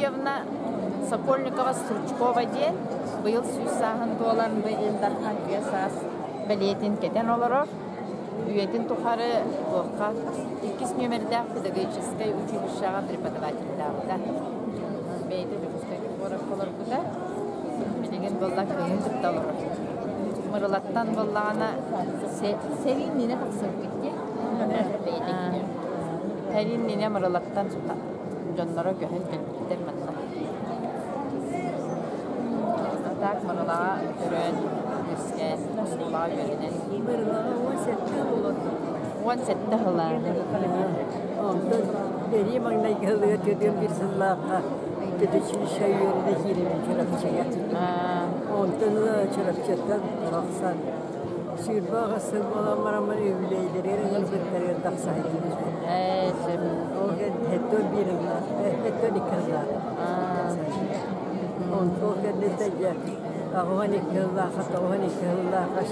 Георгиевна Сокольникова-Стручкова диэн быйыл 100 сааһын туолан бу Ил Дархан үйэ саас бэлиэтин кэтэн олорор. Үйэтин тухары туохха иккис нүөмэрдээх педагогическай училищеҕа преподавателлээбитэ. Бэйэтэ Дьокуускайга куоракка олорбута. Билигин буолла кыыһын кытта олорор. Мырылаттан буоллаҕына сэрии иннинэ тахсыбыт дии. Бэйэтэ Сэрии иннинэ Мырылаттан дьонноро көһөн кэлбиттэр манна. Так Мырылаҕа төрөөн, үөскээн, оскуолаҕа үөрэнэн. Мырылаҕа 17 олордум. 17 сыла. Онтон эрии маҥнайгы сылыгар төрүөн биир сыллаахха педучилище үөрэнэ киирэбин Чурапчыга. Онтон ыла Чурапчыттан тахсан 28 сыл буолан бараммын үбүлүөйдэригэр ыҥырбыттарыгар тахса сылдьыбытым. Ол кэнниттэн 71 сыллаах, 72 сыллаах. Онтон кэнниттэн дьэ 82 сыллаахха, 92 сыллаахха, 2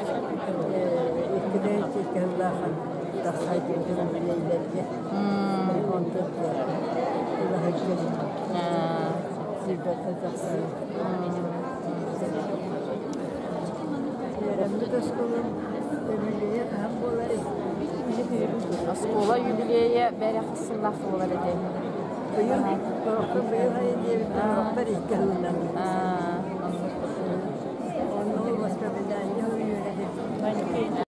сыллаахха тахса сылдьыбытым үбүлүөйдэргэ. Онтон дьэ ыла сылдьабын. Сүүрбэттэн тахсан. Үөрэммит оскуолам үбүлүөйэ хаһан буоларый? Оскуола юбилейа бэрэх сыллаах буолар этэ. Быйыл, быйыл айан диэбиттэр, орохтор икки сылынан. Онно воспоминания үөрэтим.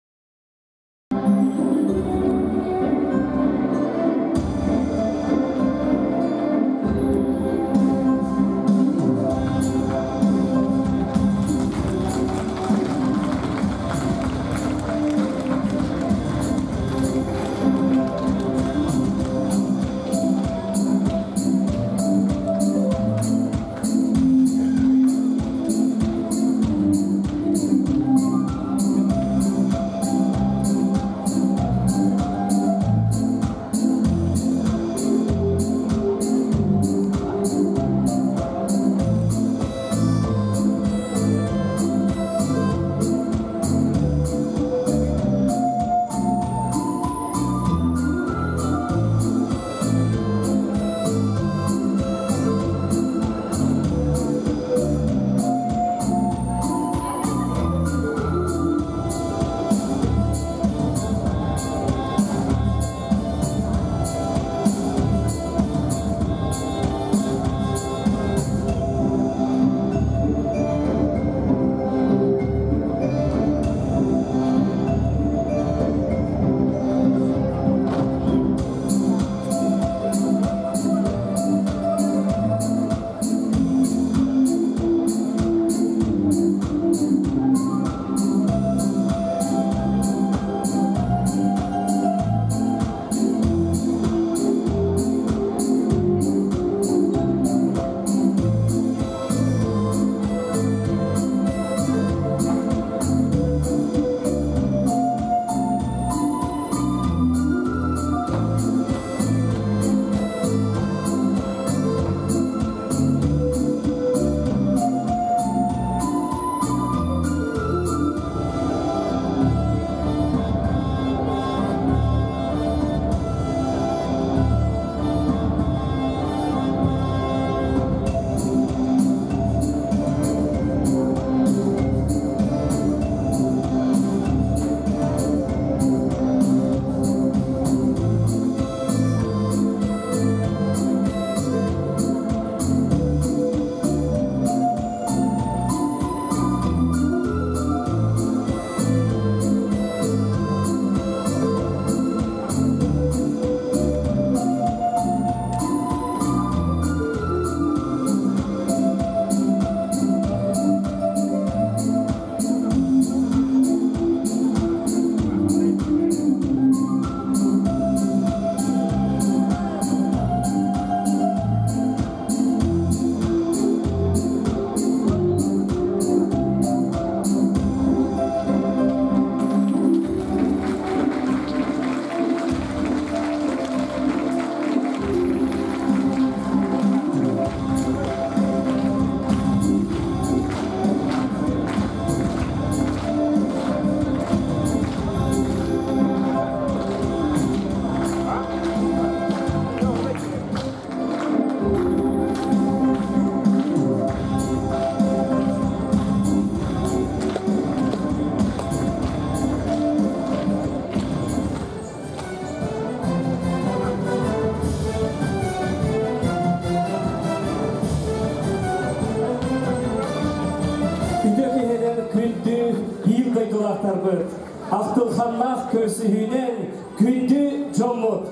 дойдулаахтарбыт, ахтылханнаах көрсүһүүнэн күндү дьоммут!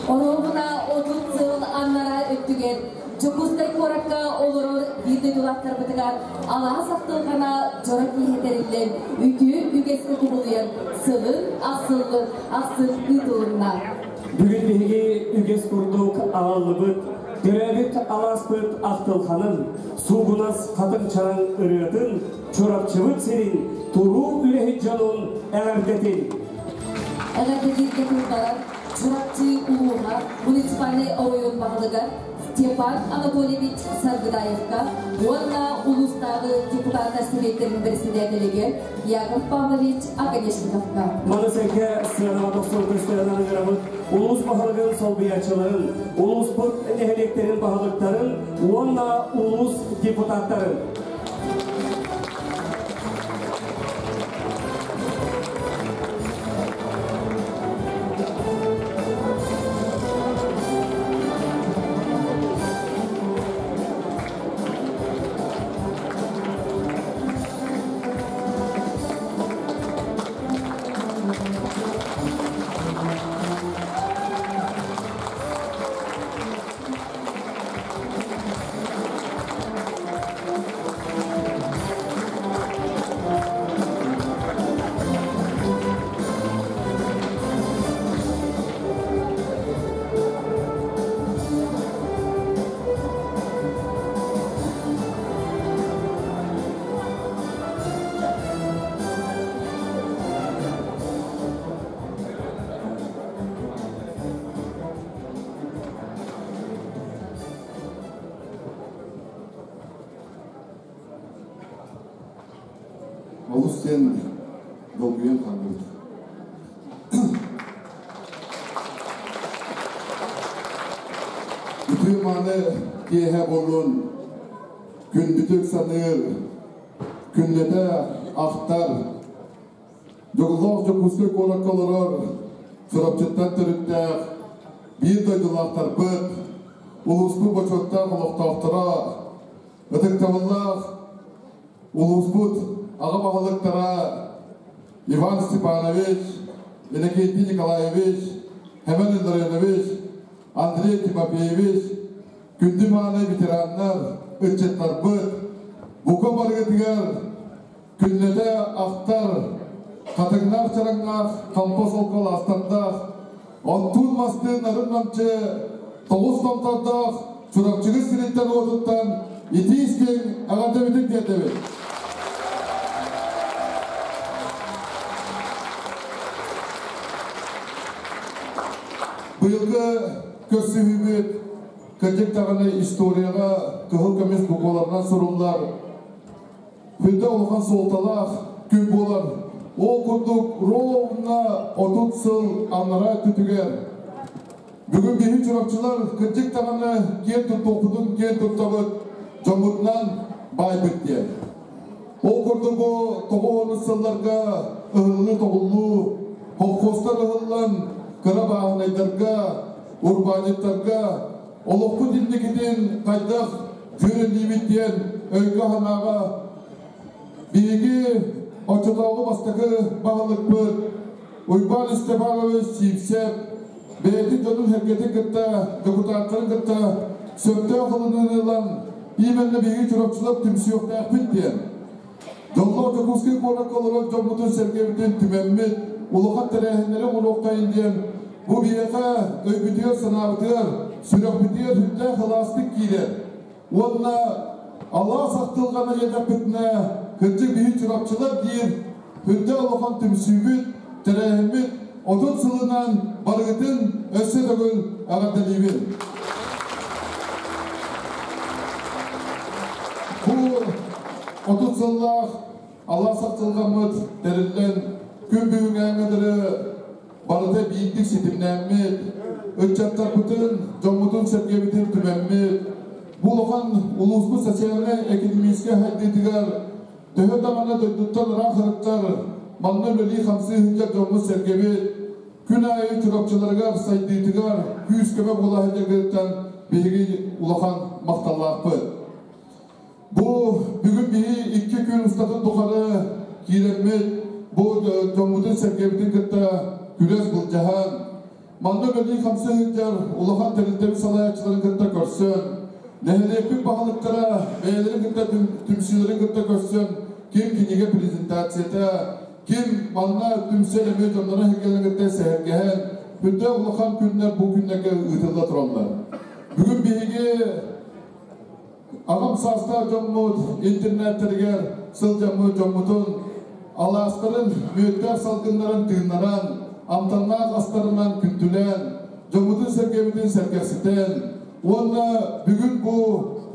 Оруобуна 30 сыл аннараа өттүгэр Дьокуускай куоракка олорор биир дойдулаахтарбытыгар алаас ахтылҕана дьоро киэһэ тэриллэн, үтүө үгэскэ кубулуйан сылын ахсыллын ахсын ыытылынна. Бүгүн биһиги үгэс курдук аҕаллыбыт төрөөбүт алааспыт ахтылханын, суугунас хатыҥ чараҥ ырыатын, Чурапчыбыт сирин туруу үлэһит дьонун эҕэрдэтин! Эҕэрдэлииргэ тылларар Чурапчы улууһа муниципальнай оройуон баһылыгар Степан Анатольевич Саргыдаевка уонна улуустааҕы депутаттар сэбиэттэрин бэрэссэдээтэлигэр Яков Павлович Оконешниковка. Маны сэргэ сыанаҕа тохсор көстөрүн аныгырабыт улуус баһылыгын солбуйааччыларын, улууспут нэһилиэктэрин баһылыктарын уонна улуус депутаттарын. Олус диэн долгуйан хаалбыт. Үтүө мааны киэһэ буоллун, күндүтүк саныыр, күннэтэ ахтар, Дьоллоох Дьокуускай куоракка олорор Чурапчыттан төрүттээх биир дойдулаахтарбыт, улууспут бочуоттаах олохтоохторо, ытыктабыллаах улууспут аҕа баһылыктара Иван Степанович, Иннокентий Николаевич, Хэмэн Илларионович, Андрей Тимофеевич, күндү мааны ветераннар, ыччаттарбыт, бука барыгытыгар Күннэтэ ахтар, хатыҥнаах чараҥнаах, хампа солко лаастардаах, оттуун-мастыын нарын-намчы, тоҕус томтордоох Чурапчыгы сириттэн уотуттан итии-истиҥ эҕэрдэбитин тиэрдэбит. Быйылгы көрсүһүүбүт кырдьык даҕаны историяҕа кыһыл көмүс букваларынан суруллар Күндэ улахан суолталаах күн буолар. Ол курдук ровно 30 сыл анараа өттүтүгэр бүгүн биһи чурапчылар кырдьык даҕаны киэн туттуохпутун киэн туттабыт, дьоммутунан баайбыт диэн. Ол курдук бу тоҕус сылларга ыһыллыы-тоҕуллуу, холкуостар ыһыллан кыра бааһынайдарга, урбаанньыттарга олохпут инникитин хайдах дьүөрэлиибит диэн өйгө-санааҕа биһиги оччотооҕу бастакы баһылыкпыт Уйбаан Степанович Сивцев бэйэтин дьонун-сэргэтин кытта, дьокутааттарын кытта сөптөөх ылыныыны ылан, именно биһиги чурапчылар түмсүөхтээхпит диэн Дьоллоох Дьокуускай куоракка олорор дьоммутун-сэргэбитин түмэммит, улахан тэрээһиннэри оҥоруоххайын диэн бу биһиэхэ өйбүтүгэр-санаабытыгар, сүрэхпитигэр сүрдээх ылаастык киирэр. Уонна алаас ахтылҕана диэтэхпитинэ, кырдьык биһи чурапчылар диир үрдээх улахан түмсүүбүт, тэрээһиммит 30 сылынан барыгытын өссө төгүл эҕэрдэлиибин. Бу 30 сыллаах алаас ахтылҕаммыт тэриллэн күн бүгүҥҥээҥҥэ дылы барыта биирдик ситимнээммит, ыччаттарбытын, дьоммутун-сэргэбитин түмэммит, бу улахан улууспут социальнай-экономическай сайдыытыгар төһө даҕаны дойдуттан ыраах сырыттар, манна үлэлии-хамсыы сылдьар дьоммут-сэргэбит күн аайы Чурапчыларыгар сайдыытыгар күүс-көмө буола сылдьаргытыттан биһиги улахан махталлаахпыт. Бу бүгүн биһи икки күн устатын тухары киирэммит, Бу дьоммутун сэргэбитин кытта күрэс былдьаһан, манна үлэлии-хамсыы сылдьар улахан тэрилтэбит салайааччыларын кытта көрсөн, нэһилиэкпит баһылыктара бэйэлэрин кытта түмсүүлэрин кытта көрсөн, ким кинигэ презентацията, ким манна түмсэн эмиэ дьонноро эһигилэрин кытта сэһэргэһэн, үрдээх улахан күннэр бу күннэргэ ыытылла тураллар. Бүгүн биһиги Аҕам саастаах дьоммут интернеттэригэр сылдьаммыт дьоммутун алаастарын мүөттээх салгыннарын тыыннаран, амтаннаах астарынан күндүлээн, дьоммутун-сэргэбитин сэргэхситэн уонна бүгүн бу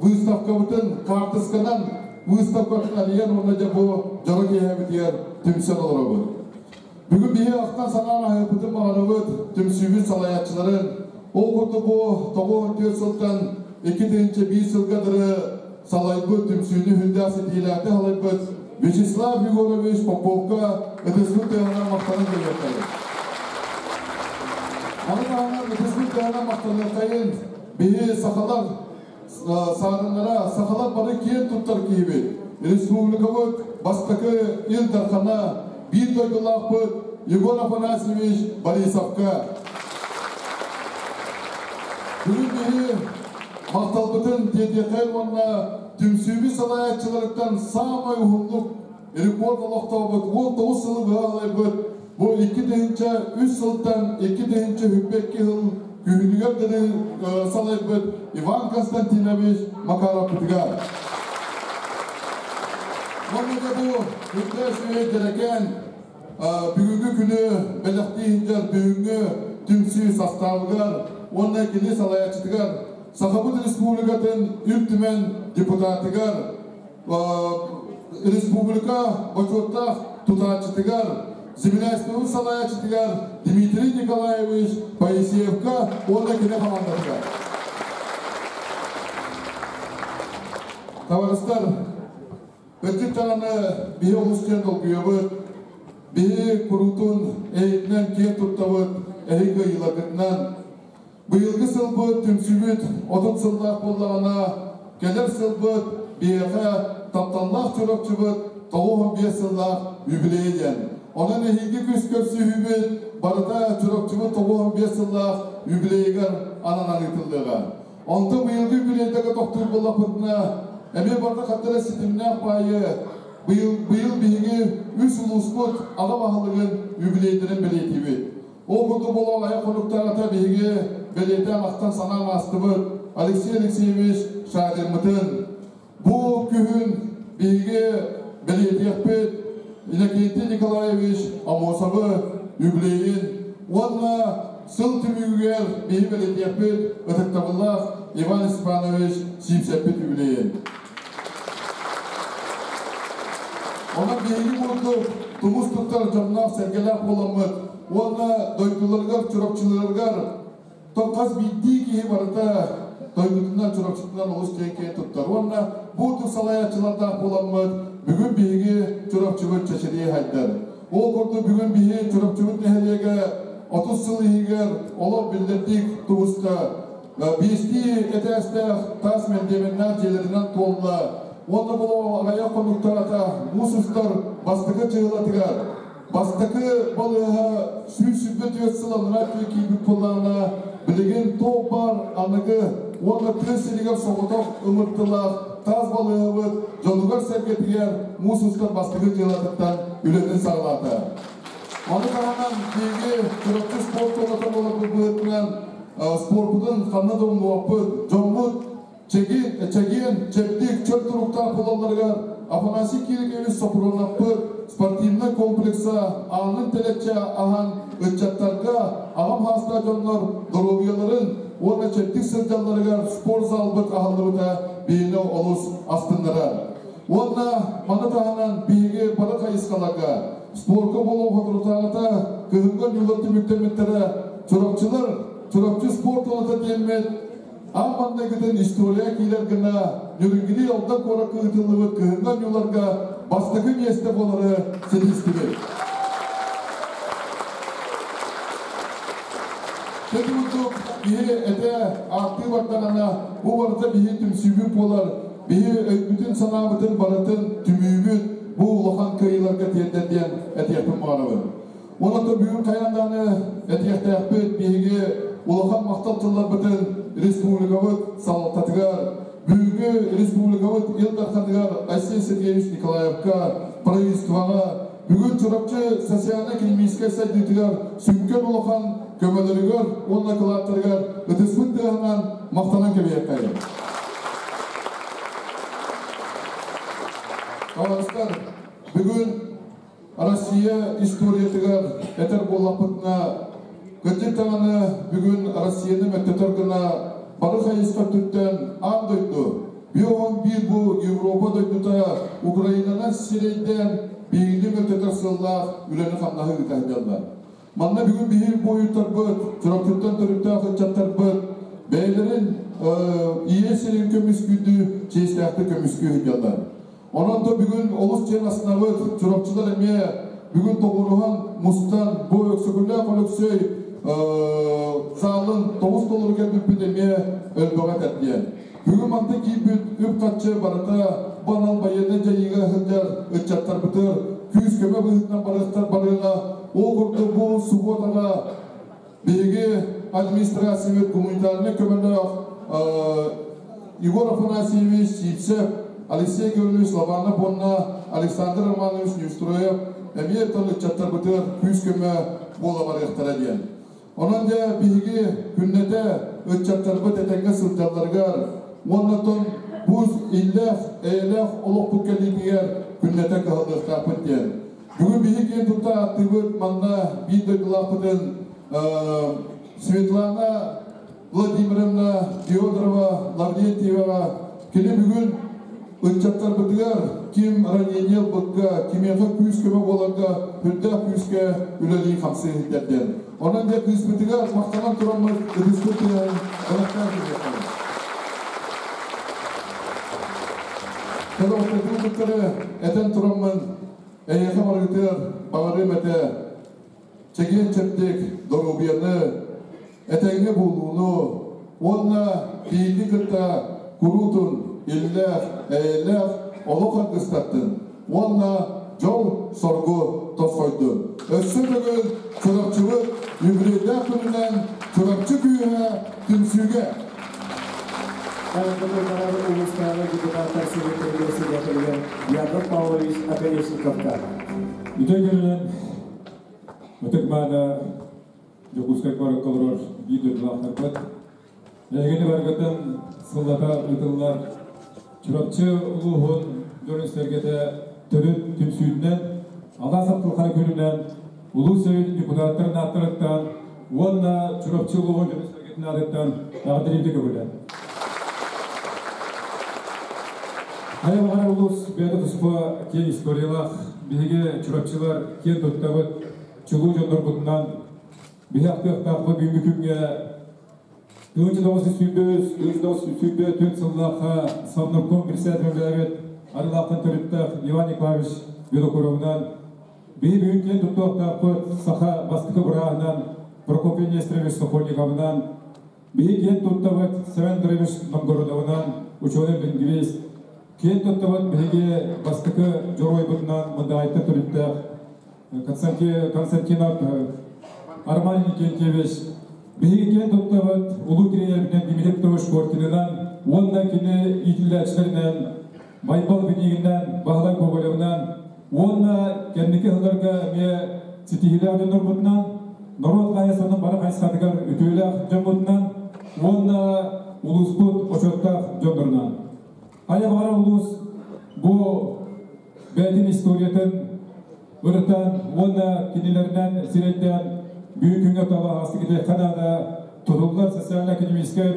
выставкабытын хаартысканан выставкатын арыйан уонна дьэ бу дьоро киэһэбитигэр түмсэн олоробут. Бүгүн биһи ахтан-санаан аһыырбытын баҕарабыт түмсүүбүт салайааччыларын, ол курдук бу 94 сылтан 2001 сылга дылы салайбыт түмсүүнү хүндээх ситиилээхтик салайбыт Вячеслав Егорович Поповка ытыспыт тыаһынан махтанан кэлиэхтэйин. Маны таһынан ытыспыт тыаһынан махтаныаххайын биһи сахалар саарыннара сахалар бары киэн туттар киһибит. Республикабыт бастакы Ил Дархана, биир дойдулаахпыт Егор Афанасьевич Борисовка. Бүгүн биһи махталбытын тиэтиэхэй уонна түмсүүбүт салайааччыларыттан саамай уһуннук рекорд олохтообут 19 сылы быһа алайбыт бу 2003 сылтан 2022 сыл күһүнүгэр дылы салайбыт Иван Константинович Макаровпытыгар. Уонна да бу үрдээс үһү дьэрэкээн бүгүҥҥү күнү бэлэхтии сылдьар бүгүҥҥү түмсүү састаабыгар уонна кини салайааччытыгар Сахабыт Республикатын Ил Түмэн депутатыгар республика бочуоттаах тутааччытыгар, земляйствобыт салайааччытыгар Дмитрий Николаевич Поисеевка уонна кини хамаандатыгар. Табарыстар, кырдьык даҕаны биһи олус диэн долгуйабыт, биһи куруутун эһигинэн киэн туттабыт, эһиги кыайыыларгытынан. Быйылгы сылбыт түмсүүбүт 30 сыллаах буоллаҕына, кэлэр сылбыт биһиэхэ тапталлаах Чурапчыбыт 95 сыллаах юбилейа диэн. Онон эһиги күс көрсүһүүбүт барыта Чурапчыбыт 95 сыллаах юбилейыгар ананан ыытыллыаҕа. Онтон быйылгы юбилейдарга тохтуур буоллахпытына, эмиэ барыта хаттара ситимнээх баайы быйыл, быйыл биһиги үс улууспут аҕа баһылыгын юбилейдэрин бэлиэтиибит. Ол курдук буолан айах хонуктааҕыта биһиги бэлиэтээн ахтан санаан аастыбыт Алексей Алексеевич Шадиммытын. Бу күһүн биһиги бэлиэтиэхпит Иннокентий Николаевич Амосовы юбилейин уонна сыл түмүгүгэр биһи бэлиэтиэхпит ытыктабыллаах Иван Степанович Сиипсэппит юбилейин. Онон биһиги курдук тумус туттар дьонноох-сэргэлээх буоламмыт уонна дойдуларыгар, Чурапчыларыгар хас биирдии киһи барыта дойдутунан, Чурапчытынан олус киэҥ киэн туттар. Уонна бу курдук салайааччылардаах буоламмыт, бүгүн биһиги Чурапчыбыт чэчирии хайдар. Ол курдук бүгүн биһи Чурапчыбыт нэһилиэгэ 30 сыл иһигэр олох биллэрдик тубуста. Биэстии этээстээх таас мэндиэмэннээх дьиэлэринэн туолла. Уонна бу аҕыйах хонуктарата муус устар бастакы дьыалатыгар бастакы балыыһа 124 сыл анараа өттүгэр киирбит буоллаҕына, билигин туох баар аныгы уонна тыа сиригэр соҕотох ыҥыртылаах таас балыыһабыт дьонугар-сэргэтигэр муус устар бастакы дьыалатыттан үлэтин саҕалаата. Маны таһынан биһиги Чурапчы спорт туонатын олорбут быһыытынан спорпутун ханна да умнубаппыт. Дьоммут чэгиэн, чэгиэн, чэбдик, чөл туруктаах буолалларыгар Афанасий Кирикович Сопрунаппыт спортивнай комплекса аанын тэлэччи аһан ыччаттарга аҕам саастаах дьоннор доруобуйаларын уонна чэбдик сылдьалларыгар спорт залбыт аһыллыбыта биһини олус астыннарар. Уонна маны таһынан биһиги бары хайысхаларга спорка буолуох соторутааҕыта кыһыҥҥы оонньуулар түмүктэммиттэрэ Чурапчылар Чурапчы спорт туоната диэммит аан маҥнайгытын история киирэр гына Ньургуни Алдан куоракка ыытыллыбыт кыһыҥҥы оонньууларга бастакы миэстэ буолары ситистибит. Ити курдук киһи этэ ааттыы бардаҕына бу барыта биһи түмсүүбүт буолар. Биһи өйбүтүн-санаабытын барытын түмүүбүт бу улахан кыайыыларга тиэрдэр диэн этиэхпин. бүгүн хайаан даҕаны этиэхтээхпит, биһиги улахан махтал тылларбытын республикабыт салалтатыгар, бүгүҥҥү республикабыт Ил Дарханыгар Айсен Сергеевич Николаевка, правительствоҕа бүгүн Чурапчы социальнай-экономическай сайдыытыгар сүҥкэн улахан көмөлөрүгэр уонна кылааттарыгар ытыспыт тыаһынан махтанан кэбиһиэххэйиҥ. Табаарыстар, бүгүн Россия историятыгар этэр буоллахпытына, кырдьык даҕаны бүгүн Россияны мөттөтөр гына бары хайысха өттүттэн аан дойду, 51 бу Европа дойдута Украинанан сирэйдээн биһигини мөлтөтөр сыаллаах үлэни-хамнаһы ыыта сылдьаллар. Манна бүгүн биһиги буойуттарбыт, Чурапчыттан төрүттээх ыччаттарбыт бэйэлэрин ийэ сирин көмүскүүрдүү чиэстээхтик көмүскүү сылдьаллар. Онон да бүгүн олус диэн астынабыт, Чурапчылар эмиэ бүгүн тоҕуоруһан, мустан, бу Өксөкүлээх Өлөксөй саалын тоҕус толору кэлбиппит эмиэ өлбөҕө этэр диэн. Бүгүн манна киирбит үп-харчы барыта бу анал байыаннай дьайыыга сылдьар ыччаттарбытыгар күүс-көмө быһыытынан барыахтар барыаҕа. Ол курдук бу субуотаҕа биһиги администрациябыт гуманитарнай көмөлөөх Егор Афанасьевич Сивцев, Алексей Гаврилович Лобанов уонна Александр Романович Неустроев эмиэ тыл ыччаттарбытыгар күүс-көмө буола барыахтара диэн. Онон дьэ биһиги күннэтэ ыччаттарбыт этэҥҥэ сылдьалларыгар уонна оттон бу иллээх, эйэлээх олохпут кэлиитигэр күннэтэ кыһаллыахтаахпыт диэн. Бүгүн биһиги киэн тутта ааттыыбыт манна биир дойдулаахпытын Светлана Владимировна Федорова Лаврентьеваҕа кини бүгүн ыччаттарбытыгар ким ранение ылбыкка, кимиэхэ күүс-көмө буоларга үрдээх күүскэ үлэлии-хамсыы иһиттэр диэн. Онон дьэ кыыспытыгар махтанан тураммыт ытыспыт тыаһын ылахтаан киириэххэ. Кэлэ этэн тураммын эйиэхэ барыгытыгар баҕарыам этэ чэгиэн-чэбдик доруобуйаны, этэҥҥэ буолууну уонна биһиги кытта куруутун иллээх, эйэлээх олох аргыстаттын уонна дьол-соргу тосхойдун. Өссө төгүл Чурапчыбыт юбилейдаах күнүнэн Чурапчы күүһэ түмсүүгэ! Айылгы улуустааҕы депутаттар Советын председателигэр Яков Павлович Оконешниковка. Үтө күнүнэн Ытык-мааны Дьокуускай куоракка олорор биир дойдулаахтарбыт, эһигини барыгытын сыллата ыытыллар Чурапчы улууһун дьонун-сэргэтэ төрүт түмсүүтүнэн, алаас ахтылхана күнүнэн улуус Сэбиэтин депутаттарын ааттарыттан уонна Чурапчы улууһун дьонун-сэргэтин аатыттан эҕэрдэлииргэ көҥүлэ. Хайа баҕарар улуус бэйэтэ туспа киэҥ историялаах, биһиги чурапчылар киэн туттабыт, чулуу дьоннорбутунан биһи ахтыахтаахпыт бүгүҥҥү күҥҥэ 1923 сыллаахха Совнарком председатель үлэлээбит Арылаахтан төрүттээх Иван Николаевич Винокуровынан биһи бүгүн киэн туттуохтаахпыт саха бастакы бырааһынан Прокопий Нестерович Сокольниковынан Биһи киэн туттабыт Семен Андреевич Новгородовынан, учуонай-лингвист. Киэн туттабыт биһиги бастакы дьоруойбутунан Мындаҕайта төрүттээх Константинов Арман Иннокентьевич. Биһиги киэн туттабыт улуу тренербитинэн Дмитрий Петрович Коркинынан уонна кини иитиллээччилэринэн Байбал Бенигинэн, Баһылай Гоголевынан уонна кэнники сылларга эмиэ ситиһиилээх дьоннорбутунан, норуот хаһаайыстыбатын бары хайысхатыгар үтүөлээх дьоммутунан уонна улууспут бочуоттаах дьоннорунан. Хайа баҕарар улуус бу бэйэтин историятын ырытан уонна кинилэринэн сирэйдээн бүгүн күҥҥэ талаһаастык наада тутуллар социально-экономическай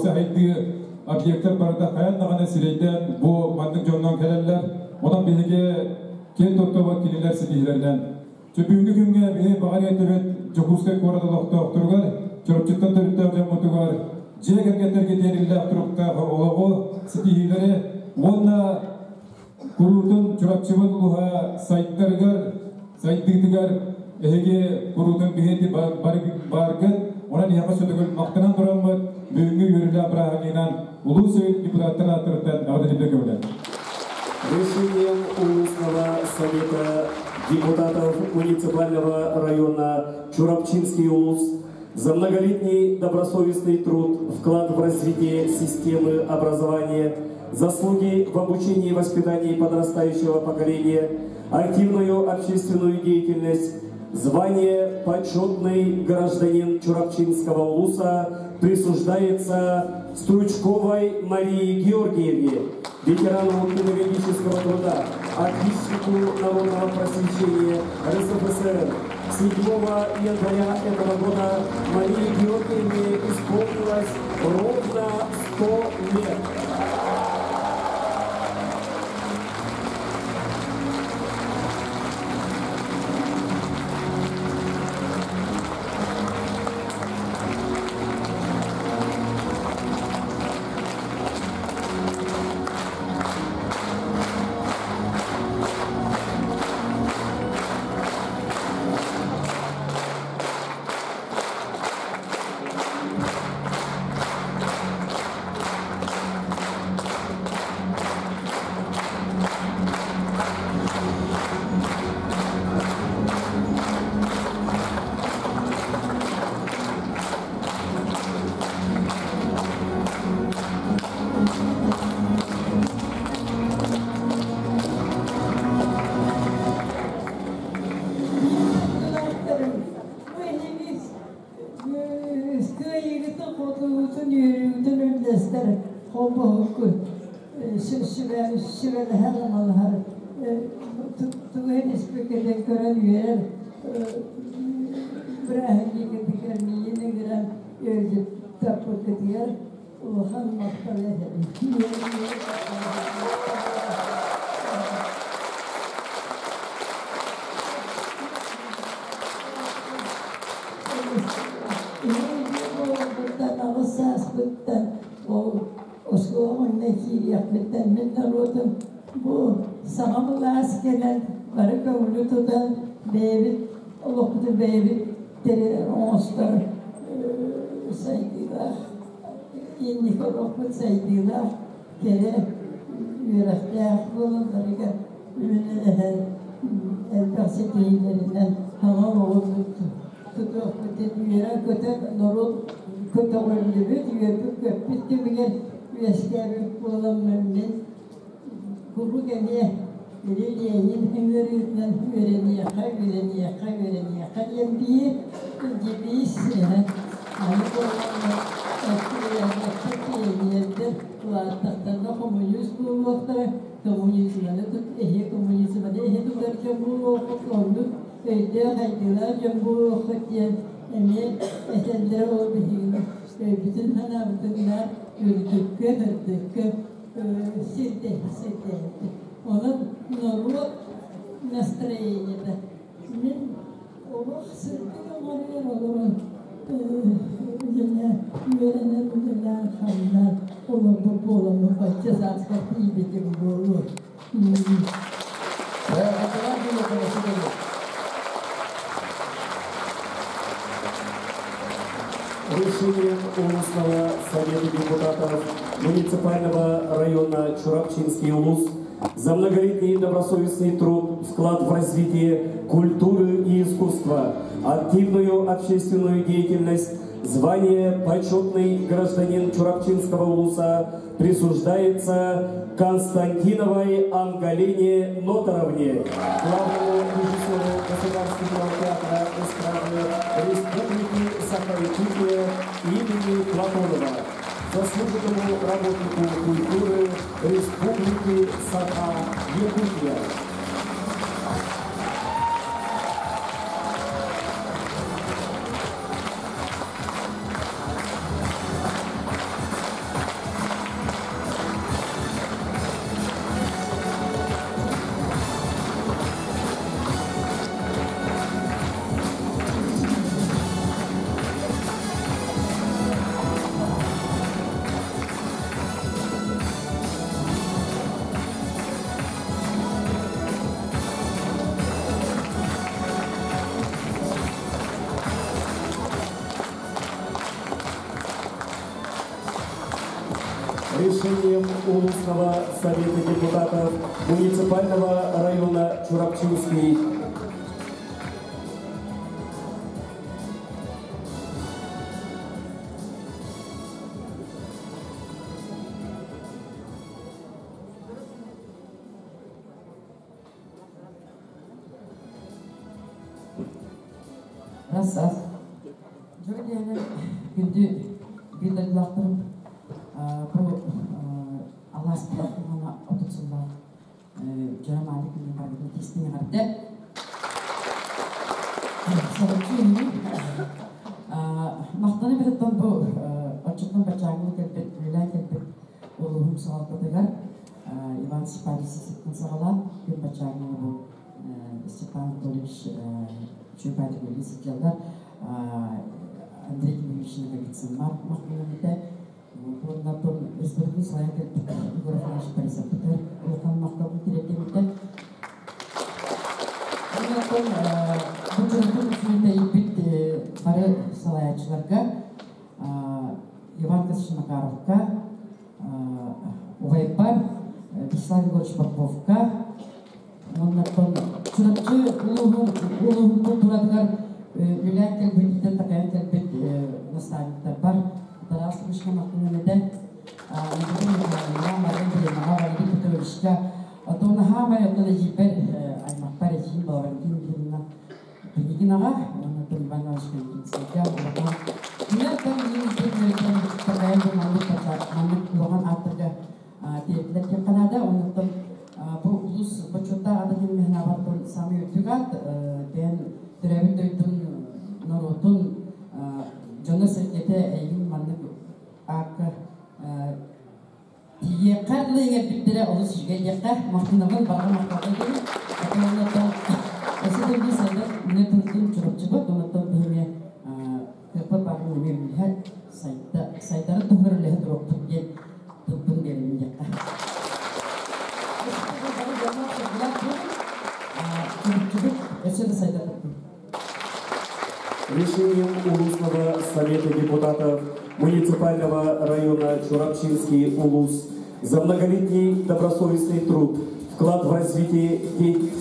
сайдыы объектар барыта хайан даҕаны сирэйдээн бу маннык дьоннон кэлэллэр. Онон биһиги киэн туттабыт кинилэр ситиһиилэринэн. Бүгүҥҥү күҥҥэ биһи баҕар этибит Дьокуускай куорат олохтоохторугар, Чурапчыттан төрүттээх дьоммутугар, дьиэ кэргэттэргэ тиэриллээх туруктаах олоҕу ситиһиилэри уонна куруутун Чурапчыбыт улууһа сайдарыгар, сайдыытыгар эһиги куруутун биһиги бааргыт, онон эһиэхэ сөтөгүл махтанан тураммыт бүгүҥҥү үөрүүлээх бырааһынньыгынан улуус Совет депутаттарын ааттарыттан эҕэрдэлииргэ көмөлөөн. Решением Улусного совета депутатов муниципального района Чурапчинский улус за многолетний добросовестный труд, вклад в развитие системы образования, заслуги в обучении и воспитании подрастающего поколения, активную общественную деятельность, звание «Почетный гражданин Чурапчинского улуса» присуждается Стручковой Марии Георгиевне, ветерану педагогического труда, отличнику народного просвещения РСФСР. 7 января этого года Марии Георгиевне исполнилось ровно 100 лет. Решением Улусного совета депутатов муниципального района Чурапчинский улус за многолетний добросовестный труд, вклад в развитие культуры и искусства, активную общественную деятельность, звание «Почетный гражданин Чурапчинского улуса» присуждается Константиновой Ангалине Ноторовне, главному режиссеру Государственного театра эстрады Республики Саха-Якутия имени Платонова, заслуженному работнику культуры Республики Саха-Якутия. Решением Улусного совета депутатов муниципального района Чурапчинский Раз ас. Дьоро киэһэнэн күндү биир дойдулаахтарым, бу алаас туһана 30 сыллаах дьоро мааны күнүн барбытын тиистин эҕэрдэ. Соһуччу иһин махтана бириттэн бу отчуттан бачааҥҥы кэлбит, үлэлээн кэлбит улууһум салалтатыгар Иван Степанович Сисиктин саҕалаан күн бачааҥҥы бу Степан Анатольевич Чуйбаатик үлэлии сылдьаллар, Андрей Кимович Ноговицынмар махтанаммыта уонна республиканы салайан кэлбит Егор Афанасьевич Борисовпытыгар улахан махталбын тириэрдэммитэ. Онтон бу дьонтон үчүгэй бары салайааччыларга Иван Косович Макаровка, убайбар Вячеслав Егорович Поповка, уоннаттан Чурапчы улууһун улууһун култууратыгар үлээн кэлбит, такайан кэлбит наставниктарбар Тарас Вышка махтанан этэ. Мария Еленаҕа, Валерий Петровичка, оттон хаамай оттон эдьиийбэр аймахпар эдьиийим Валентин Михайловна Пинигинаҕа уонна Иван Иванович Калининскайга улахан Кинилэртэн такайан бу маннык маннык улахан ааттарга тиэрдилэр диэххэ наада. Оннуттан бу улуус бочуоттаах ата диэн абартан самый үрдүк аат бэйэн төрөөбүт дойдун норуотун дьоно-сэргэтэ эйигин маннык аакка тиийиэххэ дылы иҥэрбиттэрэ олус үчүгэй диэххэ махтанабын, барҕа махталга диэн. Оннуттан өссө да биир сайдар үнэ турдун Чурапчыбыт, оннуттан биһиги кыахпыт баарын эмиэ үлэһэ сайдары туһугар үлэһэ туруохпут диэн тылбын биэрэбин диэххэ. Чурапчыбыт өссө да сайда турдун. Решением Улусного совета депутатов муниципального района Чурапчинский Улус за многолетний добросовестный труд, вклад в развитие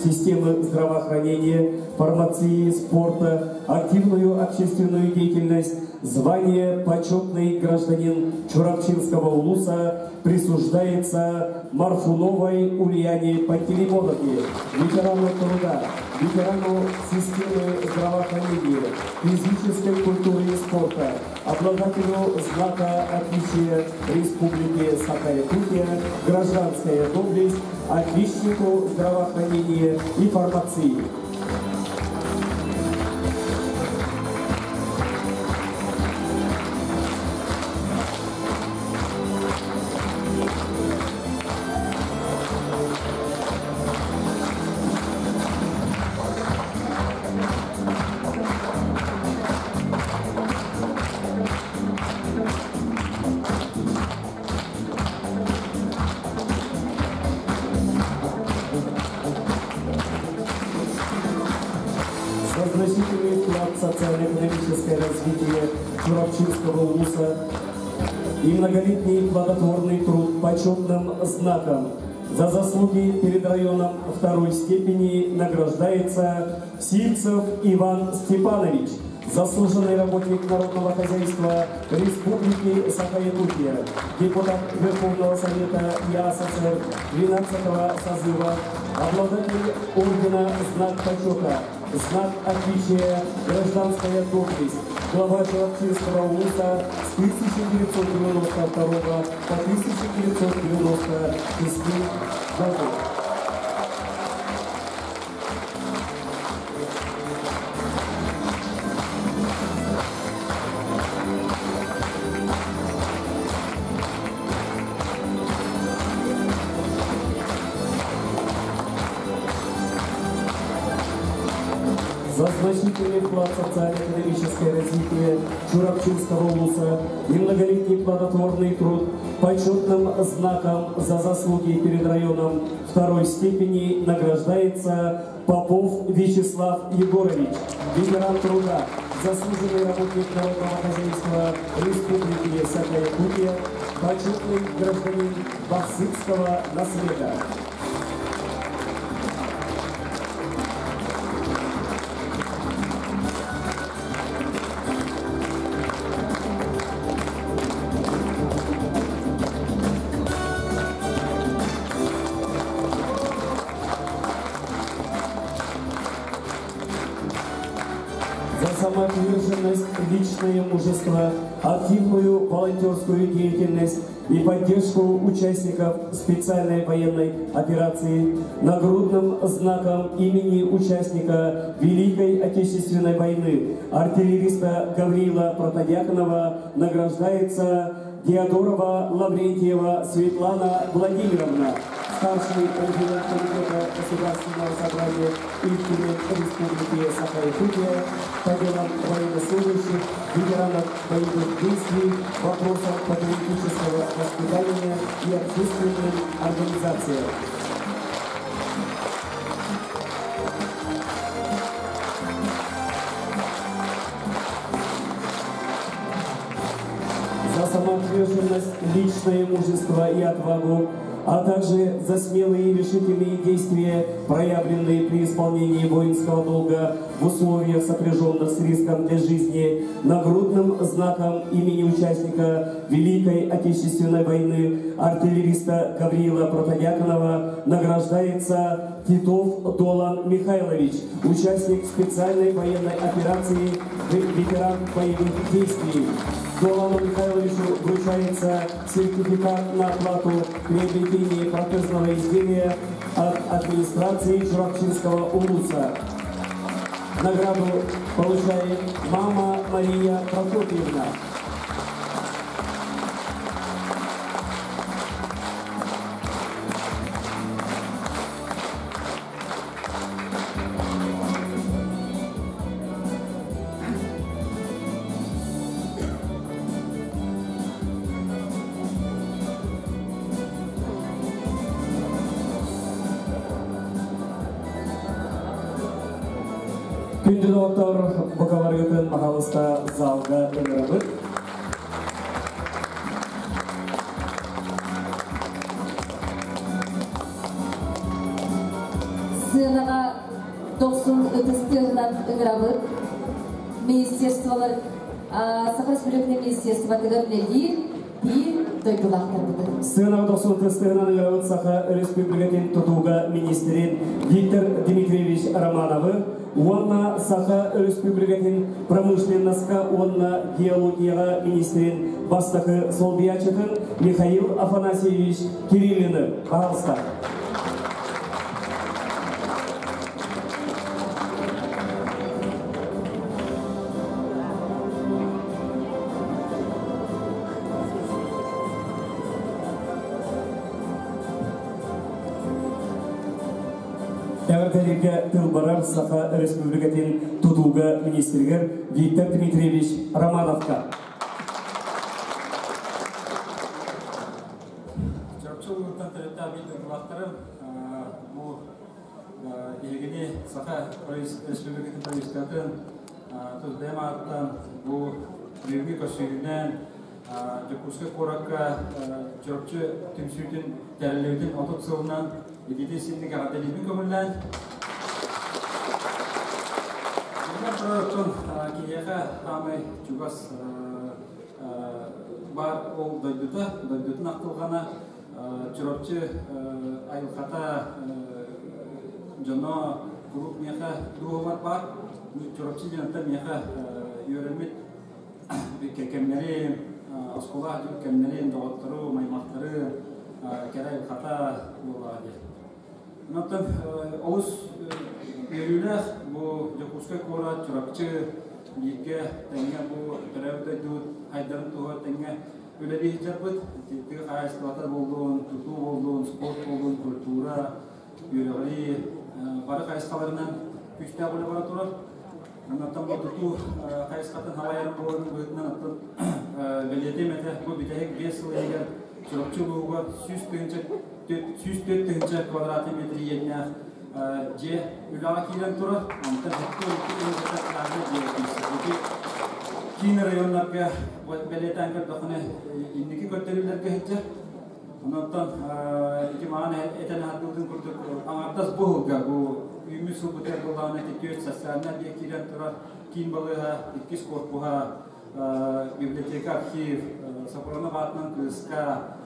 системы здравоохранения, фармации, спорта, активную общественную деятельность, звание «Почетный гражданин Чурапчинского улуса» присуждается Марфуновой Ульяне Пантелеймоновне, ветерану труда, ветерану системы здравоохранения, физической культуры и спорта, обладателю знака отличия Республики Саха-Якутия, гражданская доблесть, отличнику здравоохранения и фармации. За значительный вклад в социально-экономическое развитие Чурапчинского улуса и многолетний плодотворный труд почетным знаком за заслуги перед районом второй степени награждается Сивцев Иван Степанович, заслуженный работник народного хозяйства Республики Саха-Якутия, депутат Верховного Совета ЯССР 12 созыва, обладатель ордена «Знак почета», знак отличия «Гражданская доблесть», глава Чурапчинского улуса с 1992 по 1996 годы. За значительный вклад в социально-экономическое развитие Чурапчинского улуса и многолетний плодотворный труд почетным знаком за заслуги перед районом второй степени награждается Попов Вячеслав Егорович, ветеран труда, заслуженный работник народного хозяйства Республики Саха-Якутия, почетный гражданин Бахсытского наслега. За самоотверженность, личное мужество, активную волонтерскую деятельность и поддержку участников специальной военной операции нагрудным знаком имени участника Великой Отечественной войны артиллериста Гавриила Протодьяконова награждается Диодорова Лаврентьева Светлана Владимировна, старший референт Комитета Государственного собрания Ил Республики Саха-Якутия по делам военнослужащих, ветеранов боевых действий, вопросам патриотического воспитания и общественным организациям. За самоотверженность, личное мужество и отвагу, а также за смелые и решительные действия, проявленные при исполнении воинского долга в условиях, сопряженных с риском для жизни, нагрудным знаком имени участника Великой Отечественной войны артиллериста Гавриила Протодьяконова награждается Титов Долан Михайлович, участник специальной военной операции, ветеран боевых действий. Долану Михайловичу вручается сертификат на оплату приобретения протезного изделия от администрации Чурапчинского улуса. Награду получает мама Мария Прокопьевна. Күндү доктор букаларгытын махалыста залга ыҥырабыт. Сыанаҕа дохсун ытыс тыаһынан ыҥырабыт. Министерстволар Саха Республикатын министерствотыгар үлэлиир биир дойдулаахтарбытын. Сыанаҕа дохсун ытыс тыаһынан ыҥырабыт Саха Республикатын тутууга министрин Виктор Дмитриевич Романовы уонна Саха Республикатын промышленноска уонна геологияҕа министрин бастакы солбуйааччытын Михаил Афанасьевич Кириллины. Пожалуйста. Эҕэрдэлииргэ тыл барар Саха Республикатын тутууга министригэр Виктор Дмитриевич Романовка. Чурапчы улууһуттан төрүттээх биир дойдулаахтарым бу биһигини Саха Республикатын правительствотын тус бэйэм ааттан бу бүгүҥҥү көрсүһүүнэн Дьокуускай куоракка Чурапчы түмсүүтүн тэриллибитин 30 сылынан ититии синник эҕэрдэлиибин көҥүллээн. Биллэн турар, оттон киһиэхэ саамай чугас баар ол дойдута, дойдутун ахтылҕана, Чурапчы айылҕата, дьоно куруук миэхэ дууһабар баар. Чурапчы диэн миэхэ үөрэммит кэмнэрим, оскуола кэмнэрим, доҕотторум, аймахтарым, кэрэ айылҕата буоллаҕа дии. Онтон олус үөрүүлээх бу Дьокуускай куорат, Чурапчы бииргэ тэҥҥэ бу төрөөбүт дойдубут хайдарын туһугар тэҥҥэ үлэлии сылдьарбыт. Тыа хаһаайыстыбата буоллун, тутуу буоллун, спорт буоллун, культура, үөрэҕирии бары хайысхаларынан күүстээх үлэ бара турар. Онтон бу тутуу хайысхатын халайарын буоларын быһыытынан оттон бэлиэтиэм этэ, бу бүтэһик 5 сыл иһигэр Чурапчы улууһугар 104 тыһыынча квадратный метр иэннээх дьиэ үлэҕэ киирэн турар. Онтон 72 дьиэ киирсэр. Киин районнарга бэлиэтээн көрдөххүнэ инники көрдөрүүлэргэ сылдьар. Онтон ити маҕан этэн аһардыбытын курдук аҥардас бу сылга бу үүммүт сылбытыгар буоллаҕына ити түөрт социальнай объект киирэн турар: киин балыыһа иккис корпуһа, библиотека, архив, Сопронов аатынан кыыска,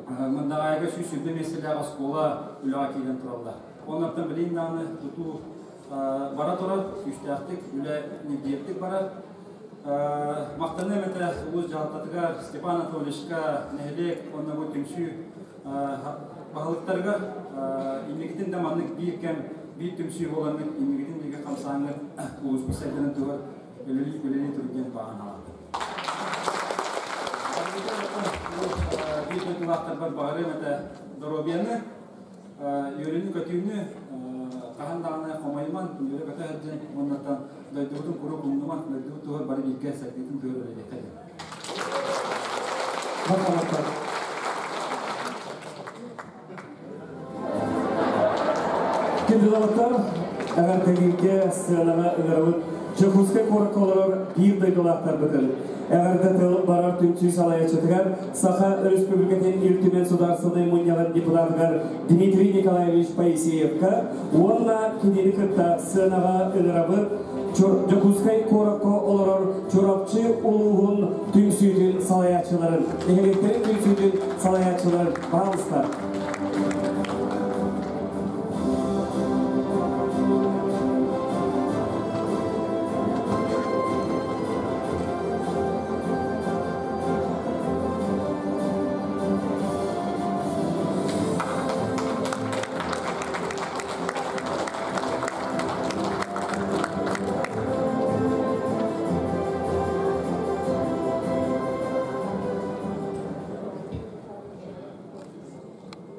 Мындаҕаайга 120 миэстэлээх оскуола үлэҕэ киирэн тураллар. Оннортон билигин даҕаны тутуу бара турар, күүстээхтик үлэ ньиргиэрдик барар. Махтаныам этэ улуус дьаһалтатыгар Степан Анатольевичка, нэһилиэк уонна бу түмсүү баһылыктарыгар инникитин да маннык биир кэм, биир түмсүү буоламмыт инникитин бииргэ хамсааҥҥыт улууспут сайдарын туһугар үлэлии үлэлии тур диэн баҕа санаалаахпын. Биир дойдулаахтарбар баҕарыам этэ доруобуйаны, үөрүүнү-көтүүнү, хаһан даҕаны хомойуман, үөрэ-көтө сылдьын уоннаттан дойдубутун куруук умнуман, дойдубут туһугар бары бииргэ сайдыытын туһугар үлэлиэххэ диэн. Кандидаттар эҕэрдэлииргэ сыанаҕа ыҥырабыт Дьокуускай куоракка олорор биир дойдулаахтарбытын эҕэрдэ тыл барар түмсүү салайааччытыгар Саха Өрөспүүбүлүкэтин Ил Түмэн Судаарыстыбаннай Мунньаҕын депутатыгар Дмитрий Николаевич Поисеевка уонна кинини кытта сыанаҕа ыҥырабыт Дьокуускай куоракка олорор Чурапчы улууһун түмсүүтүн салайааччыларын, нэһилиэктэрин түмсүүтүн салайааччыларын, пожалуйста.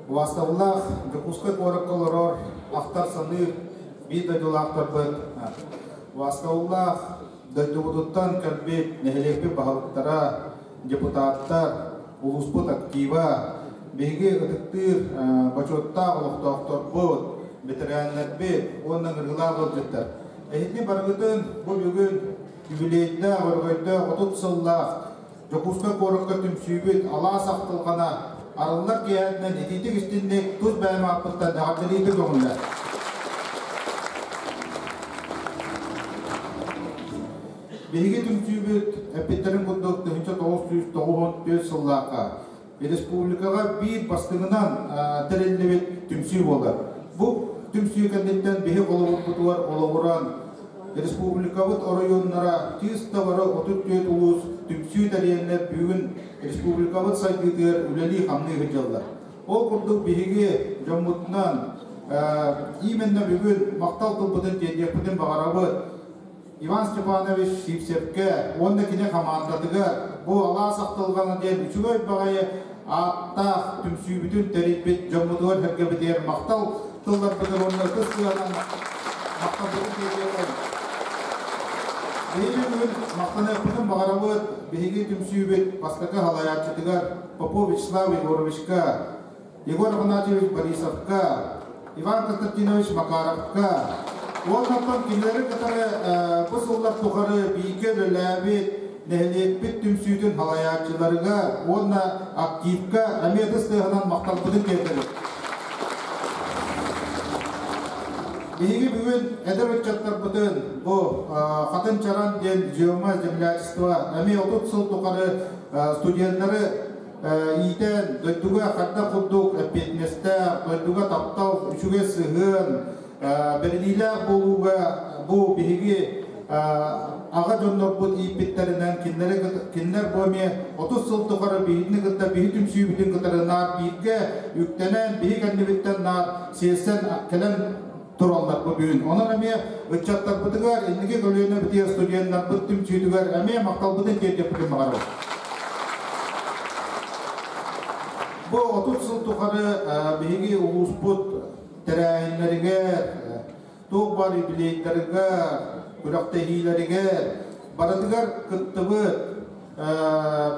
Убаастабыллаах Дьокуускай куоракка олорор ахтар-саныыр биир дойдулаахтарбыт, убаастабыллаах дойдубутуттан кэлбит нэһилиэкпит баһылыктара, депутаттар, улууспут актива, биһиги ытыктыыр бочуоттаах олохтоохторбут, бэтэрээннэрбит уонна ыҥырыылаах ыалдьыттар. Эһигини барыгытын бу бүгүн юбилейдаах, өрөгөйдөөх 30 сыллаах Дьокуускай куоракка түмсүүбүт алаас ахтылҕана арыллар киэһэтинэн итиитик истинник тус бэйэм ааппыттан эҕэрдэлииргэ көҥүллэр. Биһиги түмсүүбүт эппиттэрин курдук 1994 сыллаахха республикаҕа биир бастыҥынан тэриллибит түмсүү буолар. Бу түмсүү кэнниттэн биһи холобурбутугар олоҕуран республикабыт оройуоннара чыыста бары 34 улуус түмсүү тэрийэннэр бүгүн республикабыт сайдыытыгар үлэлии-хамныы сылдьаллар. Ол курдук биһиги дьоммутунан именно бүгүн махтал тылбытын тиэрдиэхпитин баҕарабыт. Иван Степанович Сивцевкэ уонна кини хамаандатыгар бу алаас ахтылҕана диэн үчүгэй баҕайы ааттаах түмсүүбүтүн тэрийбит дьоммутугар сэргэбитигэр махтал тылларбытын уонна ытыс тыаһынан махталбытын тиэрдиэҕиҥ. Биһиги бүгүн махтаныахпытын баҕарабыт биһиги түмсүүбүт бастакы салайааччытыгар Попов Вячеслав Егоровичка, Егор Афанасьевич Борисовка, Иван Константинович Макаровка уонна кинилэри кытары бу сыллар тухары бииргэ үлэлээбит нэһилиэкпит түмсүүтүн салайааччыларыгар уонна активка эмиэ ытыс тыаһынан махталбытын тиэрдэбит. Биһиги бүгүн эдэр ыччаттарбытын бу Хатын Чаран диэн Жиома землячество эмиэ 30 сыл тухары студеннары иитэн, дойдуга хайдах курдук эппиэтинэстээх, дойдуга таптал, үчүгэй сыһыан, бэриниилээх буолууга бу биһиги аҕа дьоннорбут ииппиттэринэн кинилэри кинилэр бу эмиэ 30 сыл тухары биһигини кытта биһи түмсүүбүтүн кытары наар бииргэ үктэнэн биһи кэннибиттэн наар сиэссэн кэлэн тураллар бу бүгүн. Онон эмиэ ыччаттарбытыгар, инники көлүөнэбитигэр, студеннарбыт түмсүүтүгэр эмиэ махталбытын тиэрдиэхпитин баҕарабыт. Бу 30 сыл тухары биһиги улууспут тэрээһиннэригэр, туох баар юбилейдарыгар, күрэхтэһиилэригэр барытыгар кыттыбыт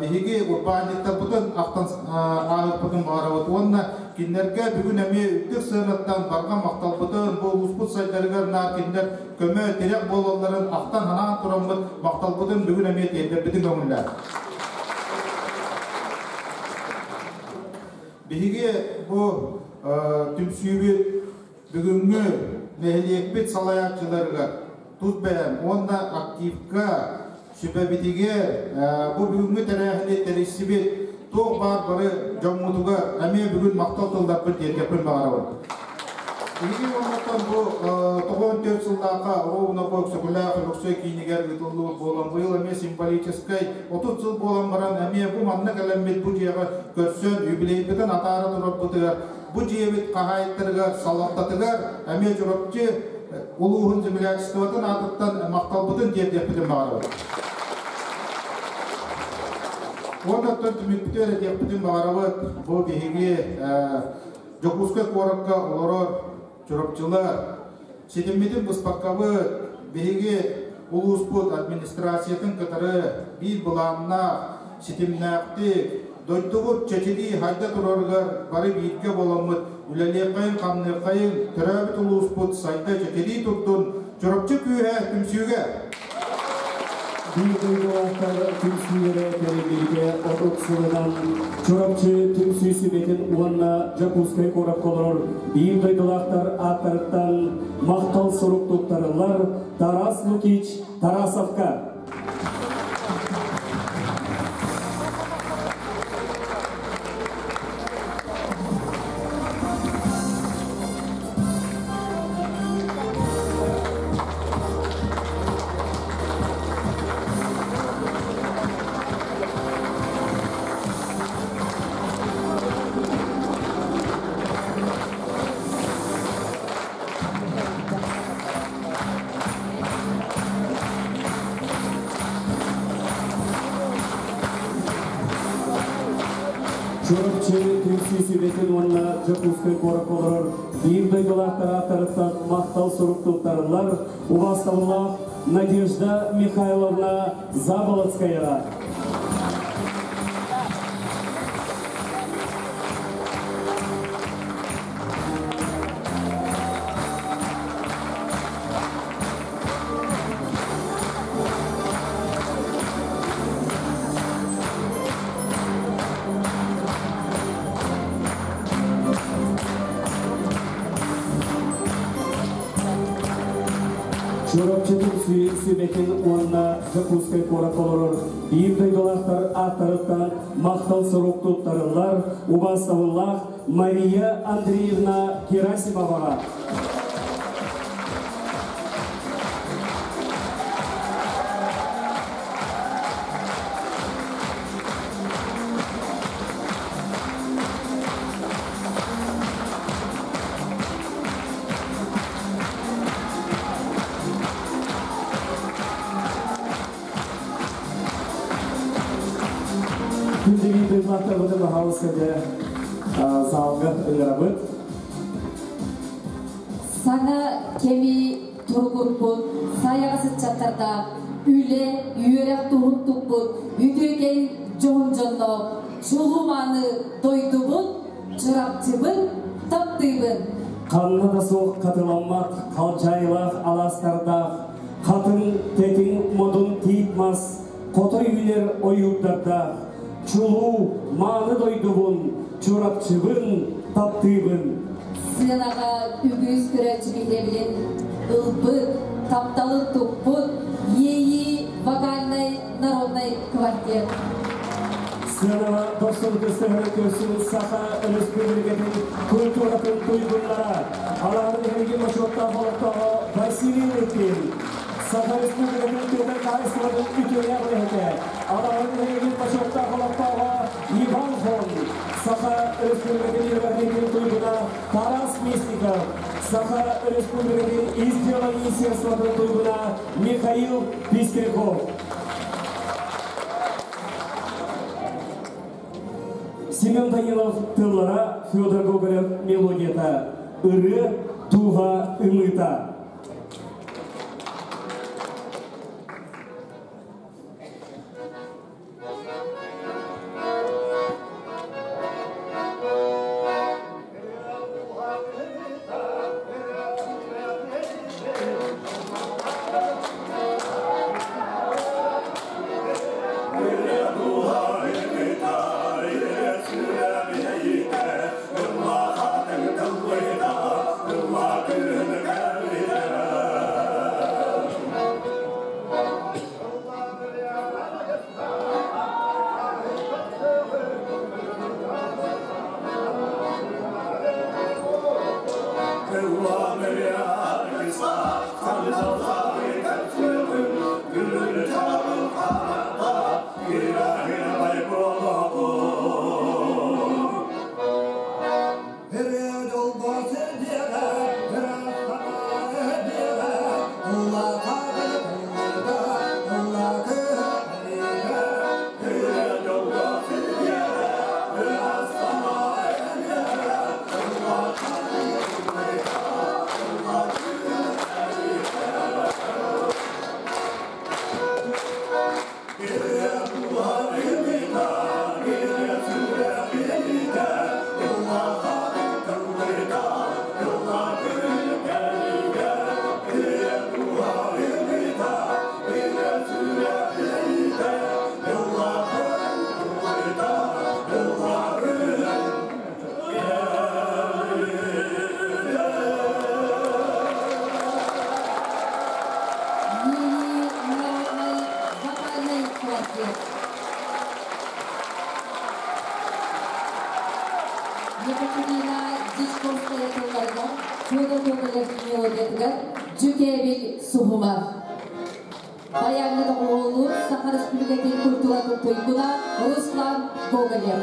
биһиги урбаанньыттарбытын ахтан ааһыппытын баҕарабыт уонна кинилэргэ бүгүн эмиэ үрдүк сыанаттан барҕа махталбытын, бу улууспут сайдарыгар наар кинилэр көмө, тирэх буолалларын ахтан санаан тураммыт махталбытын бүгүн эмиэ тиэрдэрбитин көҥүллээх. Биһиги бу түмсүүбүт бүгүҥҥү нэһилиэкпит салайааччыларыгар тус бэйэм уонна активка сүбэбитигэр бу бүгүҥҥү тэрээһини тэрийсибит туох баар бары дьоммутугар эмиэ бүгүн махтал тылларбын тиэрдиэхпин баҕарабын. Биһиги уоннаттан бу 94 сыллаахха оруобуна бу Өксөкүлээх Өлөксөй киинигэр ыытыллыбыт буолан, быйыл эмиэ символическай 30 сыл буолан баран эмиэ бу манна кэлэммит бу дьиэҕэ көрсөн юбилейбытын атаара турарбытыгар бу дьиэбит хаһаайыттарыгар, салалтатыгар эмиэ Чурапчы улууһун землячествотын аатыттан махталбытын тиэрдиэхпитин баҕарабыт. Уонна түмүкпүтүгэр этиэхпитин баҕарабыт, бу биһиги Дьокуускай куоракка олорор чурапчылар ситиммитин быспаккабыт, биһиги улууспут администрациятын кытары биир былааннаах, ситимнээхтик, дойдубут чэчирии хайда турарыгар бары бииргэ буоламмыт үлэлиэххэйин-хамныаххайын, төрөөбүт улууспут сайда чэчирии турдун, Чурапчы күүһэ түмсүүгэ! Биир дойдулаахтар түмсүүлэрэ тэриллибитэ 30 сылынан Чурапчы түмсүү сүбэтин уонна Дьокуускай куоракка олорор биир дойдулаахтар ааттарыттан махтал сурук туттарыллар Тарас Лукич Тарасовка. Чурапчы түмсүү сүбэтин уонна Дьокуускай куоракка олорор биир дойдулаахтар ааттарыттан махтал сурук туттарыллар убаастабыллаах Надежда Михайловна Заболоцкаяҕа. Чурапчы түмсүү сүбэтин уонна Дьокуускай куоракка олорор биир дойдулаахтар ааттарыттан махтал сурук туттарыллар убаастабыллаах Мария Андреевна Герасимоваҕа. Күндү дойдулаахтарбытын баһаалыста дьэ залга ыҥырабыт. Саҥа кэми туругурбут, сайаҕас ыччаттардаах, үлэ, үөрэх туһун туппут үтүөкэн дьоһун дьонноох чулуу-мааны дойдубут, Чурапчыбын таптыыбын! Ханна да суох хатыламмат халдьаайылаах алаастардаах, хатыҥ, тэтиҥ, модун тиит мас, хотой үүнэр ойуурдардаах, чулуу, мааны дойдубун, Чурапчыбын таптыыбын! Сыанаҕа үгүс көрөөччү биһирэбилин ылбыт, тапталын туппут Иэйии вокальнай народнай квартет. Сыанаҕа дохсун ытыстыһары көрсүн Саха Өрөспүүбүлүкэтин культуратын туйгуннара, Алаһын нэһилиэгин бочуоттаах олохтооҕо Василий Лыткин, Саха Республикатын тыатын хаһаайыстыбатын үтүөлээх үлэһитэ, Алаһын нэһилиэгин бочуоттаах олохтооҕо Иван Хон, Саха Республикатын үөрэҕириитин туйгуна Тарас Местников, Саха Республикатын ис дьыала министерствотын туйгуна Михаил Пестряков. Семен Данилов тыллара, Федор Гоголев мелодията, ырыа дууһа ымыыта. салайар Дьүкээбил суһума. Баяҥҥа доҕуһуоллуур Саха Республикатын культуратын туйгуна Руслан Гоголев.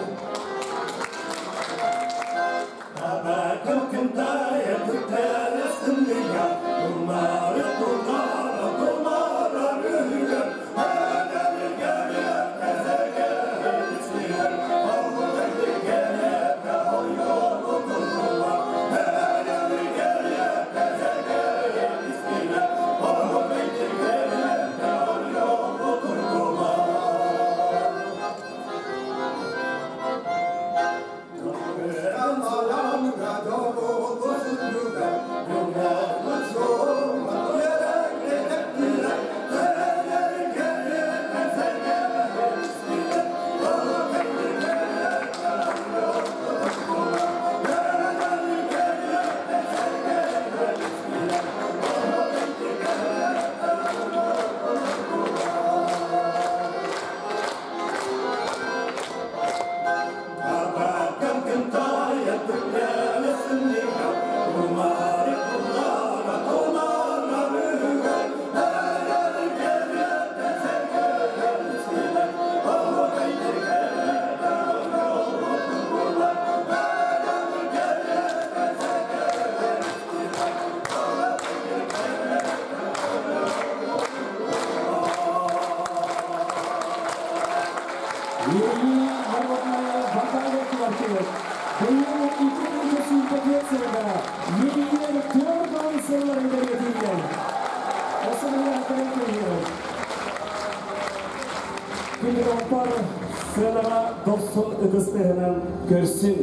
Сыанаҕа дохсун ытыстыһынан көрсүн.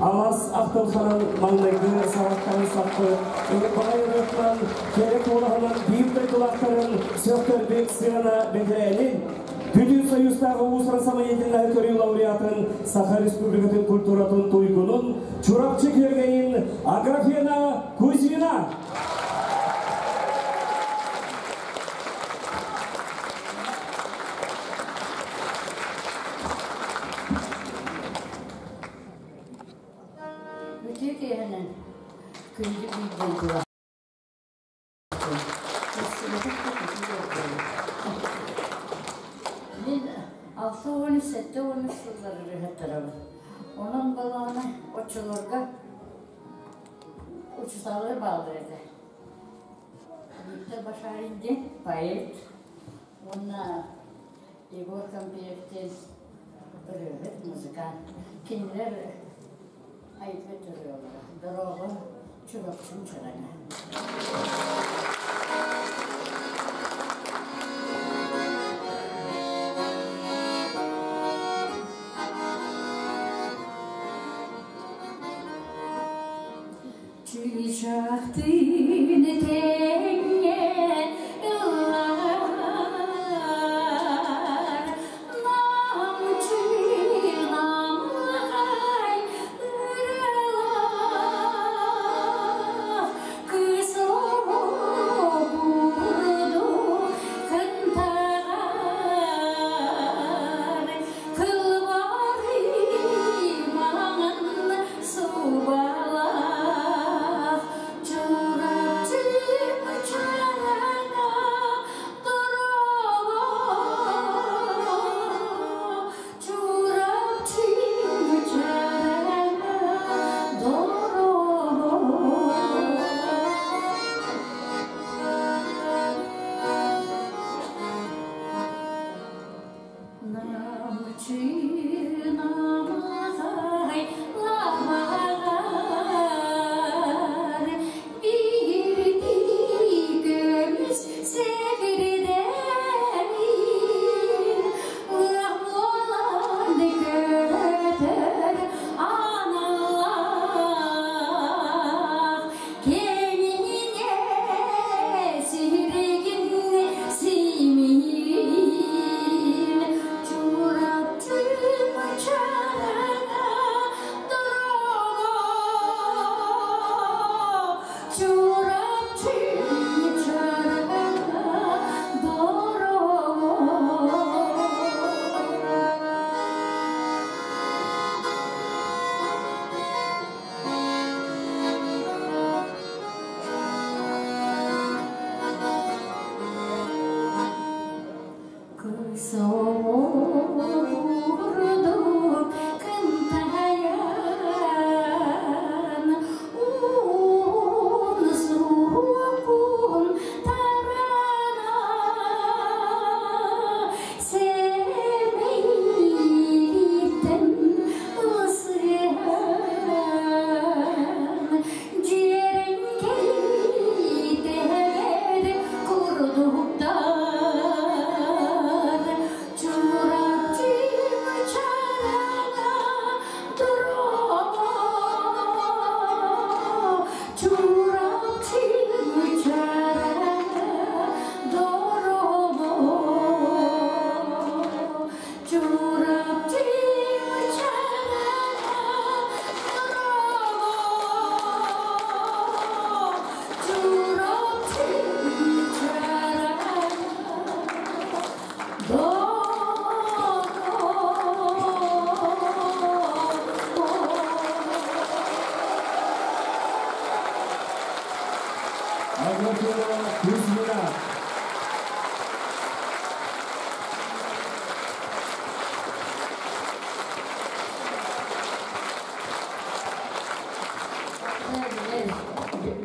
Алас ахтылханан маҥнайгы саҕаттан саппыт, ырбаҕай ырыатынан, кэрэ куолаһынан биир дойдулаахтарын сөхтөрбүт сыана бэтэрээнин, Бүтүн Союзтааҕы уус-уран самодеятельноһы көрүү лауреатын, Саха Республикатын культуратын туйгунун Чурапчы күөгэйин Аграфена Кузьмина. Үтүө киэһэнэн күндү биир дойдулаахтарым. Мин 60-70 сыллар ырыаһыттарабын. Онон балаҕана оччолорго учууталлар бааллар этэ. Виктор Башарин диэн поэт уонна Егор Кампеев диэн ырыаһыт, музыкант. Кинилэр айбыт ырыалара «Дорога Чурапчым чараҥа». Чыычаахтыын тэҥҥэ ыллаһар, намчы-намыһай ырыалаах кыыс оҕо. Аграфена Кузьмина.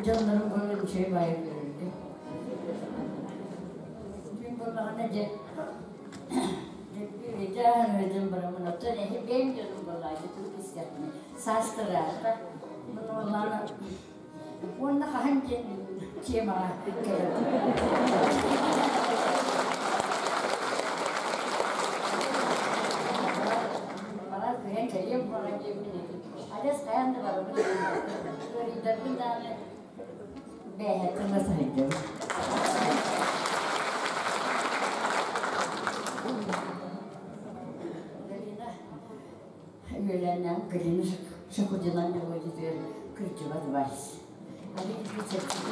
Дьоннорум көрөн үчүгэй баайы көрүлдү. Күн буоллаҕына дьэ дьэ барамын оттон эһи бэйэм дьонум буоллаҕа тугу истэхпинэ саастыраата буоллаҕына уонна хаһан диэн темаҕа кэлэр. Барар күһэн кэлиэм буолан диэммин адьас хайаан да барабын ыарыйдарбын даҕаны бээһэттэн да сылдьабын. Галина үөлээннээх Галина Шахудина мелодиятыгар кырдьыбат вальс. Аны чэпчэки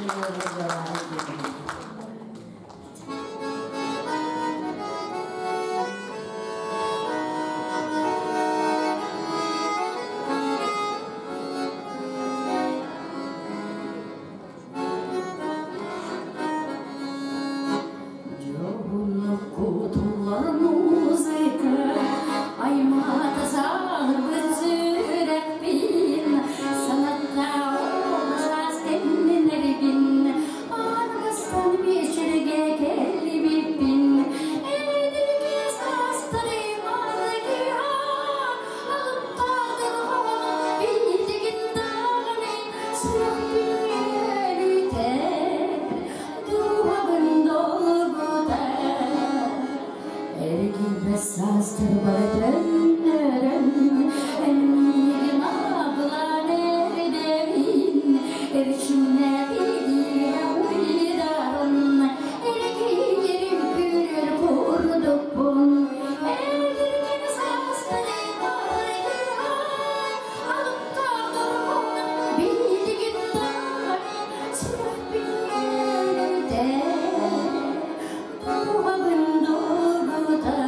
Кутуллар музыка аймата саҕарбыт сүрэхпин санатта саас кэннинэрбин аныгыстан биэчэргэ кэллибиппин эдирге саастары маргиа алыптаах билигин даҕаны сүрэхпин үөрүтэр дууһабын долгутар Эргийбэт саастарбар төннөрөн эн миигин абылаан эрдэбин эрчимнээх илиигэ уйдаран эргийэрим күрэр курдукпун эдэркэн саастары баргыһа алыптаах дорҕоон билигин даҕаны сүрэхпин үөрүтэр дууһабын долгутар.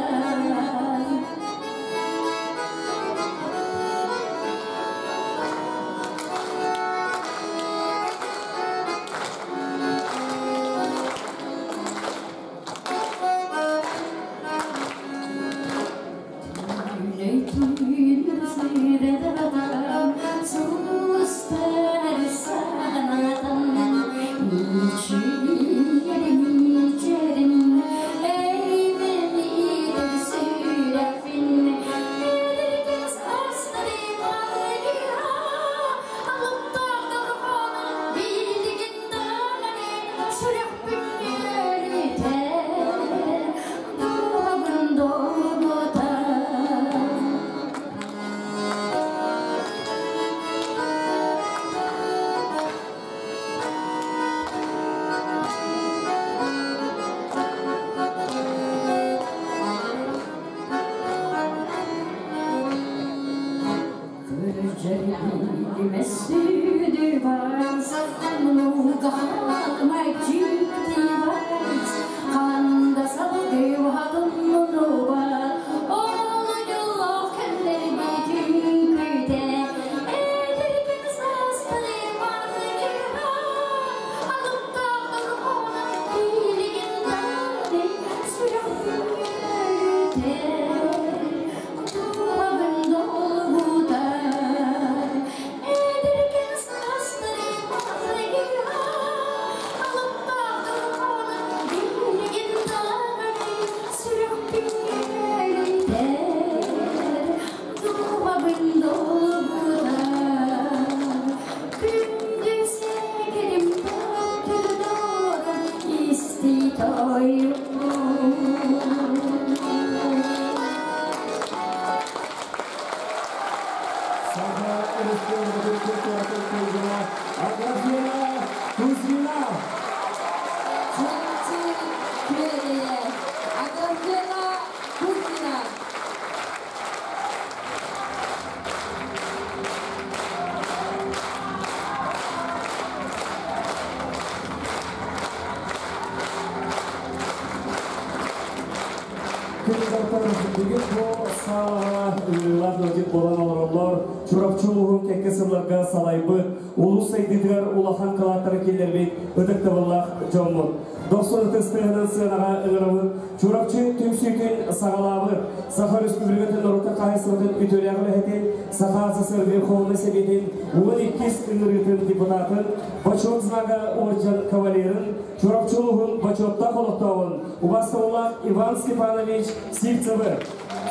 Долгутар. Саха Өрөспүүбүлүкэтин культуратын туйгуна Аграфена Кузьмина. Чурапчы күөрэгэйэ Аграфена Кузьмина. Күндартар бүгүн бу саалаҕа ыҥырыылаах ыалдьыт буолан олороллор Чурапчы улууһун кэккэ сылларга салайбыт улуус сайдыытыгар улахан кылааттары киллэрбит ытыктабыллаах дьоммут. Дохсун ытыс тыаһынан сыанаҕа ыҥырабыт Чурапчы түмсүүтүн саҕалаабыт Саха Өрөспүүбүлүкэтин норуотун хаһаайыстыбатын үтүөлээх үлэһитин, Саха СССР Верховнай Сэбиэтин 12-ис ыҥырыытын депутатын, Бочуот знага орден кавалерын, Чурапчы улууһун бочуоттаах олохтооҕун убаастабыллаах Иван Степанович Сивцевы.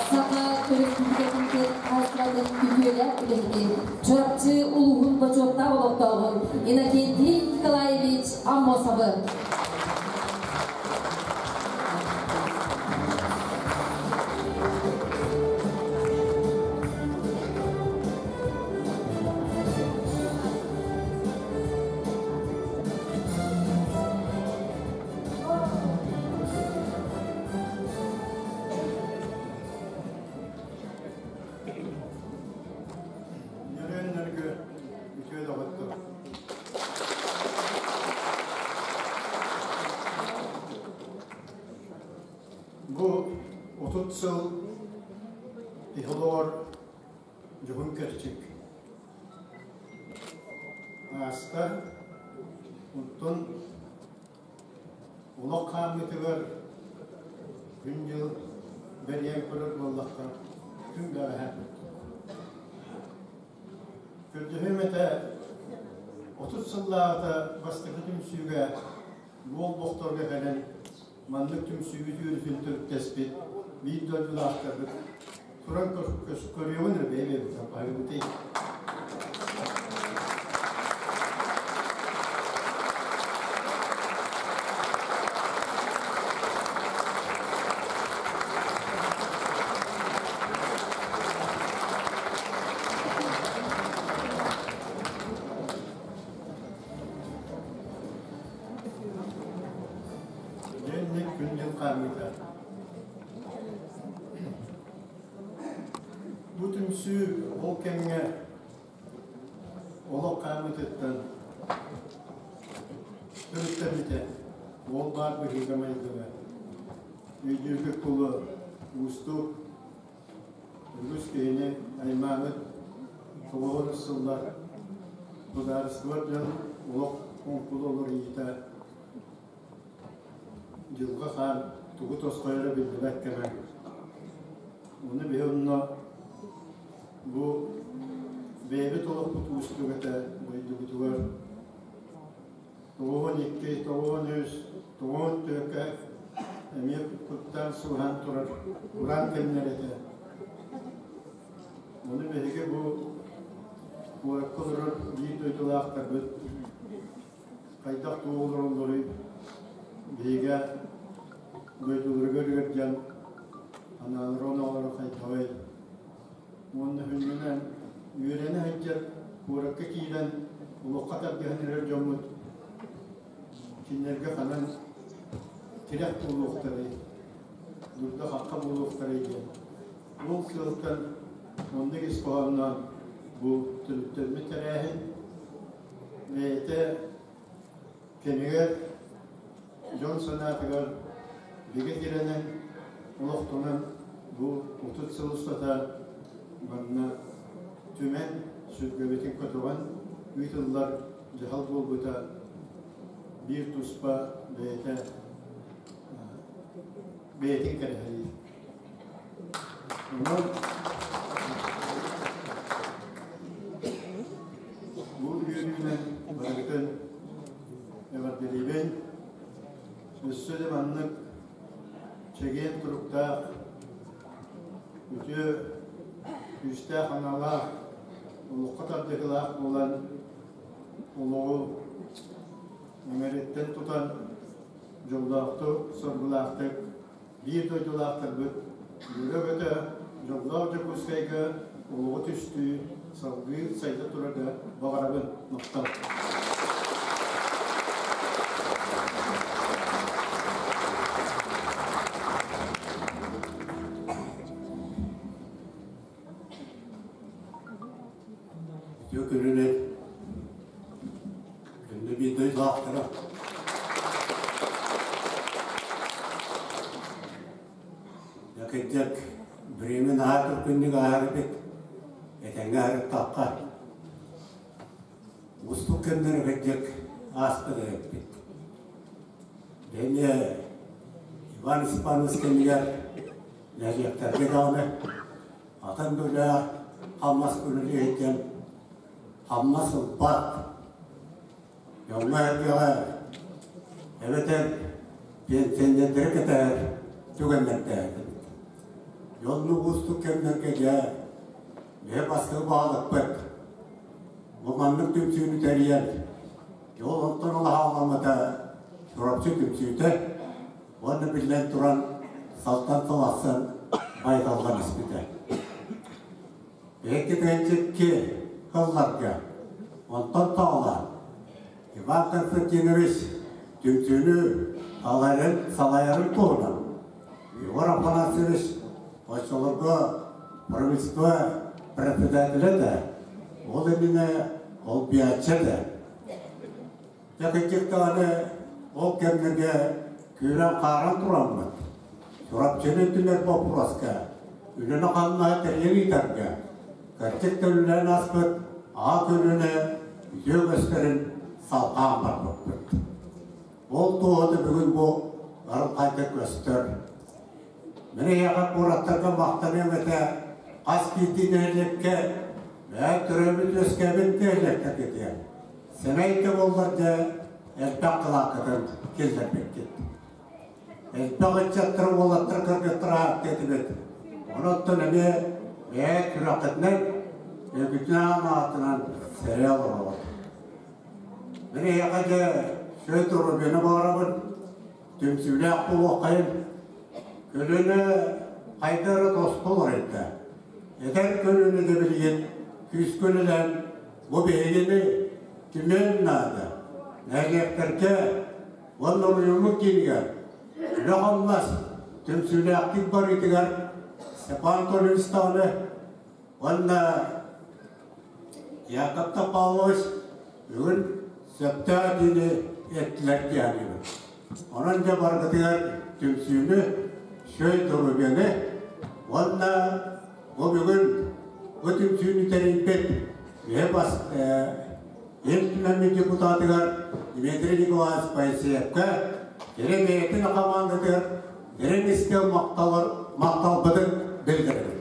Саха Өрөспүүбүлүкэтин хаһаайыстыбатын үтүөлээх үлэһитин, Чурапчы улууһун бочуоттаах олохтооҕун Иннокентий Николаевич Аммосовы. Нөрүөн-нөргү үтүө доҕоттор. Бу 30 сыл иһолоор дьоһун кэрчик ааста. Оттон олох хаамыытыгар күн-дьыл бэрийэн көрөр буоллахха, күн бэҕэһээ Көрдөһүөм этэ, 30 сыллааҕыта бастакы түмсүүгэ буол бохторго кэлэн маннык түмсүүбүт үөрүүтүн төрүттэспит биир дойдулаахтарбыт туран көрүөҕүн эрэ бэйэ-бэйэбитин хаһыыбытый. Дьэнник күн-дьыл хаамыыта. Бу түмсүү ол кэмҥэ олох хаамыытыттан төрүттэммитэ. Ол баар быһыыга-майгыга өйдүүргэ кулу уустук үгүс киһини аймаабыт тоҕоҕун сыллар судаарыстыба дьон олох оҥкула уларыйыыта дьылҕа хаан тугу тосхойоро биллибэт кэмэ. Ону биһи онно бу бэйэбит олохпут уустук этэ дойдубутугар 92, 93, 94 эмиэ куттаан суоһаан турар кураан кэмнэр этэ. Ону биһиги бу куоракка олорор биир дойдулаахтарбыт хайдах туох олороллоруй биһигэ дойдуларыгар ыалдьан анаалара оноолоро хайдаҕый уонна хүннүнэн үөрэнэ сылдьар куоракка киирэн олоххо тардыһан эрэр дьоммут кинилэргэ ханан тирэх буолуохтарай, дурда-хахха буолуохтарай диэн. Ол сыалтан оннук ис хоһоонноон бу төрүттэммит тэрээһин бэйэтэ кэмигэр дьон санаатыгар бигэ тирэнэн олохтонон бу 30 сыл устата манна түмэн сүргэбитин көтөҕөн ыытыллар дьаһал буолбута биир туспа бэйэтэ бэйэтин кэрэһэлиир. Онон бу үөрүүнэн барыгытын эҕэрдэлиибин. Өссө да маннык чэгиэн туруктаах, үтүө, күүстээх аналаах, олоххо тардыһыылаах буолан олоҕу эҥэриттэн тутан дьоллоохтук, соргулаахтык биир дойдулаахтарбыт үөрэ-көтө дьоллоох Дьокуускайга олоҕу түстүү, салгыы сайда турарга баҕарабын. Махтал. Үтүө күнүнэн күндү биир дойдулаахтара. Дьэ время наһаа түргэнник ааһар эбит. Этэҥҥэ аһарыттахха. Бу кэмнэри кырдьык ааспыт эбиппит. Бэйэ Иван Степанович кэмигэр нэһилиэктэргэ даҕаны атын да үлэ хамнас үлэлиэһиттэн хамнас ылбат. Дьоҥҥо-сэргэҕэ эбэтэр пенсионердары кэтэһэр түгэннэрдээхпит. Дьоннук уустук кэмнэргэ дьэ биһи бастакы баһылыкпыт бу маннык түмсүүнү тэрийэн дьол онтон ыла хаалламмыта Чурапчы түмсүүтэ уонна биллэн туран салтан сыл ахсын байыталлан испитэ. Биһиги тыһыынча сылларга онтон саҕалаан Иван Константинович түмсүүнү салайарын, салайарын туһунан Егор Афанасьевич оччолорго правительство председателэ да, ол иннинэ олбиаччы да. Дьэ кырдьык даҕаны ол кэмнэргэ күүрэн-хааран тураммыт, Чурапчыны түмэр боппуруоска үлэни-хамнаһы тэрийэн ыытарга, кырдьык да үлэлээн ааспыт аҕа көлүөнэ үтүө үгэстэрин салҕаан барбыппыт. Ол туоһута бүгүн бу арылхайга көстөр. Мин эһиэхэ куораттарга махтаныам этэ, хас биирдии нэһилиэккэ бэйэ төрөөбүт-үөскээбит нэһилиэктэргитигэр Сэмэй да буоллар дьэ элбэх кылааккытын киллэрбиккит. Элбэх ыччаттары, уолаттары, кыргыттары ааттыа этибит. Онон эмиэ бэйэ күрэххитинэн, өйгүтүнэн аатынан сэрээ олороҕут. Мин эһиэхэ дьэ сүө турубины баҕарабын, түмсүүлээх буолуоххайын. Көлүөнэ хайда эрэ тосту олоройда. Эдэр көлүөнэ да билигин күүскэ үлэлээн Бу биһигини түмүөн наада. Нэһилиэктэргэ уонна оройуоммут киинигэр үлэ-хамнас түмсүүлээхтик барыытыгар Степан Анатольевич даҕаны уонна Яков Павлович бүгүн сөптөөх этиини эттилэр дии саныыбын. Онон дьэ барыгытыгар түмсүүнү, сүөл доруобуйаны уонна бу бүгүн бу түмсүүнү тэрийбит үһэ бас Ил Түмэммит депутатыгар Дмитрий Николаевич Поисеевка кини бэйэтин хамаандатыгар дириҥ истиҥ махталбытын биллэрэбит.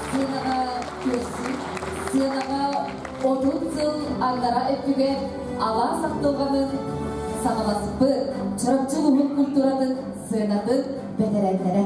Сыанаҕа көрсүү, сыанаҕа 30 сыл аннараа өттүгэр алаас ахтылҕанын саҕаласпыт Чурапчы улууһун культуратын сыанатын бэтэрээннэрэ.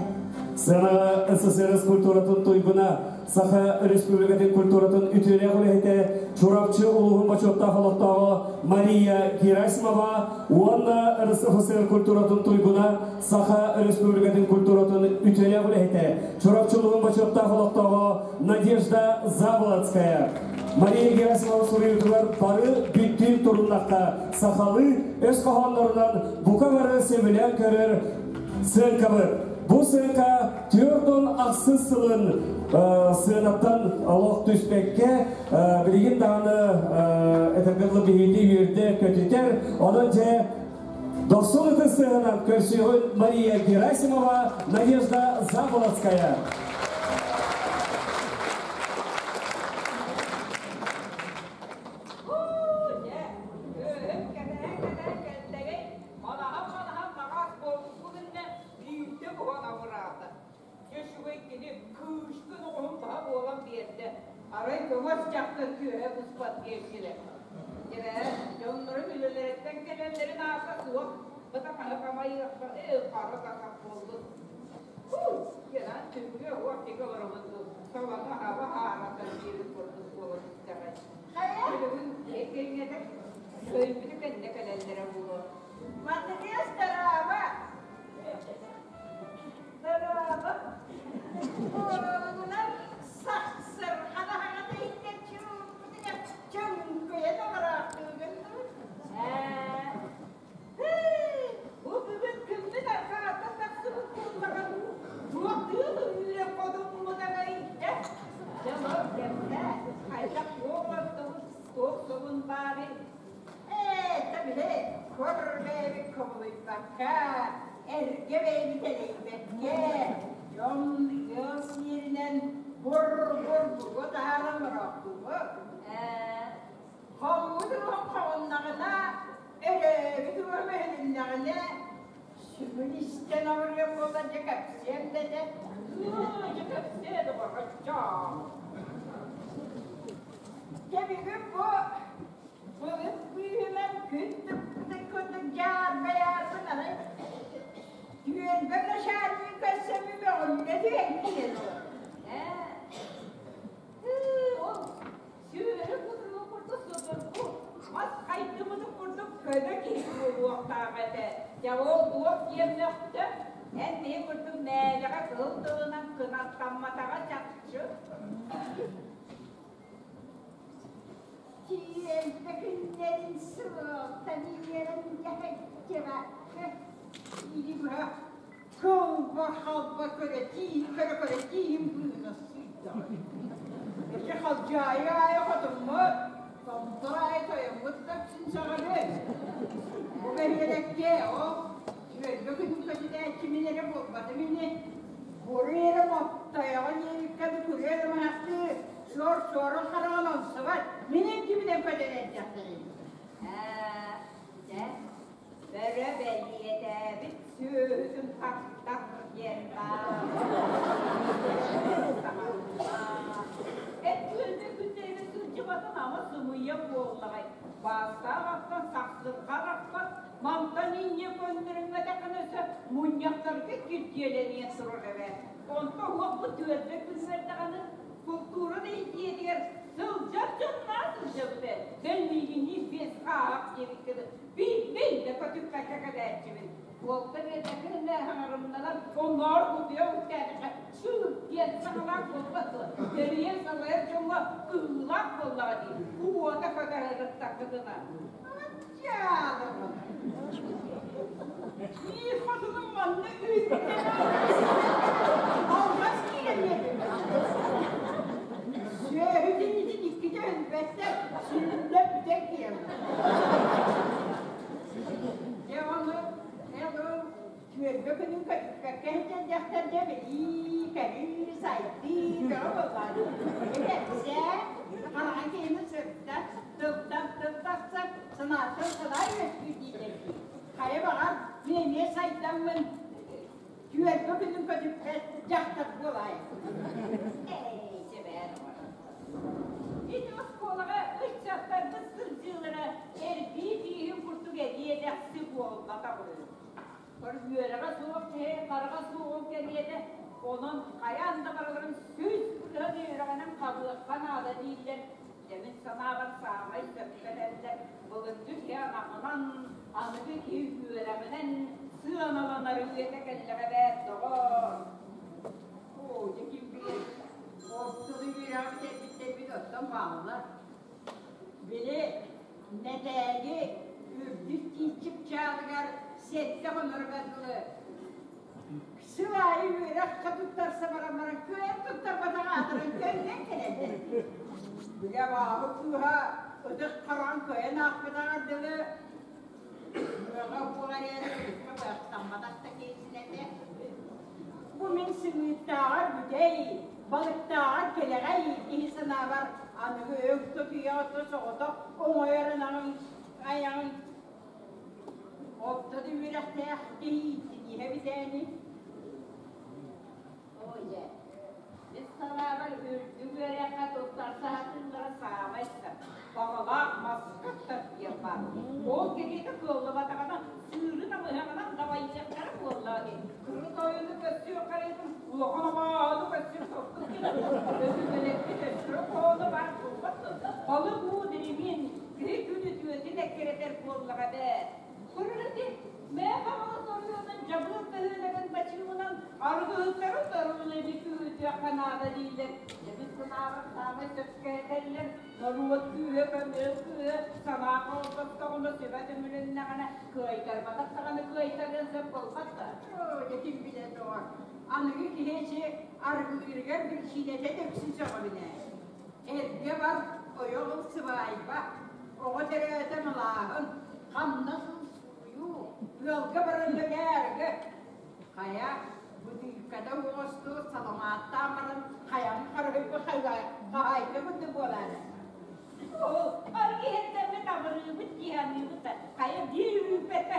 Сыанаҕа СССР культуратын туйгуна Саха Республикатын культуратын үтүөлээх үлэһитэ Чурапчы улууһун бочуоттаах олохтооҕо Мария Герасимова уонна РСФСР культуратын туйгуна Саха Республикатын культуратын үтүөлээх үлэһитэ Чурапчы улууһун бочуоттаах олохтооҕо Надежда Заболоцкая. Мария Герасимова суруйуутугар бары бүттүүн туруннахха сахалыы өс хоһооннорунан бука бары сөбүлээн көрөр сыаҥкабыт. Бу сыаҥка 48 сылын сыанаттан олох түспэккэ билигин даҕаны этэргэ дылы биһиги үөрдэ көтүтэр. Онон дьэ дохсун ытыс сыһынан көрсүөҕүн Мария Герасимова, Надежда Заболоцкая. Биирдэ буһан абыраата. Дьэ үчүгэй кини кыышкын оҕуһун баһа буолан биэрдэ. Арай көҥөс дьахтар күөһэ буспат диэччилэ. Дьэ, дьоннорум үлэлэриттэн кэлэллэрин аата суох. Бытахаһы хамайыахха ээ хара тахах буоллун. Һуу, кэнэн түҥҥэ уот диэки олоробун дуу, солону хаба хааратар диэбит курдук буола түстэҕэ. Билигин эккиҥҥэтэ кыайбыты кэннэ кэлэллэрэ буолуо. Матырыас дорообо! Дорообо! Буолугунан сахсырҕана хаҕата иһиттэн чуумпутугар чөҥкүйэн олороохтуугун дуу? Ээ, бу бүгүн күммүт арҕааттан тахсыбыт буоллаҕа дуу? Туох тыал үүрэн ходуммутаҕай? Дьэ, олор кэмнэ, хайдах туох олордубут, туох сонун баарый? Ээ, табили, кор бэйэбит кобулуйбакка, эргэ бэйэбит элэйбэккэ, дьон Ыал сиэринэн бур-бур буруо таһааран бороохтуубут. Ээ, Хоҥмут уруһун хоҕуннаҕына, өрөөбүт уруһум өһүлүннэҕинэ, сүгүн истэн абырыам буоллар дьэ кэпсиэм да этэ. Ыы, дьэ кэпсиэ доҕорчоом. Дьэ бүгүн бу былыт быыһынан күн тыппытын курдук дьаарбайаарбын арай түөлбэ начальник көрсөммү мөҕүллэ түһэн киирэн олорор. Ээ, ол Сүөһү кутуругун курдук судургу, мас хайдыбытын курдук көнө киһи буолуохтаах этэ. Дьэ ол туох диэн мөхтө? Эн биһи курдук мээлэҕэ кыһыл тылынан кынаттамматаҕа чахчы. Тиэлбэ күннэрин суолтан иэрэн дьэһэччэбэккэ или быһа кылба-халба көрө тииһин көрө-көрө тииһин быына сыйдаҕа. Эчи халдьаайы аайы хотуммут, томтор аайы тойоммут да син саҕалыы. Бу бөһүөлэккэ ол түөлбэ күнүн көтүтээччи мин эрэ буолбатым ини. Буруй эрэ моттойоҕо диэбиккэ да күрүө эрэ маһахтыы суор-суорун хараҕын онсубат, мин интибинэн көтөн эрдэхтэрин. Ээ, дьэ, Бөрө бэлиэтээбит сүөһүтүн тартар диэн баар. Эт күөлгэ күннэйбит сылдьыбатын ама сымыйа буоллаҕай. Баастаах аттан сахсырҕа арахпат, мантан инньэ көннөрүммэтэххинэ өссө мунньахтарга кирдиэлэниэн турар эбээт. Онто уохпут түөлбэ күннэрдэҕинэ култуура да идиэтигэр сылдьар дьонноох сылдьабыт ээ. Бэл миигинниин биэс хааһах диэбиккэ дылы Бил-бил да көтүппэккэ кэлээччибин. Буолта биэрбэккэ хаҥарымнанан, онноор кутуйа үктээтэххэ, чыыр диэн саҥалаах буолбат дуо? Тэрийэн салайар дьоҥҥо кыһыылаах буоллаҕа дии, уота көтөһөрүттаххытына. Дьаалабын. Биир хотунум манна үүттэ. Алҕас киирэн биэрдим. Сүөһүтүн итин иккитэ өлбөттөр, сүллэ бүтэн киирэн. Дьэ ону эн ол түөлбэ күнүн көтүппэккэ сылдьан дьахтарга билии, көрүү, сайдыы бөҕө буоллаҕа. Кэпсээ, хараҕын киһини сырдат, тылтан тыл тахсар, санааттан санаа үөскүүр дииллэр дии. Хайа баҕар, мин эмиэ сайдаммын түөлбэ күнүн көтүппэт дьахтар буолаайын. Эй, сэбээн Ити оскуолаҕа ыччаттарбыт сылдьыылара эрбии тииһин курдук эриэ-дэхси буолбатах үһү. Үөрэҕэ суох киһи хараҕа суоҕун кэриэтэ, онон хайаан да барыларын 100% үөрэҕинэн хабыахха наада дииллэр. Дьэ, мин санаабар саамай сөпкө этэллэр. Былыргы киһи анаҕынан, аныгы киһи үөрэҕинэн сыаналанар үйэтэ кэллэҕэ эбээт, доҕоор. Оо, дьэ ким билэр, Ортону үөрэҕи бүтэрбиттэрбит оттон бааллар. Били Нэтээги үрдүк тиит чыпчаалыгар сэттэ хонорго дылы сыл аайы үөрэххэ туттарса баран баран кыайан туттарбатах аатыран төннөн кэлэллэр. Били абааһы кыыһа ытык хараҕын кыайан аахпатаҕар дылы үөрэҕэ буолар эрэ ытыкка быһахтамматах да киһитин этэ. Бу мин сымыыттааҕар бүтэй, балыктааҕар кэлэҕэй киһи санаабар аныгы өҥ тотуйа-ото соҕотох оҥойор ынаҕыҥ айаҕын Орто да үөрэхтээх киһи ииттинииһэ бүтээни. Оо дьэ, мин санаабар үрдүк үөрэххэ туттарса сатыыллара саамай сөп. Баҕалаах маска диэн баар. Ол кэриэтэ кыаллыбатаҕына сыыры намыһаҕынан дабайыахтара буоллаҕа дии. Кыры тойону көрсүөх харыытын улахан абааһыны көрсүөх сордук гынан өбүгэлэрбит өстөрө хоһооно баар буолбат дуо? Балык уу диримиэн киһи күн үтүөтүн эккирэтэр буоллаҕа эбээт. Көрүлэти Мээ Хаҥалас оройуонун Дьабыыл бөһүөлэгин бачыымынан арыгыһыттары торуун эбит ыытыахха наада дииллэр. Дьэбит санааҕар саамай сөпкө этэллэр. Норуот күүһэ, көмүөл күүһэ, санаа холбостоҕуна, сүбэ түмүлүннэҕинэ, кыайтарбатах даҕаны кыайтарыан сөп буолбат да. Дьэ ким билэр доҕор, аныгы киһи эчи арыгылыырыгар биричиинэтэ дөксүн сөҕөбүн ээ. Эргэ бар, ойох ыл сыбаайба, оҕо төрөөтө малааһын, хамнас ыл сууйуу, ыалга баран үлэлээ арыгы. Хайа, бытыыкка Рюмкада оҕосту саламааттаан баран хайам харыһыйбы хаһаайка курдук буолаары. Ол аргыһыттарбыт абырыыбыт дии да хайа биир үүппэт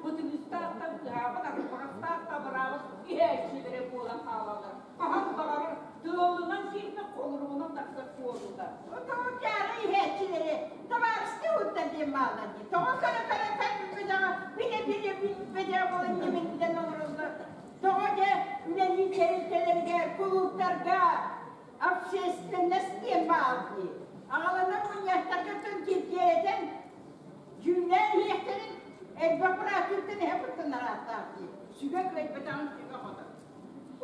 бутугустаахтан кыһаабыт арбаҕастаах табыраабыт иһээччилэрэ буолан хаалаллар. Хаһан баҕарар тыалынан киирбит холуругунан тахсар буолуулар. Тоҕо дьаара иһээччилэри табаарыстыы уттар диэн бааллар дии. Тоҕо көрө-көрө көрбүтэҕэ билэ-билэ билбэтэ буолан ньиминнэн олороллор. Тоҕо дьэ үлэлии тэрилтэлэригэр, кулууптарга общественность диэн баар дии. Аҕаланар мунньахтарга тыл киргиэрэтэн дьүүллээн иһиэхтэрин элбэх бырааттыыттан эһэ куттанар ааттаах дии. Сүгэ кыайбатаҕын сүгэ хотор.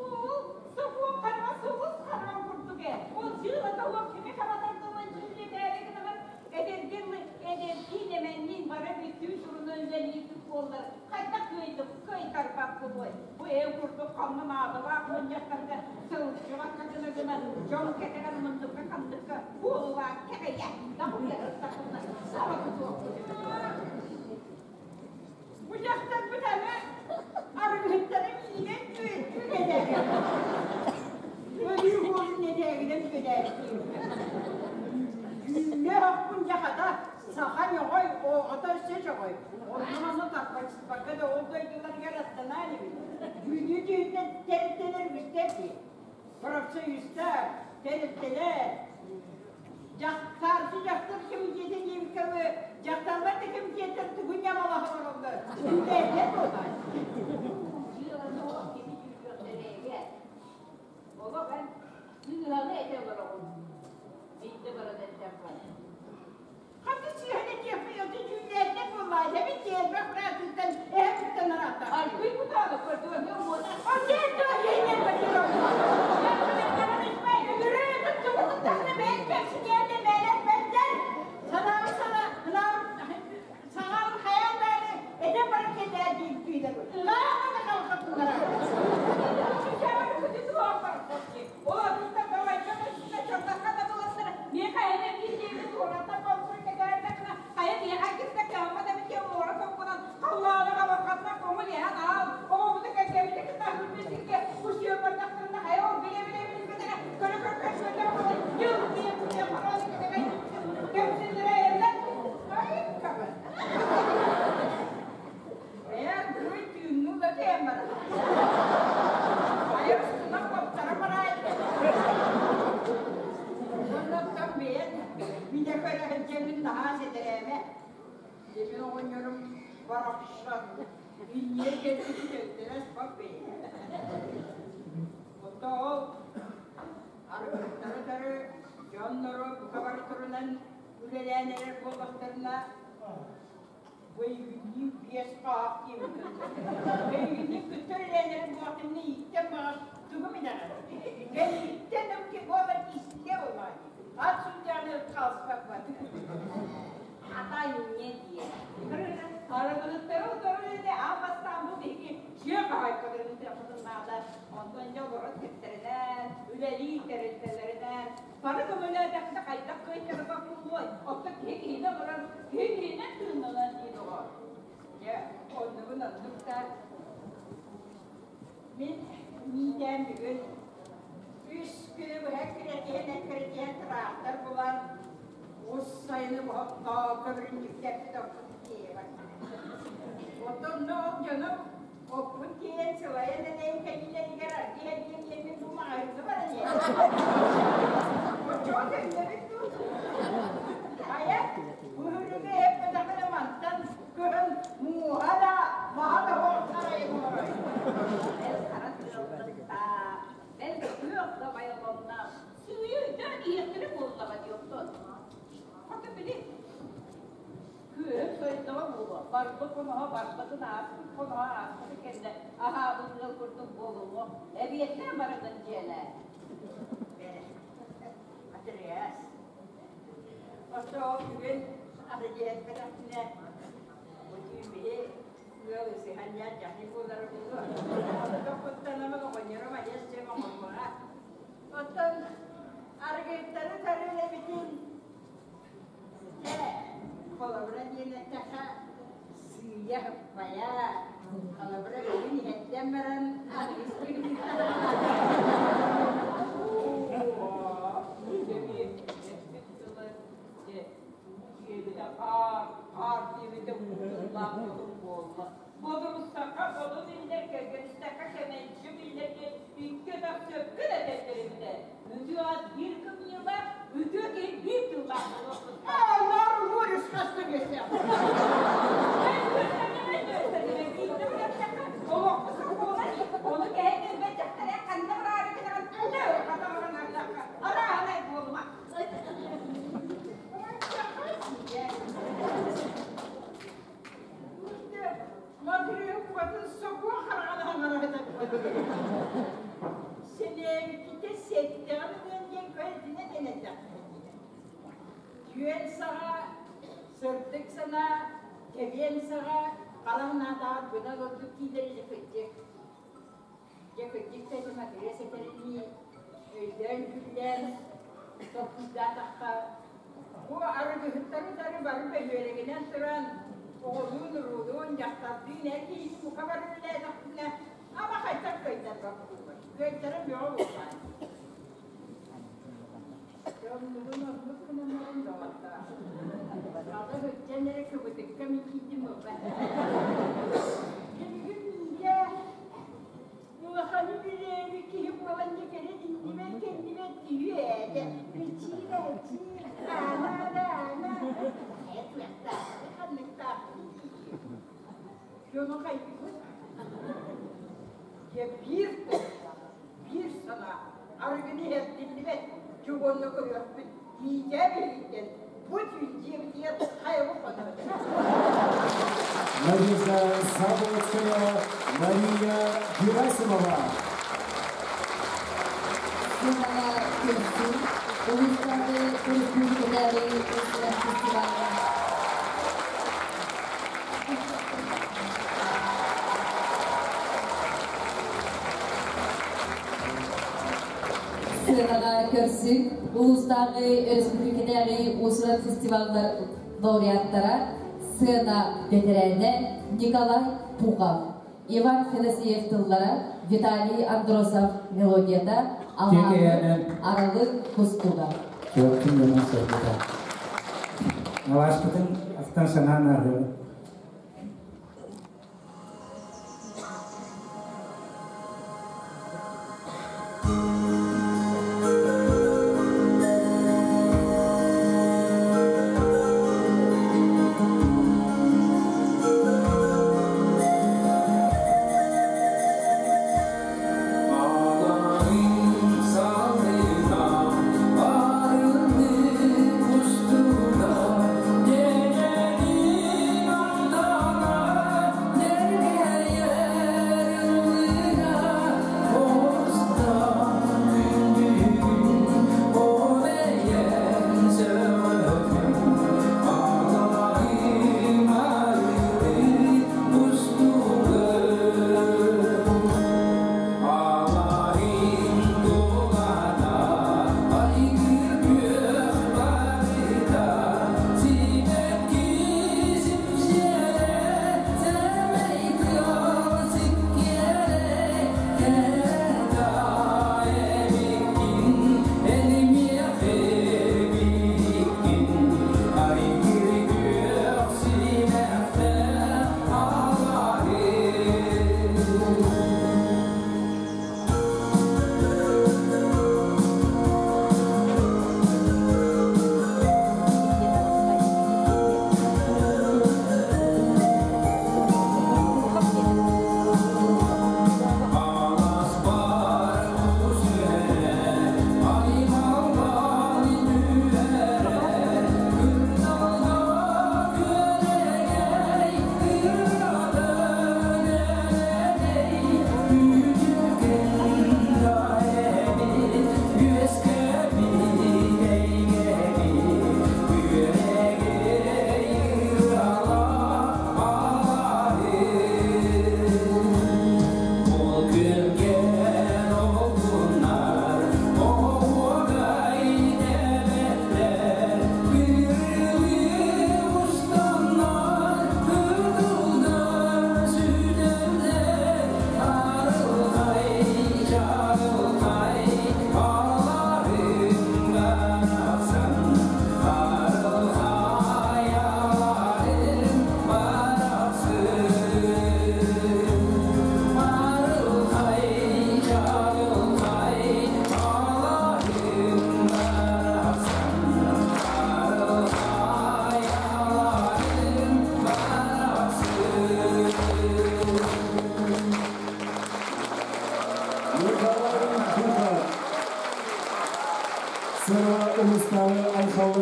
Ол сокуон хараҕа сулус хараҕын курдук ээ. Ол дьыалата уон кими хабатар тылын дьүүллэтээри гынабын. Эдэргин эдэрдиин эмэнниин бары бүттүүн сурунан үлэлиирбит буоллар, хайдах кыайдым, кыайтарбат буолуой? Бу эн курдук ханна наадалаах мунньахтарга сылдьыбакка гына гына дьон кэтэҕэр муннукка ханныкка буолулаан кэҕийэ табылларыттаххына саба тутуохпут. Бу дьахтарбыт аны арыгыһыттары миинэн түөдээгэ. Өлүү буолун нэдээгинэн түөдээбит. Дьүүллэ охпун дьахата саха ньоҕой, оҕото өссө чоҕой. Онно-манна тарбачыспакка да ол дойдуларыгар аттанаан эбит. Дьүүлүү түүннэн тэрилтэлэр үгүстэр дии. Профсоюзтар, тэрилтэлэр, Дьахтарчы дьахтар кэмитиэтэ диэбиккэ дьахталлар да кэмитиэттэр тугун ньамалаһа олороллор. Дьүүллээбэт буолбаат. Дьыаланы олох кими дьүүллүөхтэрээгэ. Олох эн сыыһаны этэ олороҕун. Биирдэ баран эттэм бар. Хата сыыһаны этиэхпин өтө дьүүллээбэт буоллаат. Эбит элбэх быраатыттан эһэ куттан араата. Аргый кутаалы көрдүөҥҥэ уота. Дебин оҕонньорум барахсан инньэ кэлбити кэлтэрэ Оттон ол арыгыттары дьоннору бука бары турунан үлэлээн эрэр буоллахтарына быйгынныы биэс хаах диэбит бэйгиннии кытта үлэлээн эрэр буоллахтарына ииттэн баҕас тугу минэҕин кэнниттэн ымки буолар истэ буоллаҕа ат сылдьааны хаалсыбат Ата инньэ диэн. Арыгыһыттары утары үлэ аан бастаан бу биһиги дьиэ хаһаайкаларын ыытыахпытын наада. Онтон дьэ олорор сирдэринэн, үлэлиир тэрилтэлэринэн бары көмөлөөтөхпүтэ хайдах кыайтарбат буолуой? Оттон киһи киһини олорор, киһи киһинэн тыыннанар дии доҕор. Дьэ, оннугун оннук да мин миитээн бүгүн үс күнү быһа эккирэтиһэн эккирэтиһэн тыраахтар булан Ус сайыны оһохтоокко бүрүнньүктэппит оппут тиэйэ барда. Оттон ол дьонум оппун тиэйэн сылайан элэйэн кэлиилэригэр аргыйан диэн бу маҕаһыыҥҥа баран иһэр. Оччоҕо төннөбүт дуу? Хайа, уһуруга эппэтэххинэ мантан көһөн мууһа да, маһа да суох олорой. Бэл хара тыалбыттаах, бэл күөх да байылланнаах Сыыйа өйдөөн иһиэхтэрэ буоллаҕа дии оттон. Хата били күөһүм сойдоҕо буолуо, барбыт хоноһо барбытын ааспыт хоноһо ааспытын кэннэ аһаабыт ыал курдук буолумуох, эбиэттээн барыгын дьиэлээ. Атырыас. Оччоҕо бүгүн аты диэппэтэхпинэ, бу түүн биһи ыал ысыһан дьахи буолара буолуо. Онтон куттанамын оҕонньорум айас дьэм оҥорбута. Оттон арыгыттары көрөр эбитин, дьэ, холобура диэн эттэххэ, сыыйа-һыппайа, холобура бүгүн иһэттэ. Этэн баран аныгыс Бодурустакка бодун биллэр, кэргэнистэккэ кэмэлдьи биллэр диэн икки өтөх сөпкө да этэллэр. Үтүө ат биир кымньыылаах, үтүө киһи биир тыллаах буолуохпут. Наар уорис хаста биэсэ. Ону кэһэн кэлбэт дьахтар ханна бараары гынаҕын арааһынай буолума. Мадырыаппатын сокуо хараҕын Сэнээбиккитэ сэттэҕин ылыан диэн көһүтүнэ дэнэттэхпит. Түөн саҕа, сырдык санаа, тэбиэн саҕа, харах наатаҕар бына олордук киилэр дьэ кырдьык. Дьэ кырдьык да ити Матырыас этэринии өйдөөн дьүүллээн толкуйдаатахха, бу арыгыһыттары утары бары бөһүөлэгинэн туран оҕолуун-уруулуун, дьахтардыын эр киһини бука бары үлэлээтэхпинэ, ама хайдах кыайтарбат буолуой? Кыайтаран бөҕө буолбаат. Дьоннугун оннук гынан баран доҕордоох. Ала сылдьан эрэ кыбытыкка мин киирдим буолбат. Бүгүн миигэ улаханы билээри киһи буолан дьэ кэлэ иннибэр кэннибэр түһүө ээтэ. Ичиирэ ичиир, аана да аана. Ээ туохтаах, ханныктаах Дьону хайдыбыт. Дьэ биир тыллаах, биир санаа, арыгыны иһэрдиллибэт, дьугуонна көрүөхпүт, Миитээ биһигиттэн бу түүн дьиэбитигэр хайабы хонор. Надежда Заболоцкая, Мария Герасимова. Сыанаҕа көрсүҥ, улуустааҕы өрөспүүбүлүкэтээҕи уус-уран фестивалга Сыанаҕа көрсүҥ, улуустааҕы өрөспүүбүлүкэтээҕи уус-уран фестиваллар лауреаттара, сыана бэтэрээнэ Николай Пухов, Иван Федосеев тыллара, Виталий Андросов мелодията, Алааппыт Арылы Кустуга. Чугастын дьонун сырдыта. Алааспытын ахтан санаан ааһыаҕын.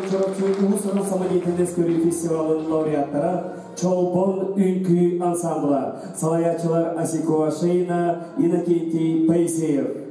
Чурапчы уус-уран самодеятельность көрүү фестивалын лауреаттара Чолбон үҥкүү ансамбла. Салайааччылар Асикова Шейна, Иннокентий Поисеев.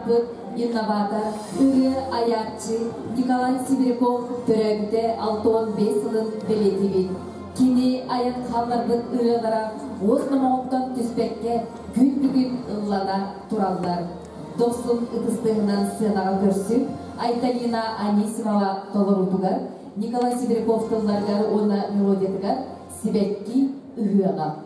дойдулаахпыт, инноватор, ырыа айааччы Николай Сибиряков төрөөбүтэ 65 сылын бэлиэтиибит. Кини айан хаалларбыт ырыалара уос номоҕуттан түспэккэ күн бүгүн ыллана тураллар. Дохсун ытыс тыаһынан сыанаҕа көрсүҥ Айталина Анисимова толоруутугар, Николай Сибиряков тылларыгар уонна мелодиятыгар Сибэкки ыһыаҕа.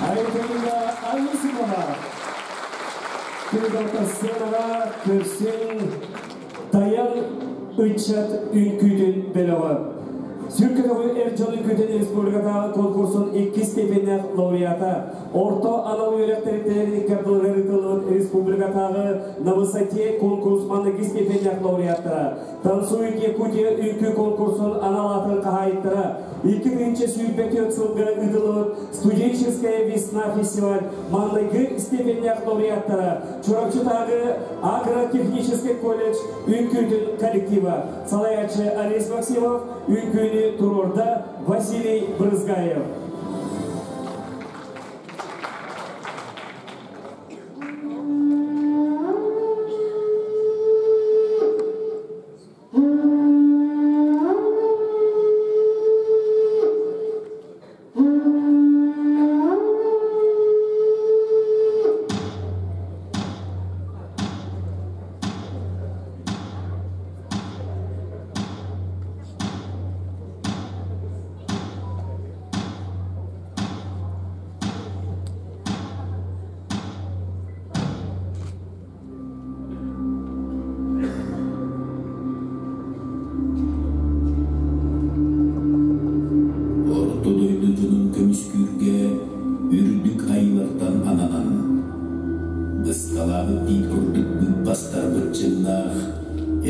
Айталина Анисимова. Күнүгэр сценаҕа көрсөн Таян ыччат үҥкүүтүн бөлөҕө. Сүркөтөҕү эр дьон үҥкүүтүн республикатааҕы конкурсун иккис степеннээх лауреата, орто анал үөрэх тэрилтэлэрин икки ардыларыгар ыытыллыбыт республикатааҕы На высоте конкурс маныгы степеннээх лауреаттара, Танцует Якутия үҥкүү конкурсун анал аатын хаһаайыттара, 2024 сылга ыытыллыбыт Студенческая весна фестиваль маҥнайгы степеннээх лауреаттара, Чурапчытааҕы агротехнический колледж үҥкүүтүн коллектива, салайааччы Олесь Максимов, үҥкүүнү туруорда Василий Брызгаев.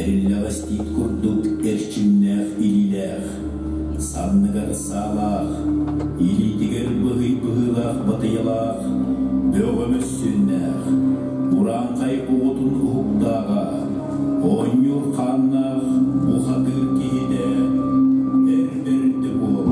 Эриллэҕэс тиит курдук эрчимнээх илиилээх, санныгар саалаах, илиитигэр быһый быһыылаах батыйалаах, бөҕө мөссүөннээх, урааҥхай оҕотун уһуктааҕа, оонньуур хааннаах бухатыыр киһитэ эр бэрдэ буол.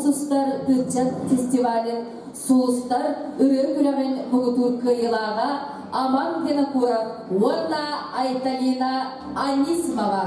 Муус устар ыччат фестивалын Сулустар ырыа күрэҕин муҥутуур кыайыылааҕа Аман Винокуров уонна Айталина Анисимова.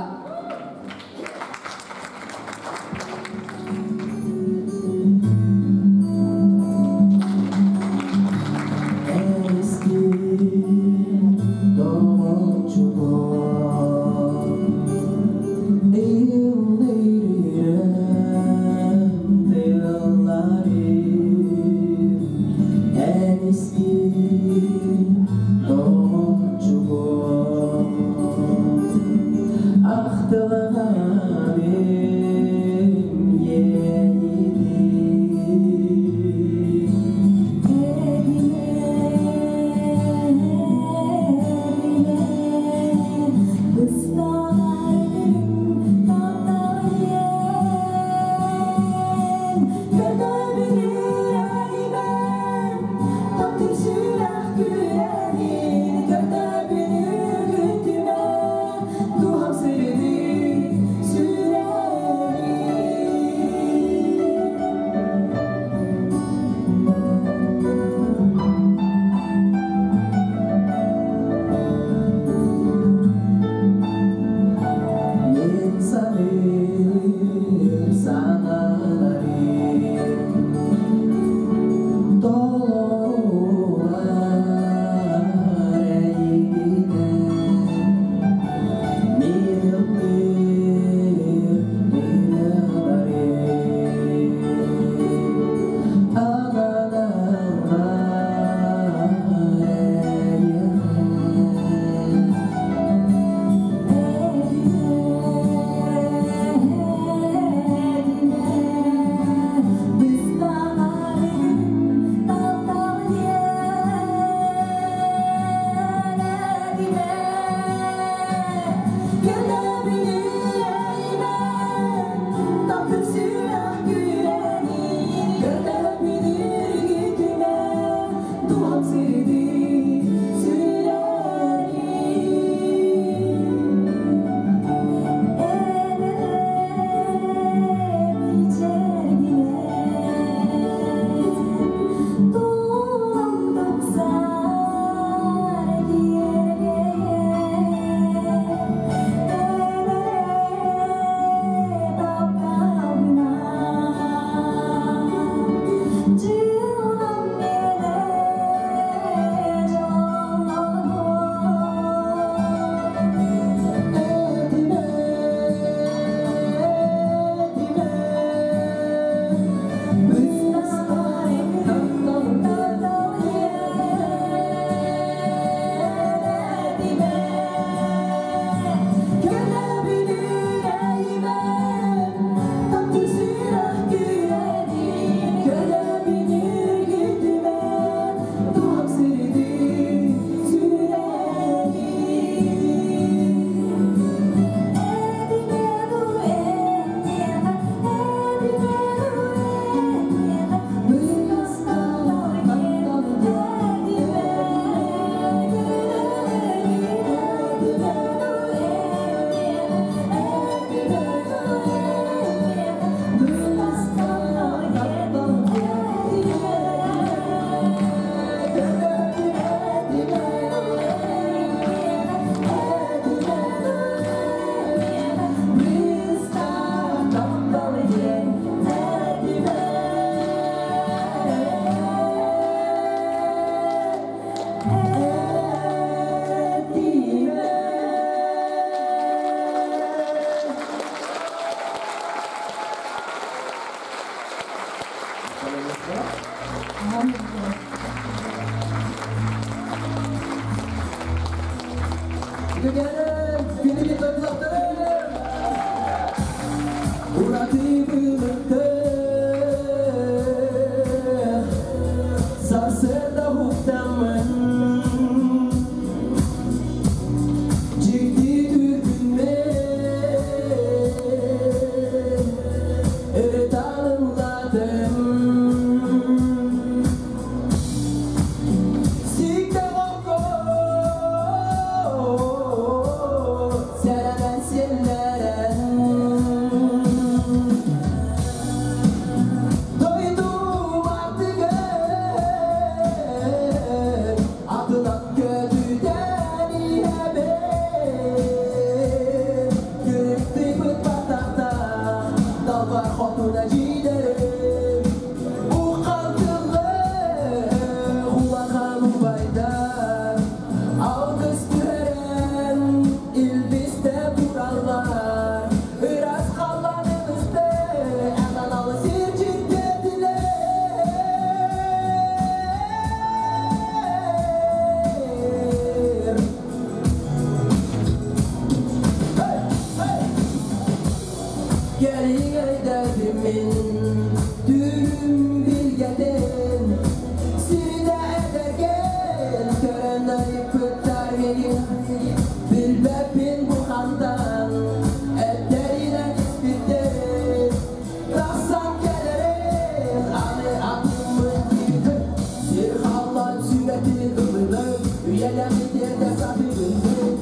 Сүбэтин ылынын, үйэлэми тиэрдэ сатыыбын мин.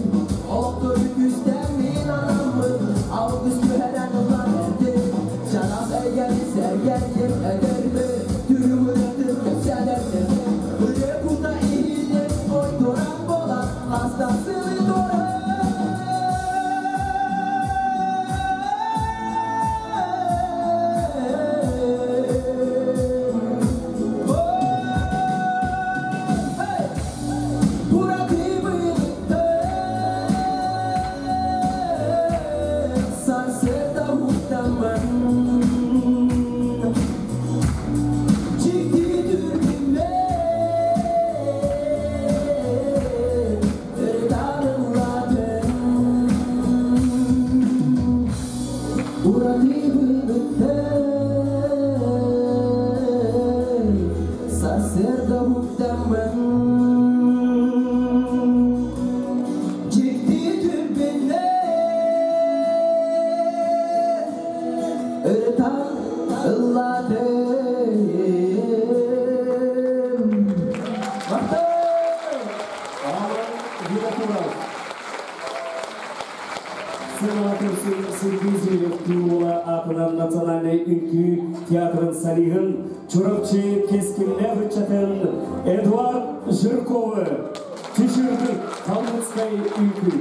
Олохтору күүстэммин анаммын, алгыс түһэрэн ылан эрдим. Чараас эйгэни сэргэйим эдэрбин, түрүм ырыатын кэпсээн эрдэбин. Ырыа кута иһиллэр, ойдуран буолан, хаста сылы туоран. Сарсыарда уһуктаммын Дьикти түрбүннэр Ырытан ыллаатым. Махтал! Винокуров. Сенаторсын Сергей Зверев Туола атынан национальный үҥкүү театрын солиһын Чурапчы кэскиллээх ыччатын Эдуард Жирковы Чүчүрдүк Калмыцкай үҥкүү.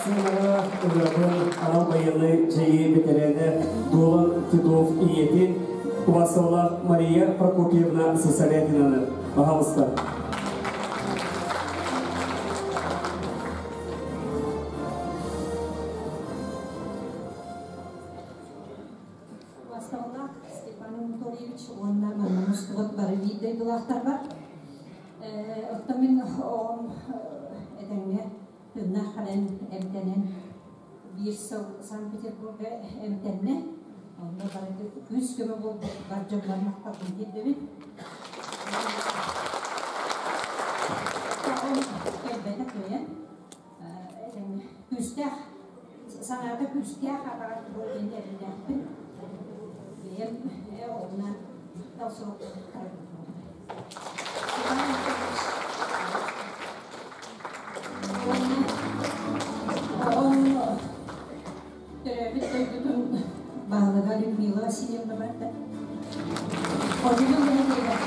Сыанаҕа ыҥырабын анал байыаннай дьайыы бэтэрээнэ Дуолан Титов ийэтин Кубасовлаах Мария Прокопьевна Сысолятинаны. Пожалуйста. Убастабыллаах Степан Анатольевич уонна манна мустубут бары биир дойдулаахтар бар. Оттон мин оҕом этэҥҥэ тыыннаах кэлэн эмтэнэн биир сыл Санкт-Петербурга эмтэннэ. Онно бары күүс-көмө буолбут бар дьоммор махталбын тиэрдэбин. Күүстээх, санаата күүстээх атаҕар туруо диэн эрэллээхпин. Бэйэм оҕунан махтал сурук туттарабын. Степан Анатольевич уонна оҕом төрөөбүт дойдутун баһылыга Людмила Васильевна барда. Одьулуун нэһилиэгэр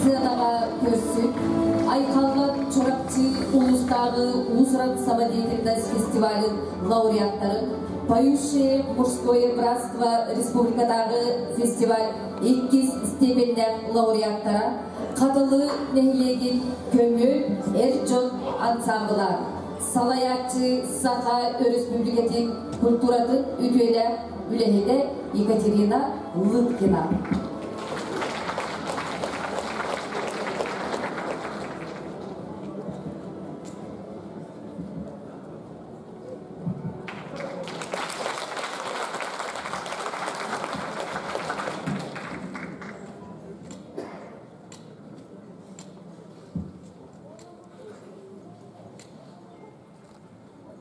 Сыанаҕа көрсүк, Айхаллан Чурапчы улуустааҕы уус-уран самодеятельность фестивалын лауреаттарын, Поющее мужское братство республикатааҕы фестиваль иккис степеннээх лауреаттара, Хатылы нэһилиэгин Көҥүл эр дьон ансаамбыла, салайааччы Саха Өрөспүүбүлүкэтин культуратын үтүөлээх үлэһитэ Екатерина Лыткина.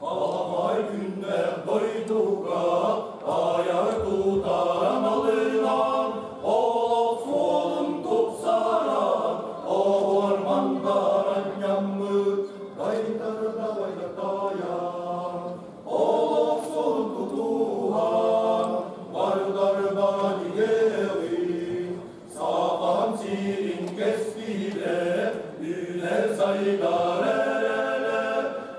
Аламай күннээх дойдуга айар тутар аналынан, олох суолун тупсаран, оһуор-мандар анньаммыт, дайдар далайдар дайан. Олох суолун тутуһан, бардар баран иһэҕин, Сахам сирин кэскилэ, үүнэр сайдар эрэлэ,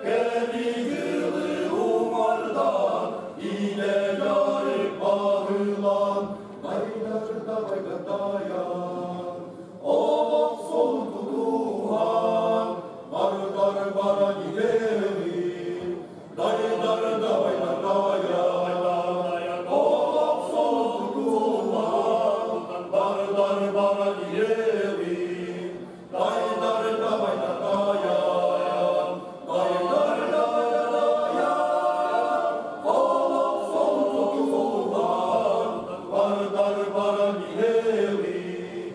кэми-дьылы уҥуордаан, илэ дьарык баһылаан, дайдар дабайдар дайан. Олох суолун тутуһан, бардар баран иһэҕин, дайдар дабайдар дайан. Олох суолун тутуһан, бардар баран иһэҕин, дайдар дабайдар дайан. Дайдар дабайдар дайан. Олох суолун тутуһан, бардар баран иһэҕин.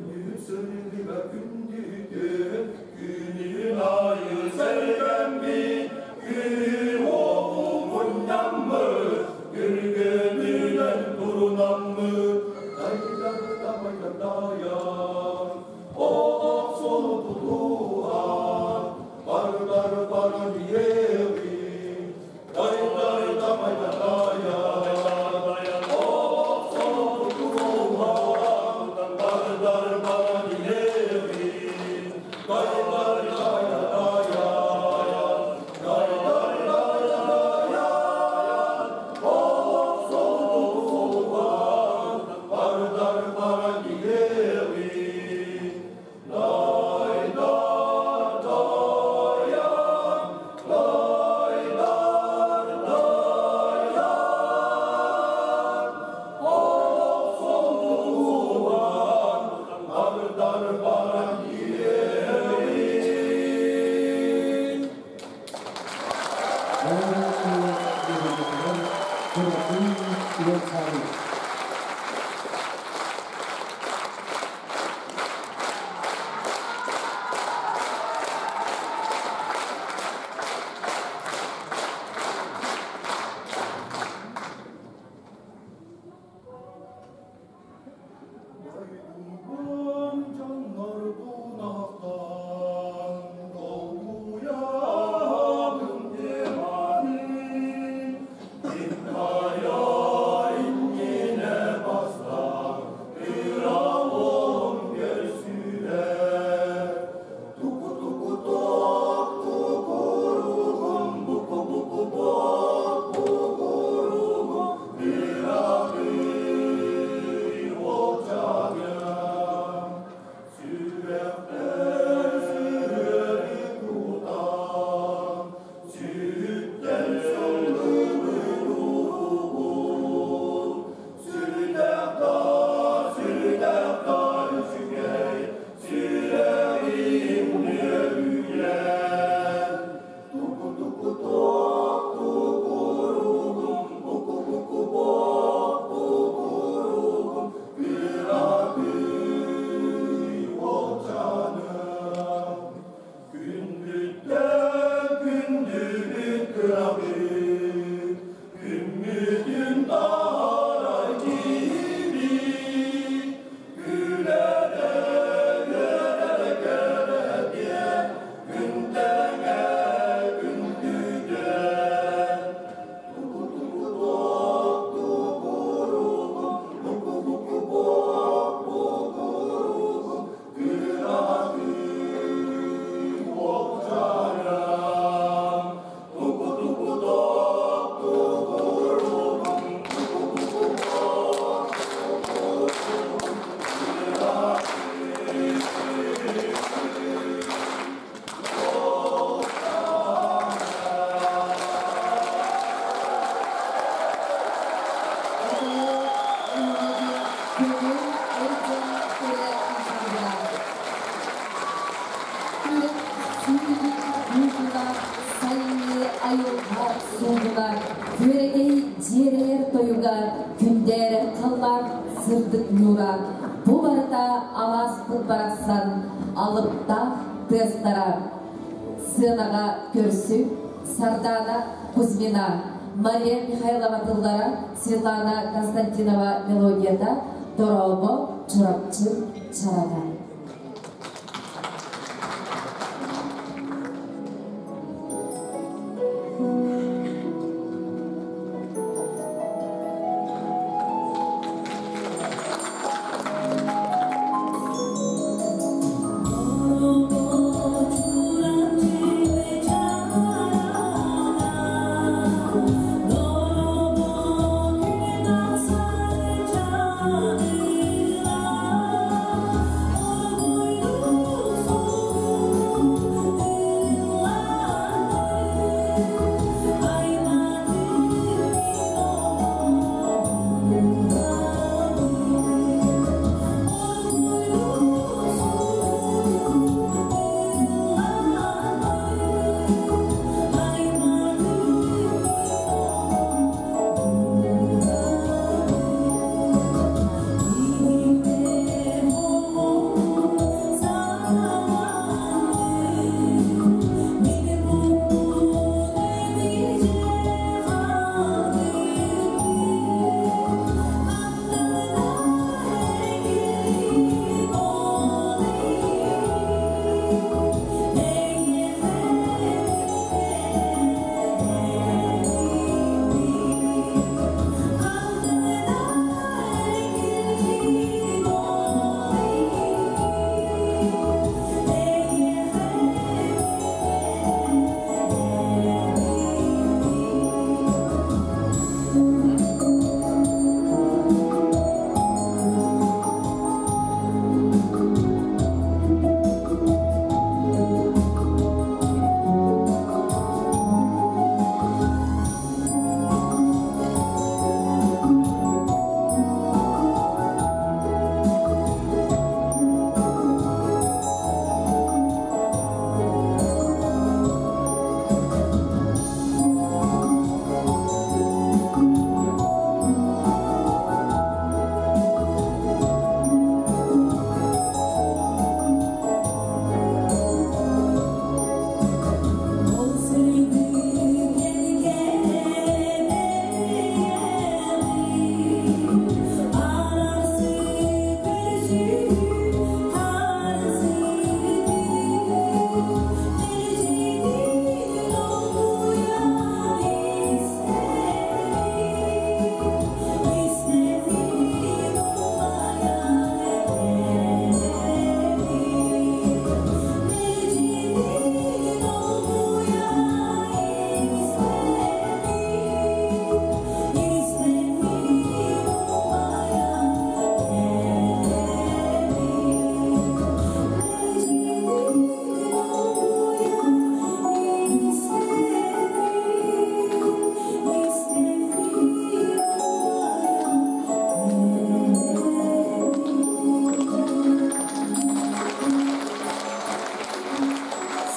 Күндү сырдыга күндүтүн, күнүн айы сэргэммит, күн уолу мунньаммыт, күргөмүнэн турунаммыт, дайдар дабайдар дайан. сырдык ньуура, бу барыта алааспыт барахсан алыптаах тыастара. Сыанаҕа көрсү Сардаана Кузьмина, Мария Михайлова тыллара, Светлана Константинова мелодията, Дорообо, Чурапчы чарана.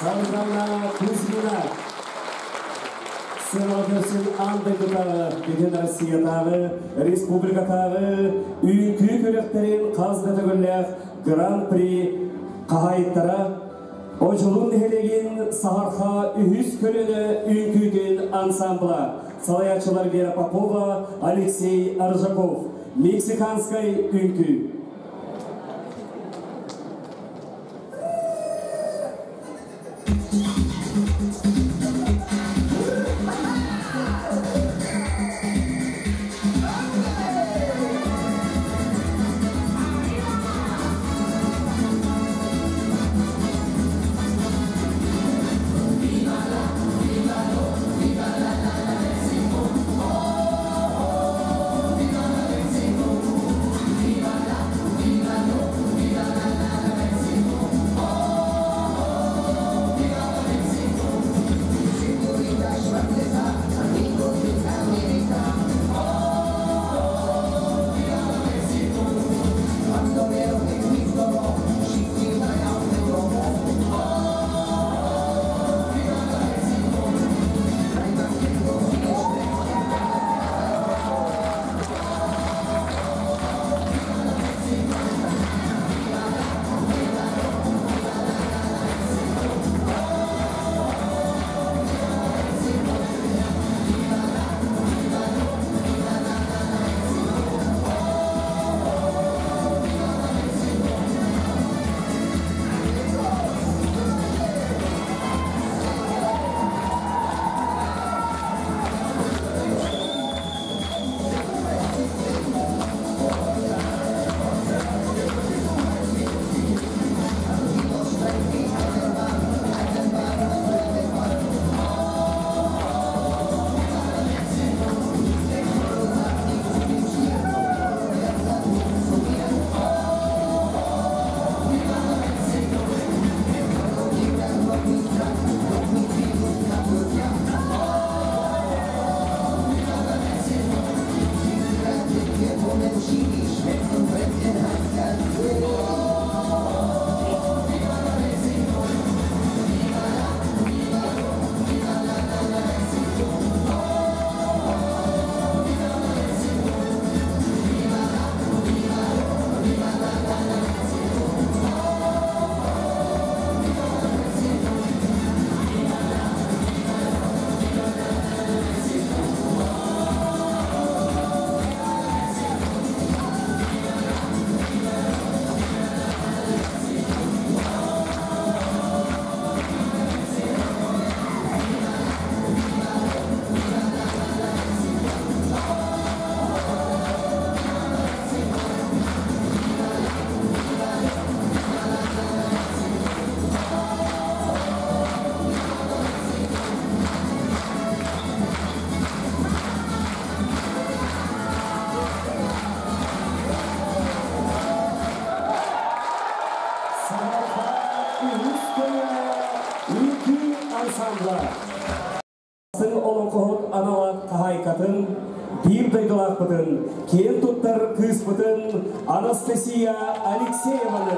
Сардана Кузьмина. Сыанаҕа көрсүн аан дойдутааҕы, бүтүн Россиятааҕы, республикатааҕы үҥкүү күрэхтэрин хас да төгүллээх Гран-при хаһаайыттара Одьулуун нэһилиэгин Саһарха үһүс көлүөнэ үҥкүүтүн ансамбла салайааччылар Вера Попова, Алексей Аржаков. Мексиканскай үҥкүү. Viva la ансамбла. Сын олоҥхоһут анал аат хаһаайкатын, биир дойдулаахпытын, киэн туттар кыыспытын Анастасия Алексееваны.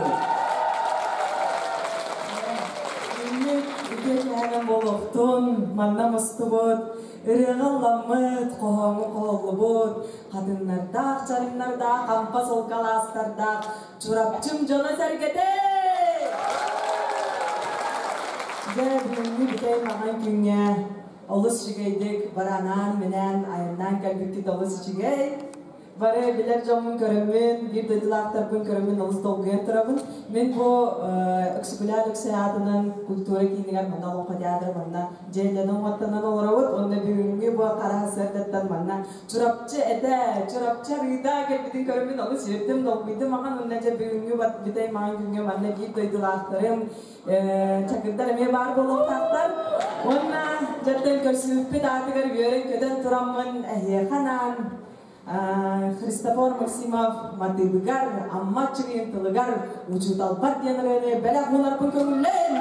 Күммүт үтүө киэһэнэн буолуохтун, манна мустубут, ырыаҕа ылламмыт, хоһооҥҥо хоһуллубут, хатыҥнардаах, чарыҥнардаах, хампа солкалаастардаах Чурапчым дьоно-сэргэтэ! Дьэ, бүгүҥҥү бүтэй маҥан күҥҥэ олус үчүгэйдик баранаан-минээн айаннаан кэлбиккит олус үчүгэй. Бары билэр дьоммун көрөммүн, биир дойдулаахтарбын көрөммүн олус долгуйан турабын. Мин бу Өксөкүлээх Өлөксөй аатынан культура киинигэр манна Олоҥхо театра манна дьиэлэнэн-уоттанан олоробут. Уонна бүгүҥҥү бу хара сарсыардаттан манна Чурапчы этэ, Чурапчы арыыта кэлбитин көрөммүн олус үөрдүм, долгуйдум ахан уонна дьэ бүгүҥҥү бүтэй маҥан күҥҥэ манна биир дойдулаахтарым чакырдар эмиэ баар буолуохтаахтар. Уонна дьэттэн көрсүбүппүт аатыгар үөрэн-көтөн тураммын эһиэхэ анаан Христофор Максимов матыыбыгар, Амма Аччыгыйын тылыгар учууталбар диэн ырыаны бэлэх уунарбын көҥүллээн!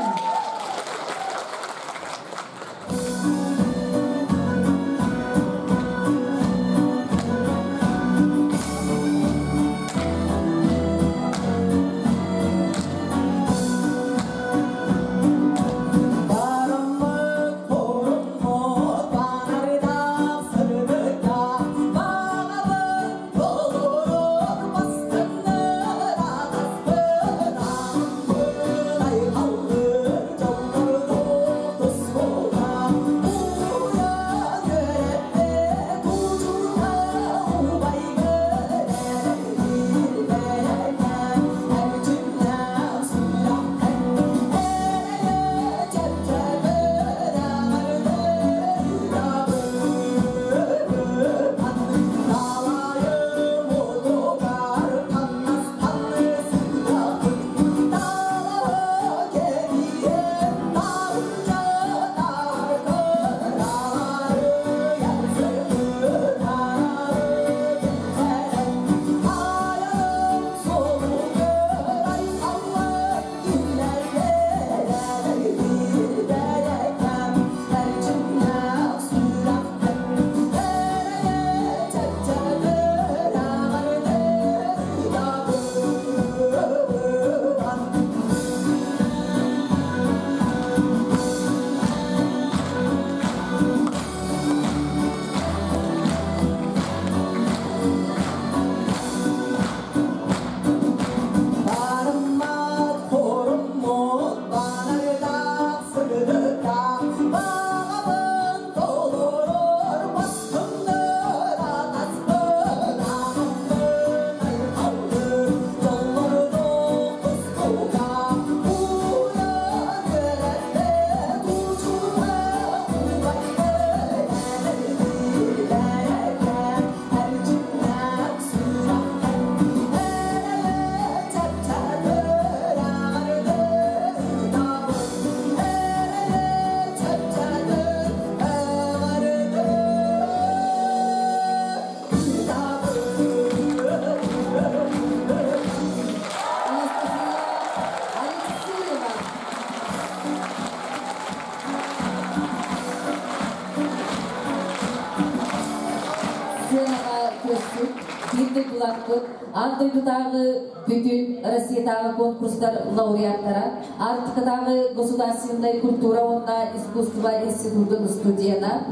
Сыанаҕа көрсүк, биир дойдулаахпыт, аан дойдутааҕы бүтүн Россиятааҕы конкурстар лауреаттара, Арктикатааҕы государственнай культура уонна искусство институтун студена,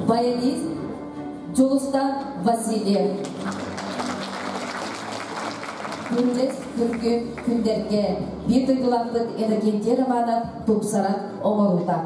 баянист Дьулустан Васильев. Күрүлэс күргүм күндэргэ биир дойдулаахпыт Иннокентий Романов тупсаран оҥоруута.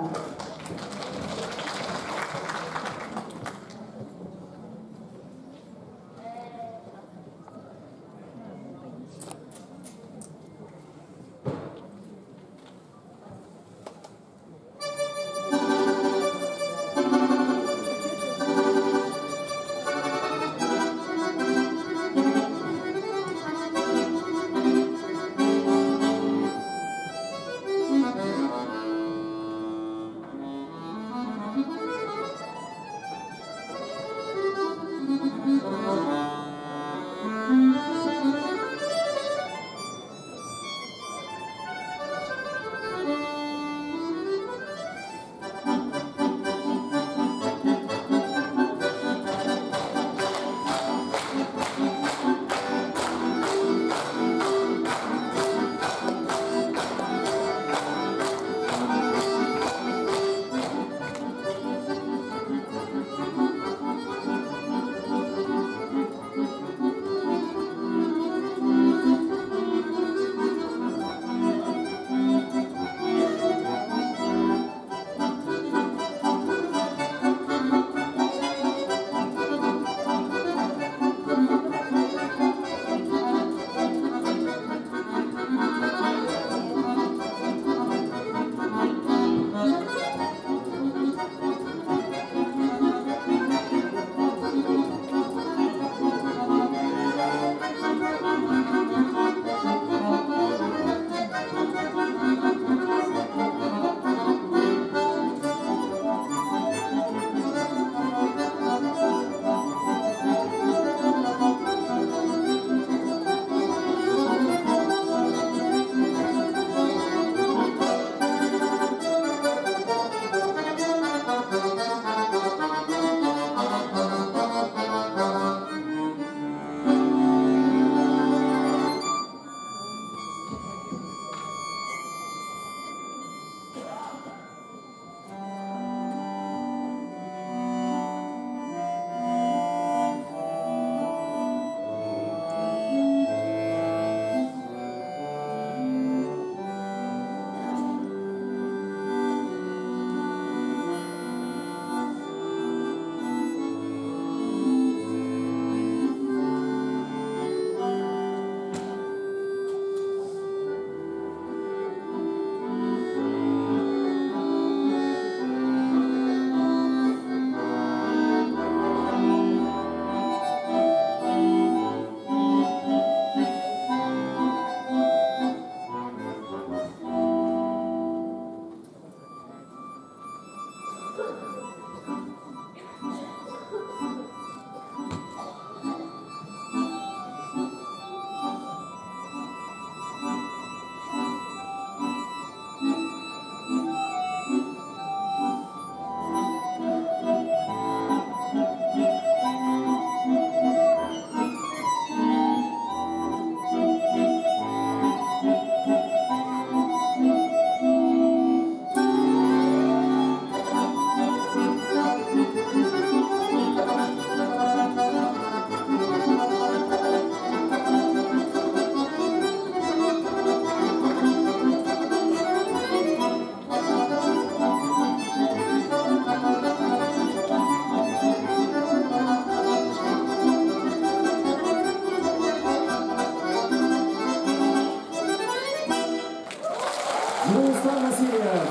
Руслан Васильев.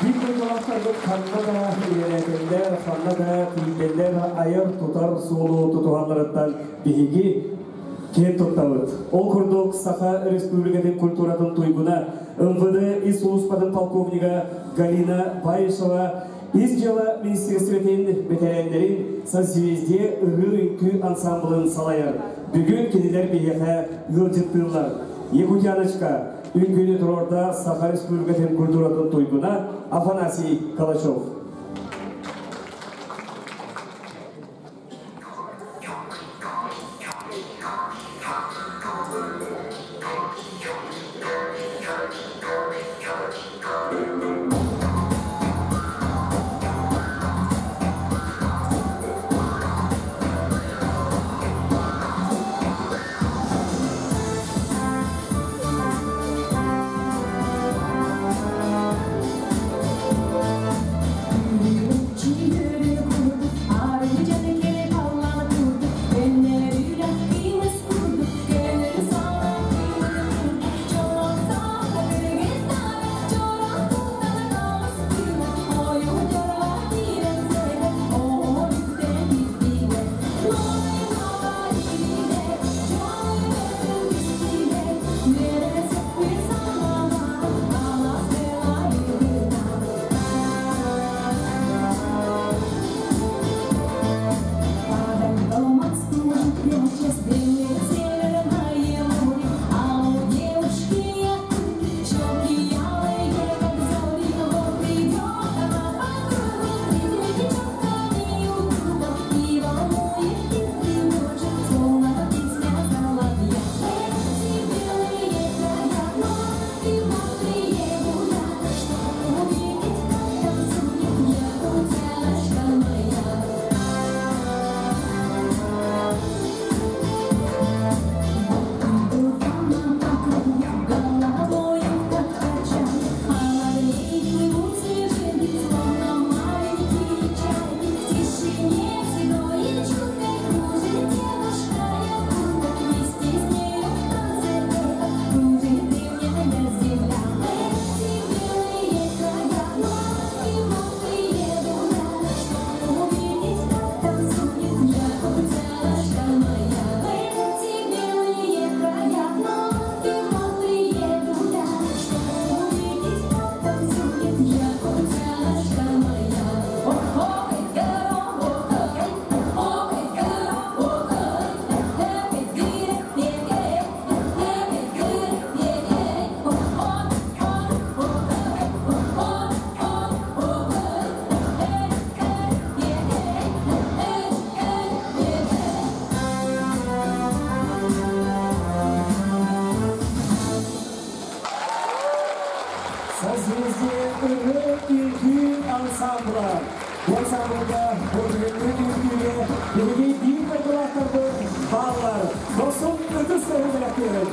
Биир дойдулаахтарбыт ханна да үлэлээтэллэр, ханна да тиийдэллэр айар тутар суолу тутуһалларыттан биһиги киэн туттабыт. Ол курдук Саха Республикатын культуратын туйгуна, МВД ис сулууспатын полковнига Галина Баишева Ис дьыала министиэристибэтин бэтэрээннэрин Созвездие ырыа-үҥкүү ансаамбылын салайар. Бүгүн кинилэр биһиэхэ ыалдьыттыыллар. Якутяночка үҥкүүнү туруорда Саха Республикатын культуратын туйгуна Афанасий Калачев. Созвездие ырыа үҥкүү ансамбла. Бу ансамблга бу бүгүҥҥү үҥкүүгэ биһиги биир дойдулаахтарбыт бааллар. Досун ытыс тыаһын бэлэхтиэҕиҥ.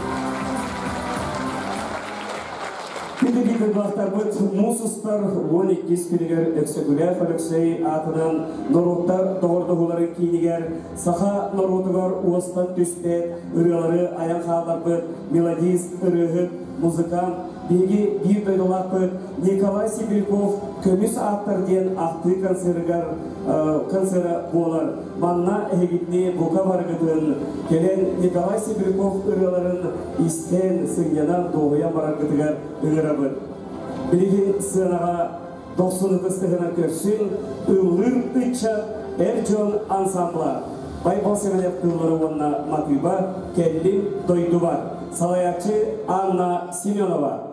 Күндү биир дойдулаахтарбыт муус устар 12 күнүгэр Өксөкүлээх Өлөксөй аатынан норуоттар доҕордоһууларын киинигэр саха норуотугар уостан түспэт ырыалары айан хаалларбыт мелодист, ырыаһыт, музыкант, биһиги биир дойдулаахпыт Николай Сибиряков Көмүс ааттар диэн ахтыы концерыгар концера буолар. Манна эһигитини бука баргытын кэлэн Николай Сибиряков ырыаларын истэн, сынньанан, дуоһуйан бараргытыгар ыҥырабыт. Билигин сыанаҕа дохсун ытыс тыһынан көрсүн ыллыыр ыччат эр дьон ансамбла Байбал Семенов тыллары уонна матыыба Кэллим дойдубар. Салайааччы Анна Семенова.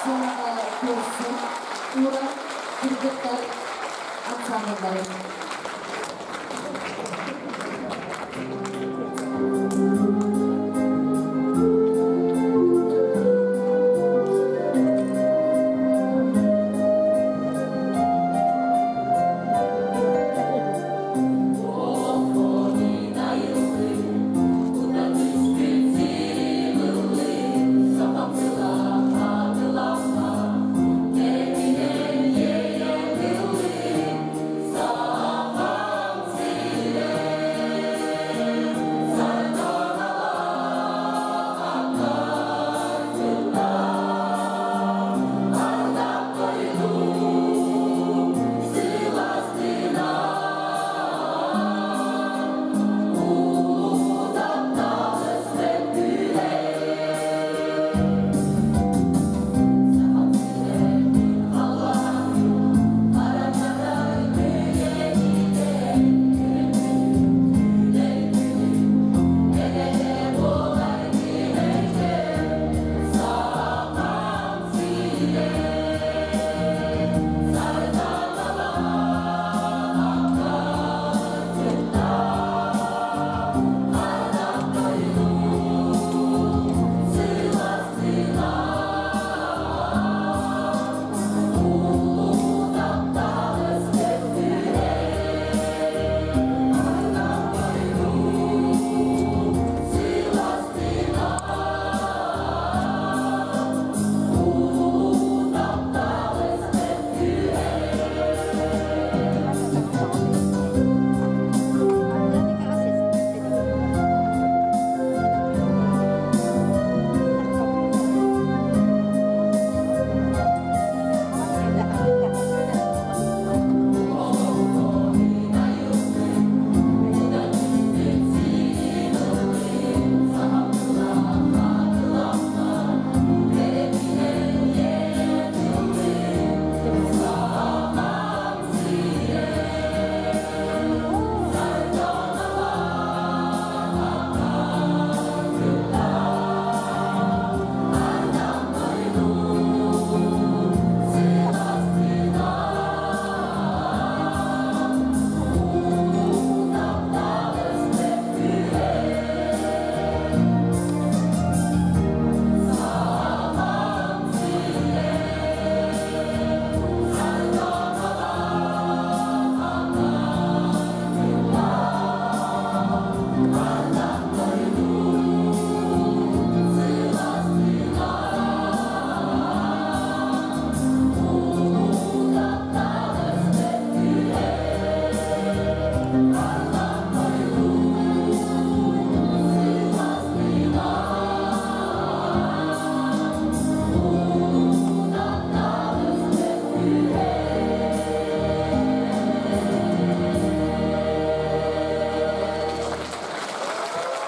Сыанаҕа көрсүҥ, Уран кыргыттар ансаамбылларын.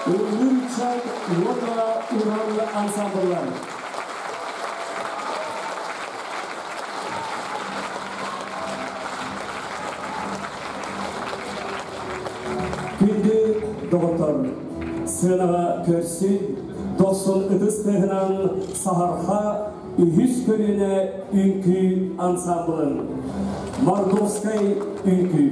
Ыллыыр ыччат уонна Уран ансамбллар. Күндү доҕоттор, сыанаҕа көрсүн, дохсун ытыс тыаһынан Саһарха үһүс көлүөнэ үҥкүү ансамблын. Мордовскай үҥкүү.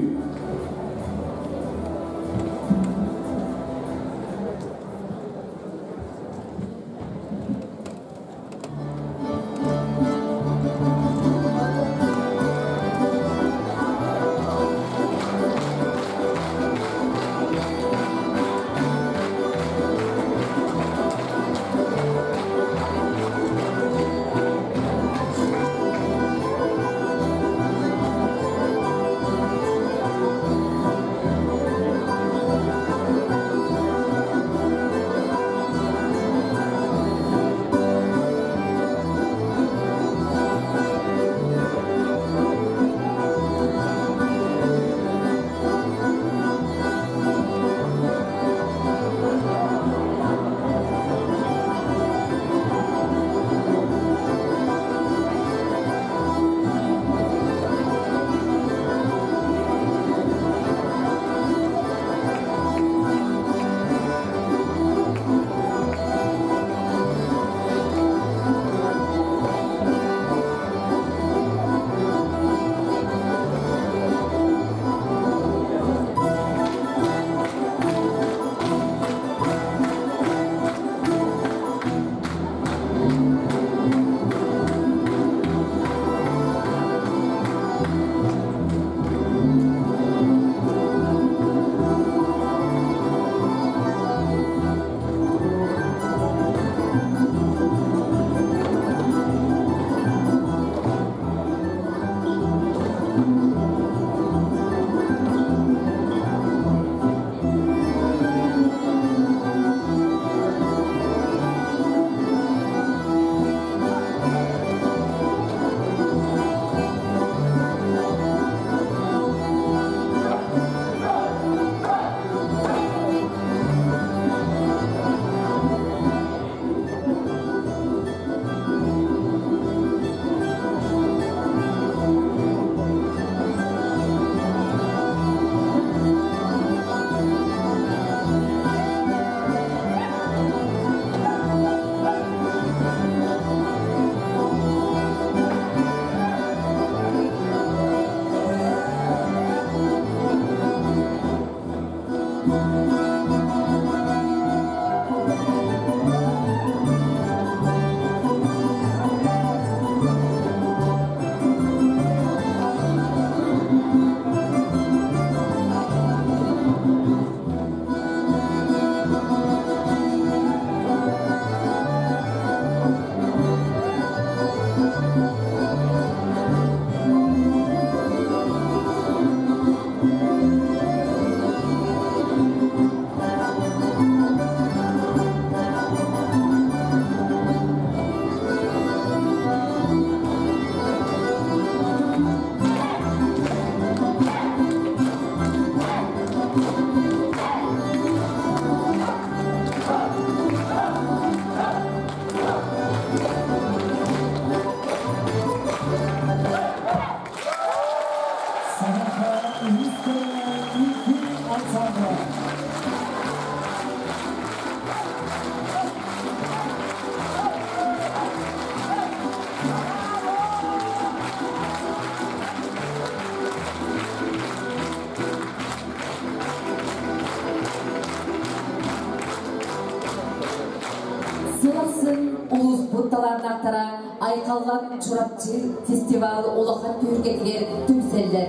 Айхаллан Чурапчы фестивал улахан түһүлгэтигэр түмсэллэр.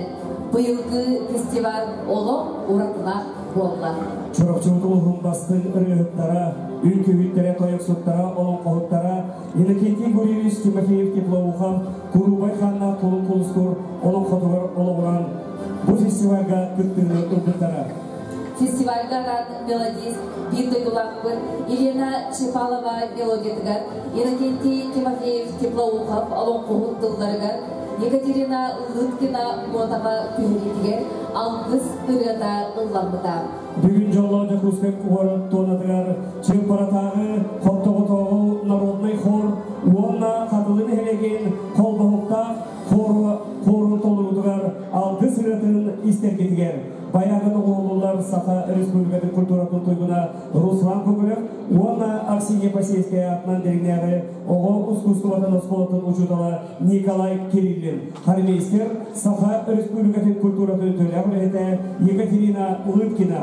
Быйылгы фестиваль олох уратылаах буолла. Чурапчыбыт улууһун бастыҥ ырыаһыттара, үҥкүүһүттэрэ, тойуксуттара, олоҥхоһуттара Иннокентий Гурьевич Тимофеев-Теплоухов Куруубай хааннаах Кулун Кулустуур олоҥхотугар олоҕуран бу фестивальга кыттыыны ылбыттара. Фестивальга анаан мелодист биир дойдулаахпыт Елена Чепалова мелодиятыгар, Иннокентий Тимофеев-Теплоухов олоҥхоһут тылларыгар, Екатерина Лыткина нуотаҕа түһэриитигэр Алгыс ырыата ылламмыта. Бүгүн дьоллоох Дьокуускай куорат туонатыгар Чыымпаратааҕы Хоптоҕотооҕу народнай хор уонна Хатылы нэһилиэгин холбоһуктаах хорун толоруутугар алгыс ырыатын истэргитигэр баягын оҕолулар Саха Республикатын культуратын туйгуна Руслан Кокорев уонна Арсений Посельская аатынан Дириҥнээҕи оҕо ускуустубатын оскуолатын учуутала Николай Кириллин, хормейстер Саха Республикатын культуратын үтүөлээх үлэһитэ Екатерина Лыткина.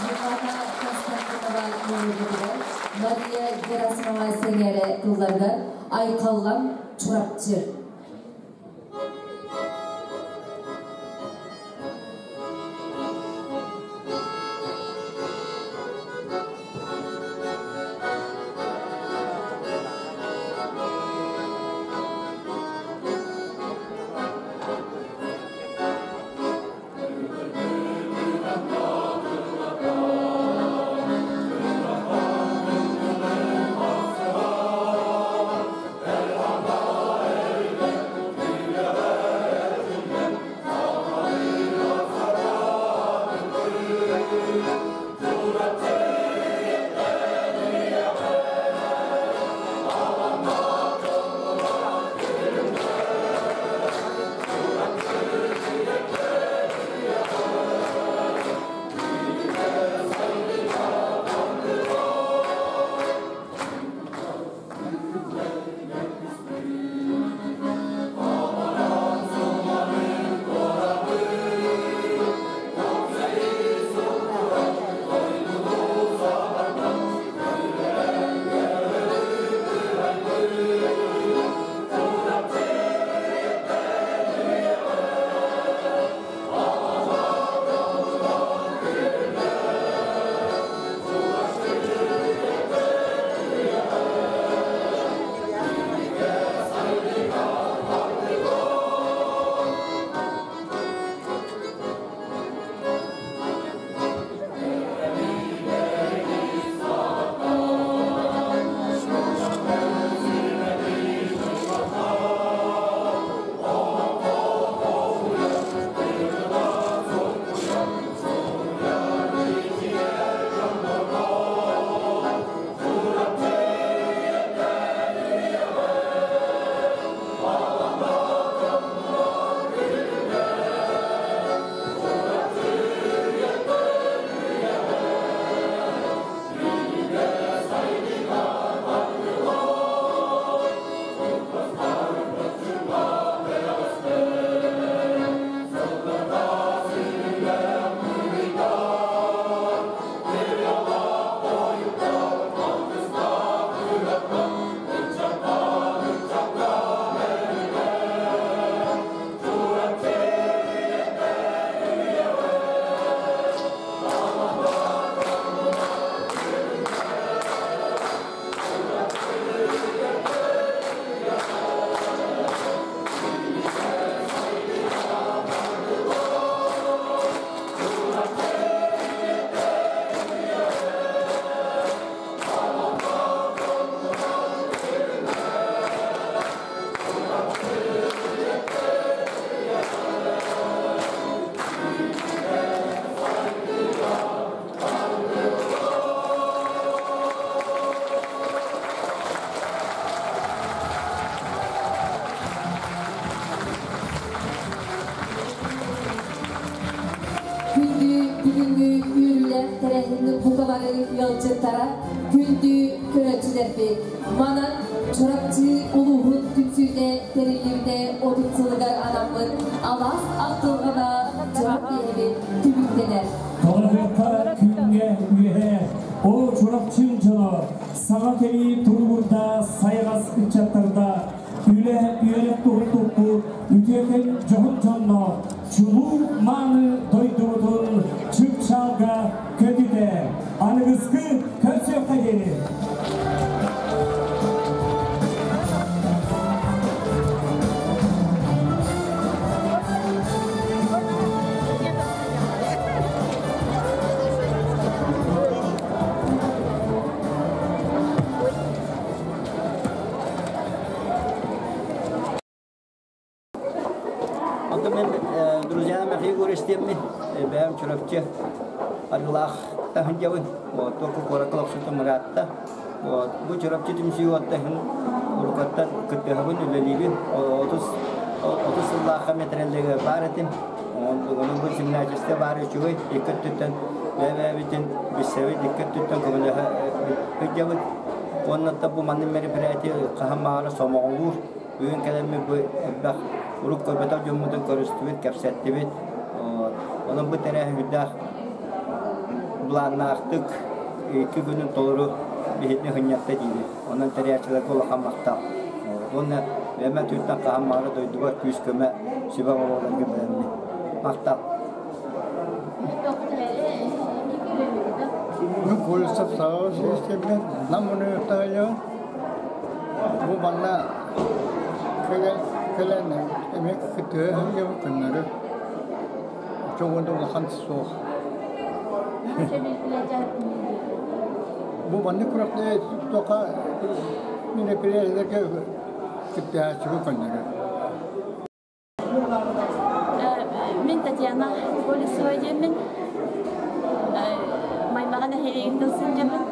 Светлана Константинова мелодиятыгар, Мария Герасимова сэҥээрэ тылларыгар Айхаллан Чурапчы. Бүгүҥҥү үөрүүлээх тэрээһин бука бары ыалдьыттара, күндү көрөөччүлэрбит! Манан Чурапчы улууһун түмсүүтэ тэриллибитэ 30 сылыгар анаммыт Алаас ахтылҕана дьоро киэһэбит түмүктэнэр. Талаһыахха күҥҥэ үөһэ, о Чурапчым дьоно, саҥа кэлии туругурда сайаҕас ыччаттарда, үлэ үөрэх туһун туппут үтүөкэн дьоһун дьонноох чулуу мааны дойдубутун чыпчаалга көтүтэ аныгыскы көрсүөххэ диэри. Онтон мен друзьям Михаил Егорович диэммин, бэйэм Чурапчы Арыылаах таһындьабын. Вот, только куоракка олохсутум ыраатта. Вот, бу Чурапчы түмсүү оттаһын уруккаттан кыттыһабын, үлэлиибин. 30 30 сыллаахха метрэллэгэ баар этим. Онон бу землячество баар үчүгэй. Икки өттүттэн бэйэ-бэйэбитин билсэбит, икки өттүттэн көмөлөһө сылдьабыт. Уонна бу маннык мероприятие хаһан баҕара сомоҕолуур. Бүгүн кэлэммит бу элбэх урут көрбөтөх дьоммутун көрүстүбүт, кэпсэттибит. Онон бу тэрээһин үрдээх былааннаахтык икки күнүн толору биһитини хынньатта диибит. Онон тэрийээччилэргэ улахан махтал. Уонна бэйэм түүттэн хаһан баҕара дойдубар күүс-көмө, сүбэ оҥоруоларга бэлэммин. Махтал. Ну, Колесов Савва системмен нам университетын бу манна кэлэн кэлэн эмиэ кыттыһа көннөрү чоҕунда улахан суох. Бу маннык күрэхтэһии тоха мероприятиелэргэ кыттыһааччыбы көннөрү. Мин Татьяна Колесова диэммин. Маймаҕа нэһилиэгиттэн сылдьабын.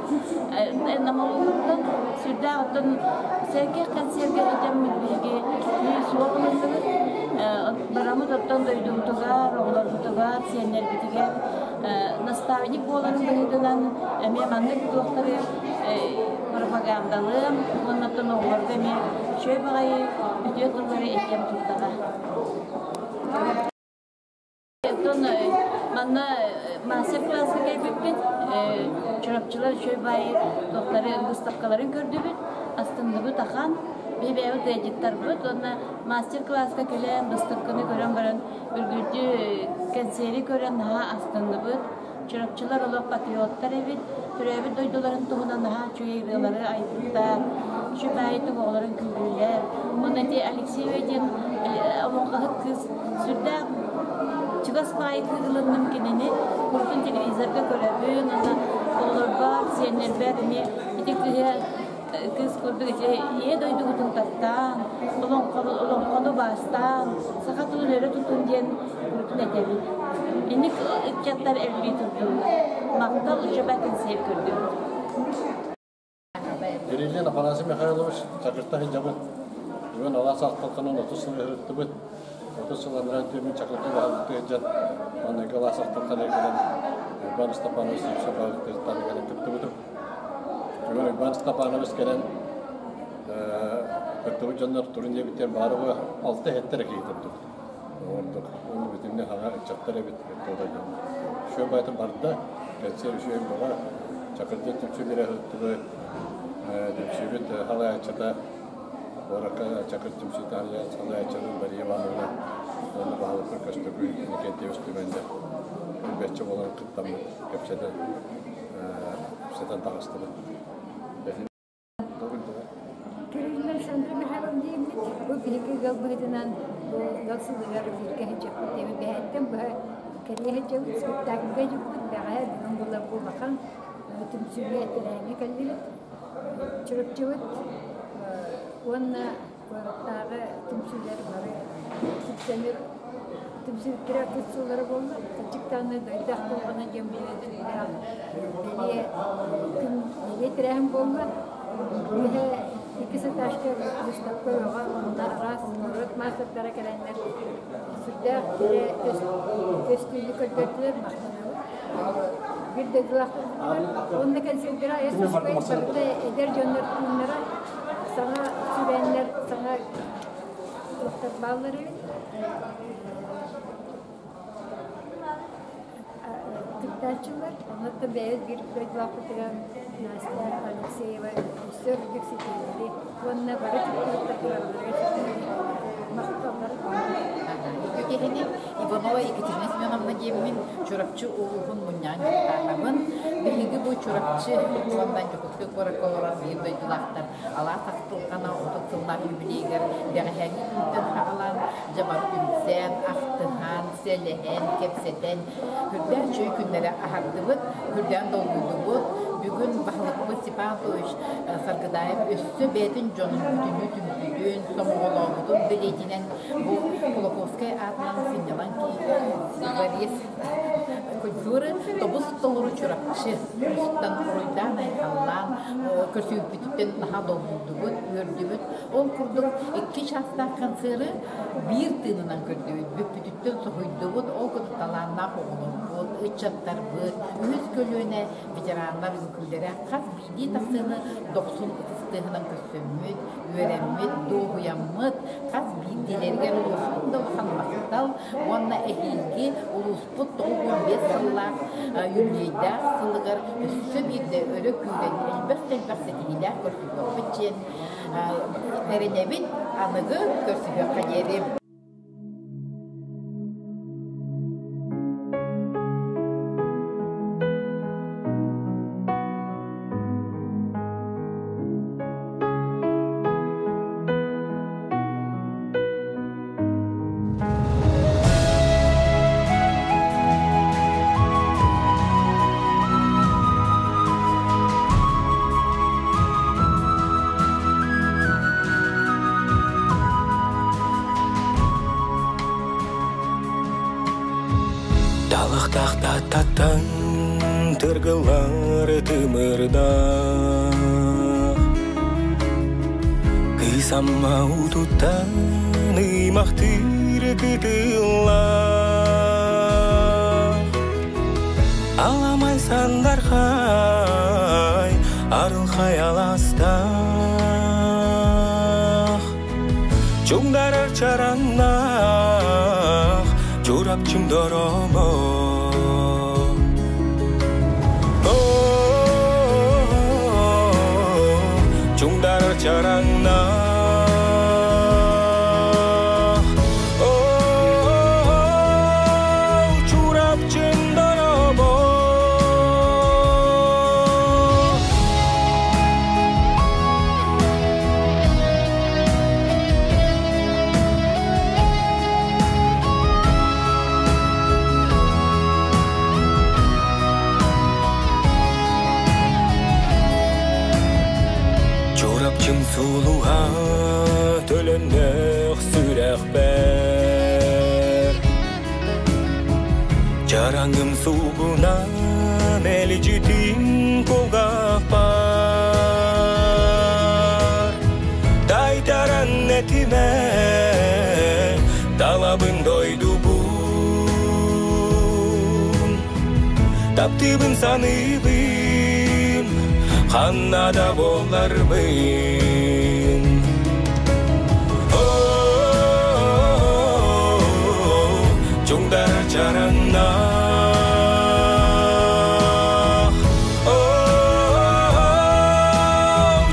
Намылыттан сүрдээх оттон сэргэх концерга сылдьаммыт биһиги суох ылынныбыт. Бараммыт оттон дойдубутугар, оҕолорбутугар, сиэннэрбитигэр наставник буоларын быһыытынан эмиэ маннык туохтары пропагандалыам уонна оттон оҕолорго эмиэ үчүгэй баҕайы үтүө тыллары этиэм турдаҕа. Оттон манна мастер-класска кэлбиппит, Чурапчылар үчүгэй баайы туохтары выставкаларын көрдүбүт, астынныбыт ахан. Биһи бэйэбит ыалдьыттарбыт уонна мастер-класска кэлэн выставканы көрөн баран үргүлдьү кэнсиэри көрөн наһаа астынныбыт. Чурапчылар олох патриоттар эбит, төрөөбүт дойдуларын туһунан наһаа үчүгэй ырыалары айбыттар, үчүгэй баайытык оҕолорун күүһүлэр. Уонна ити Алексеева диэн олоҥхоһут кыыс сүрдээх чугас баайытык ылынным кинини, курутун телевизорга көрөбүн, уонна оҕолорбор, сиэннэрбэр эмиэ ити кыыһа кыыс курдук ити ийэ дойдугутун таптаан, олоҥхону баастаан, саха тылын өрө тутун диэн курутун этэбит. Инник ыччаттар элбии турдуллар. Махтал учеба кэнсиэр көрдүбүт. Кириллин Афанасий Михайлович Чакырта сылдьабыт. Бүгүн алаас ахталханан 30 сыл ыһырыттыбыт. 30 сыл анараа түмүн Чакырга баһылыкты сылдьан, манныгы алаас ахталханы кэлэн Иван Степанович Сивцев баһылыктыттан кэлэн кыттыбытым. Бүгүн Иван Степанович кэлэн кыттыбыт дьоннор турун диэбиттэр баарыга алта иһиттэр киһи турдубут. Ордук уонна бүтүннүү хаҥа ыччаттар эбит туода дьон. Үчүгэй баайта барда, кэнсиэр үчүгэй бөҕө, Чакырдьа түмсүүлэрэ ыһыктыбыт, түмсүүбүт халааччыта куоракка Чакыр түмсүүтэ салайааччыбыт Мария Ивановна уонна баһылыкпыт Көстөкүүн Иннокентьевич Түмэннэр билбэччэ буолан кыттаммыт кэпсэтэн кэпсэтэн таҕыстыбыт. Кириллин Александра Михайловна диэммит, бу биһиги ыал быһыытынан бу ыал сылыгар бииргэ сылдьыахпыт диэбит бэһээттэн быһа кэлиэ сылдьабыт, спектакльга дьуппут, бэҕэһээ бүгүн буолла бу улахан түмсүүгэ тэрээһиҥҥэ кэллибит. Чурапчыбыт уонна куораттааҕы түмсүүлэр бары түмсэнир түмсүбүттэрэ сыллара буолла. Кырдьык дойдах буолҕана диэн бэлиэ бэлиэ күн бэлиэ тэрээһин буолла. Үөһэ иккис этажка выставка бөҕө онно Араас норуот маастардара кэлэннэр сүрдээх кэрэ көстүүнү көрдөрдүлэр, махтанабыт. Биир дойдулаахтарбытыгар уонна кэнсиэрдэрэ айас үчүгэй барыта эдэр дьоннор тыыннара, саҥа сүбэннэр, саҥа туохтар бааллар эбит. Кыттааччылар, онон бэйэбит биир дойдулаахпытыгар Настя Алексеева өссө үрдүк ситиһиилэри уонна бары кыттыбыттар барыларыгар ситиһиини махталлары. Үтүө киһини Иванова Екатерина Семеновна диэммин Чурапчы улууһун мунньаҕын дьокутаатабын. Биһиги бу Чурапчы уонна Дьокуускай куоракка олорор биир дойдулаахтар алаас ахтылҕана 30 сыллаах юбилейыгар бэҕэһээҥҥи күнтэн саҕалаан дьэ бары түмсэн, ахтыһан, сэлэһэн, кэпсэтэн үрдээх үчүгэй күннэри аһардыбыт, үрдээн долгуйдубут. Бүгүн баһылыкпыт Степан Анатольевич Саргыдаев өссө бэйэтин дьонун бүтүннүү түмпүтүн, сомоҕолообутун бэлиэтинэн бу Кулаковскай аатынан сынньалаҥ дворец культуры тобус толору Чурапчы устан уруйдаан айхаллаан көрсүбүппүтүттэн наһаа долгуйдубут, үөрдүбүт. Ол курдук икки чаастаах концеры биир тыынынан көрдүбүт, бүппүтүттэн соһуйдубут. Ол курдук талааннаах оҕолорбут, ыччаттарбыт, үһүс көлүөнэ ветераннар үҥкүүлэрэ хас биирдии тахсыыны дохсун ытыс тыаһынан көрсөммүт, үөрэммит, дуоһуйаммыт, хас биирдиилэригэр улахан да улахан махтал уонна эһиилги улууспут 95 сыллаах юбилейдаах сылыгар өссө биирдэ өрө күүрэн элбэх да элбэх ситиһиилээх көрсүһүөхпүт диэн эрэнэбит, аныгы көрсүһүөххэ диэри. Талахтахтаттан тыргылар тымырдаах Кыыс Амма утуттан ыймахтыыр кытыллаах Аламай сандархай арылхай аластаах Чуҥдарар чараҥнаах Чурапчым доробо. Чуҥдарар чараҥнаах Чурапчым доробо. Чурапчым сулуһа төлөннөх сүрэхпэр Чараҥым суугуна мэлдьитин кулгаахпар Тайтаран этимэ талабын дойдубун Таптыыбын саныыбын ханна да буолларбын. Чуҥдар чараҥнаах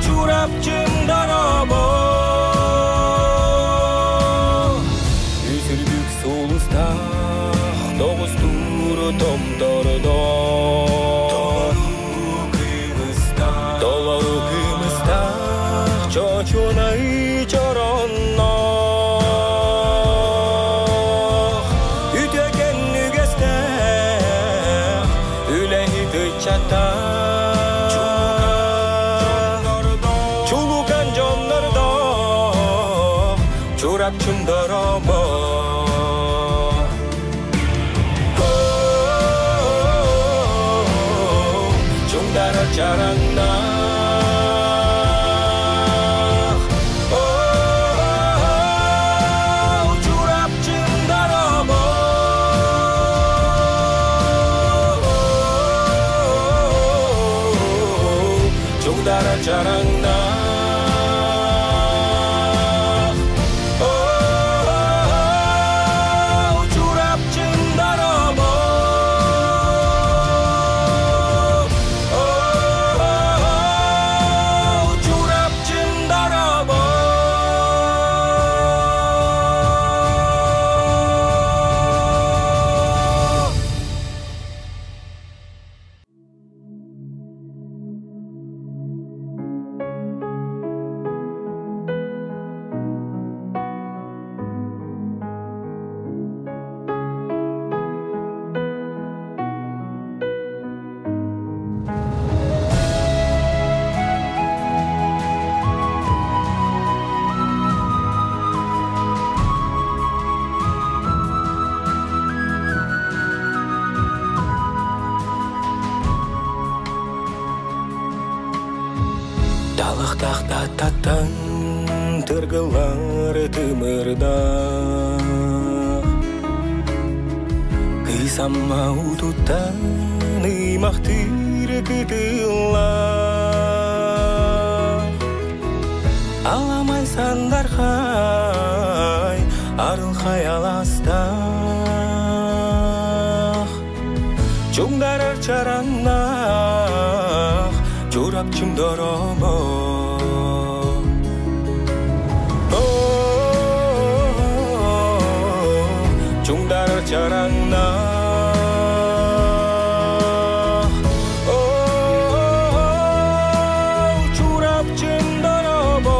Чурапчым доробо. Үс үрдүк сулустаах тоҕустуур томтордоох Толору кымыстаах чочунай чоронноох Үтүөкэн үгэстээх үлэһит ыччаттаах Чулукан дьоннордоох Чурапчым доробо. Чуҥдарар чараҥнаах Чараңнаах. О, Чурапчым дорообо. О, Чурапчым дорообо. Талахтах-тататтан тыргылар тымырдаах. Кыыс Амма утуттан ыймахтыыр кытыллаах. Аламай сандархай арылхай аластаах. Чуҥдарар чараҥнаах Чурапчым дорообо. О, чуҥдарар чараҥнаах. О, Чурапчым дорообо.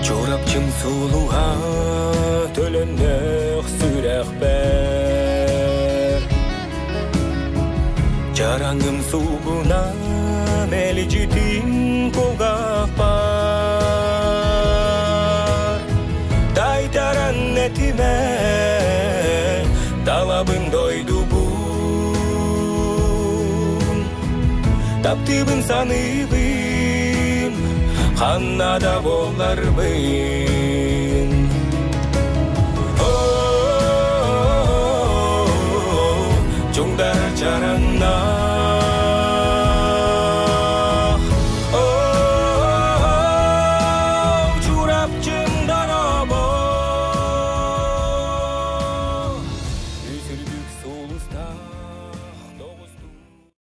Чурапчым сулуһа төлөннөөх сүрэхпэр. Чараҥым суугуна мэлдьитин кулгаахпар. Тайтаран этимэ талабын дойдубун. Таптыыбын саныыбын ханна да буолларбын.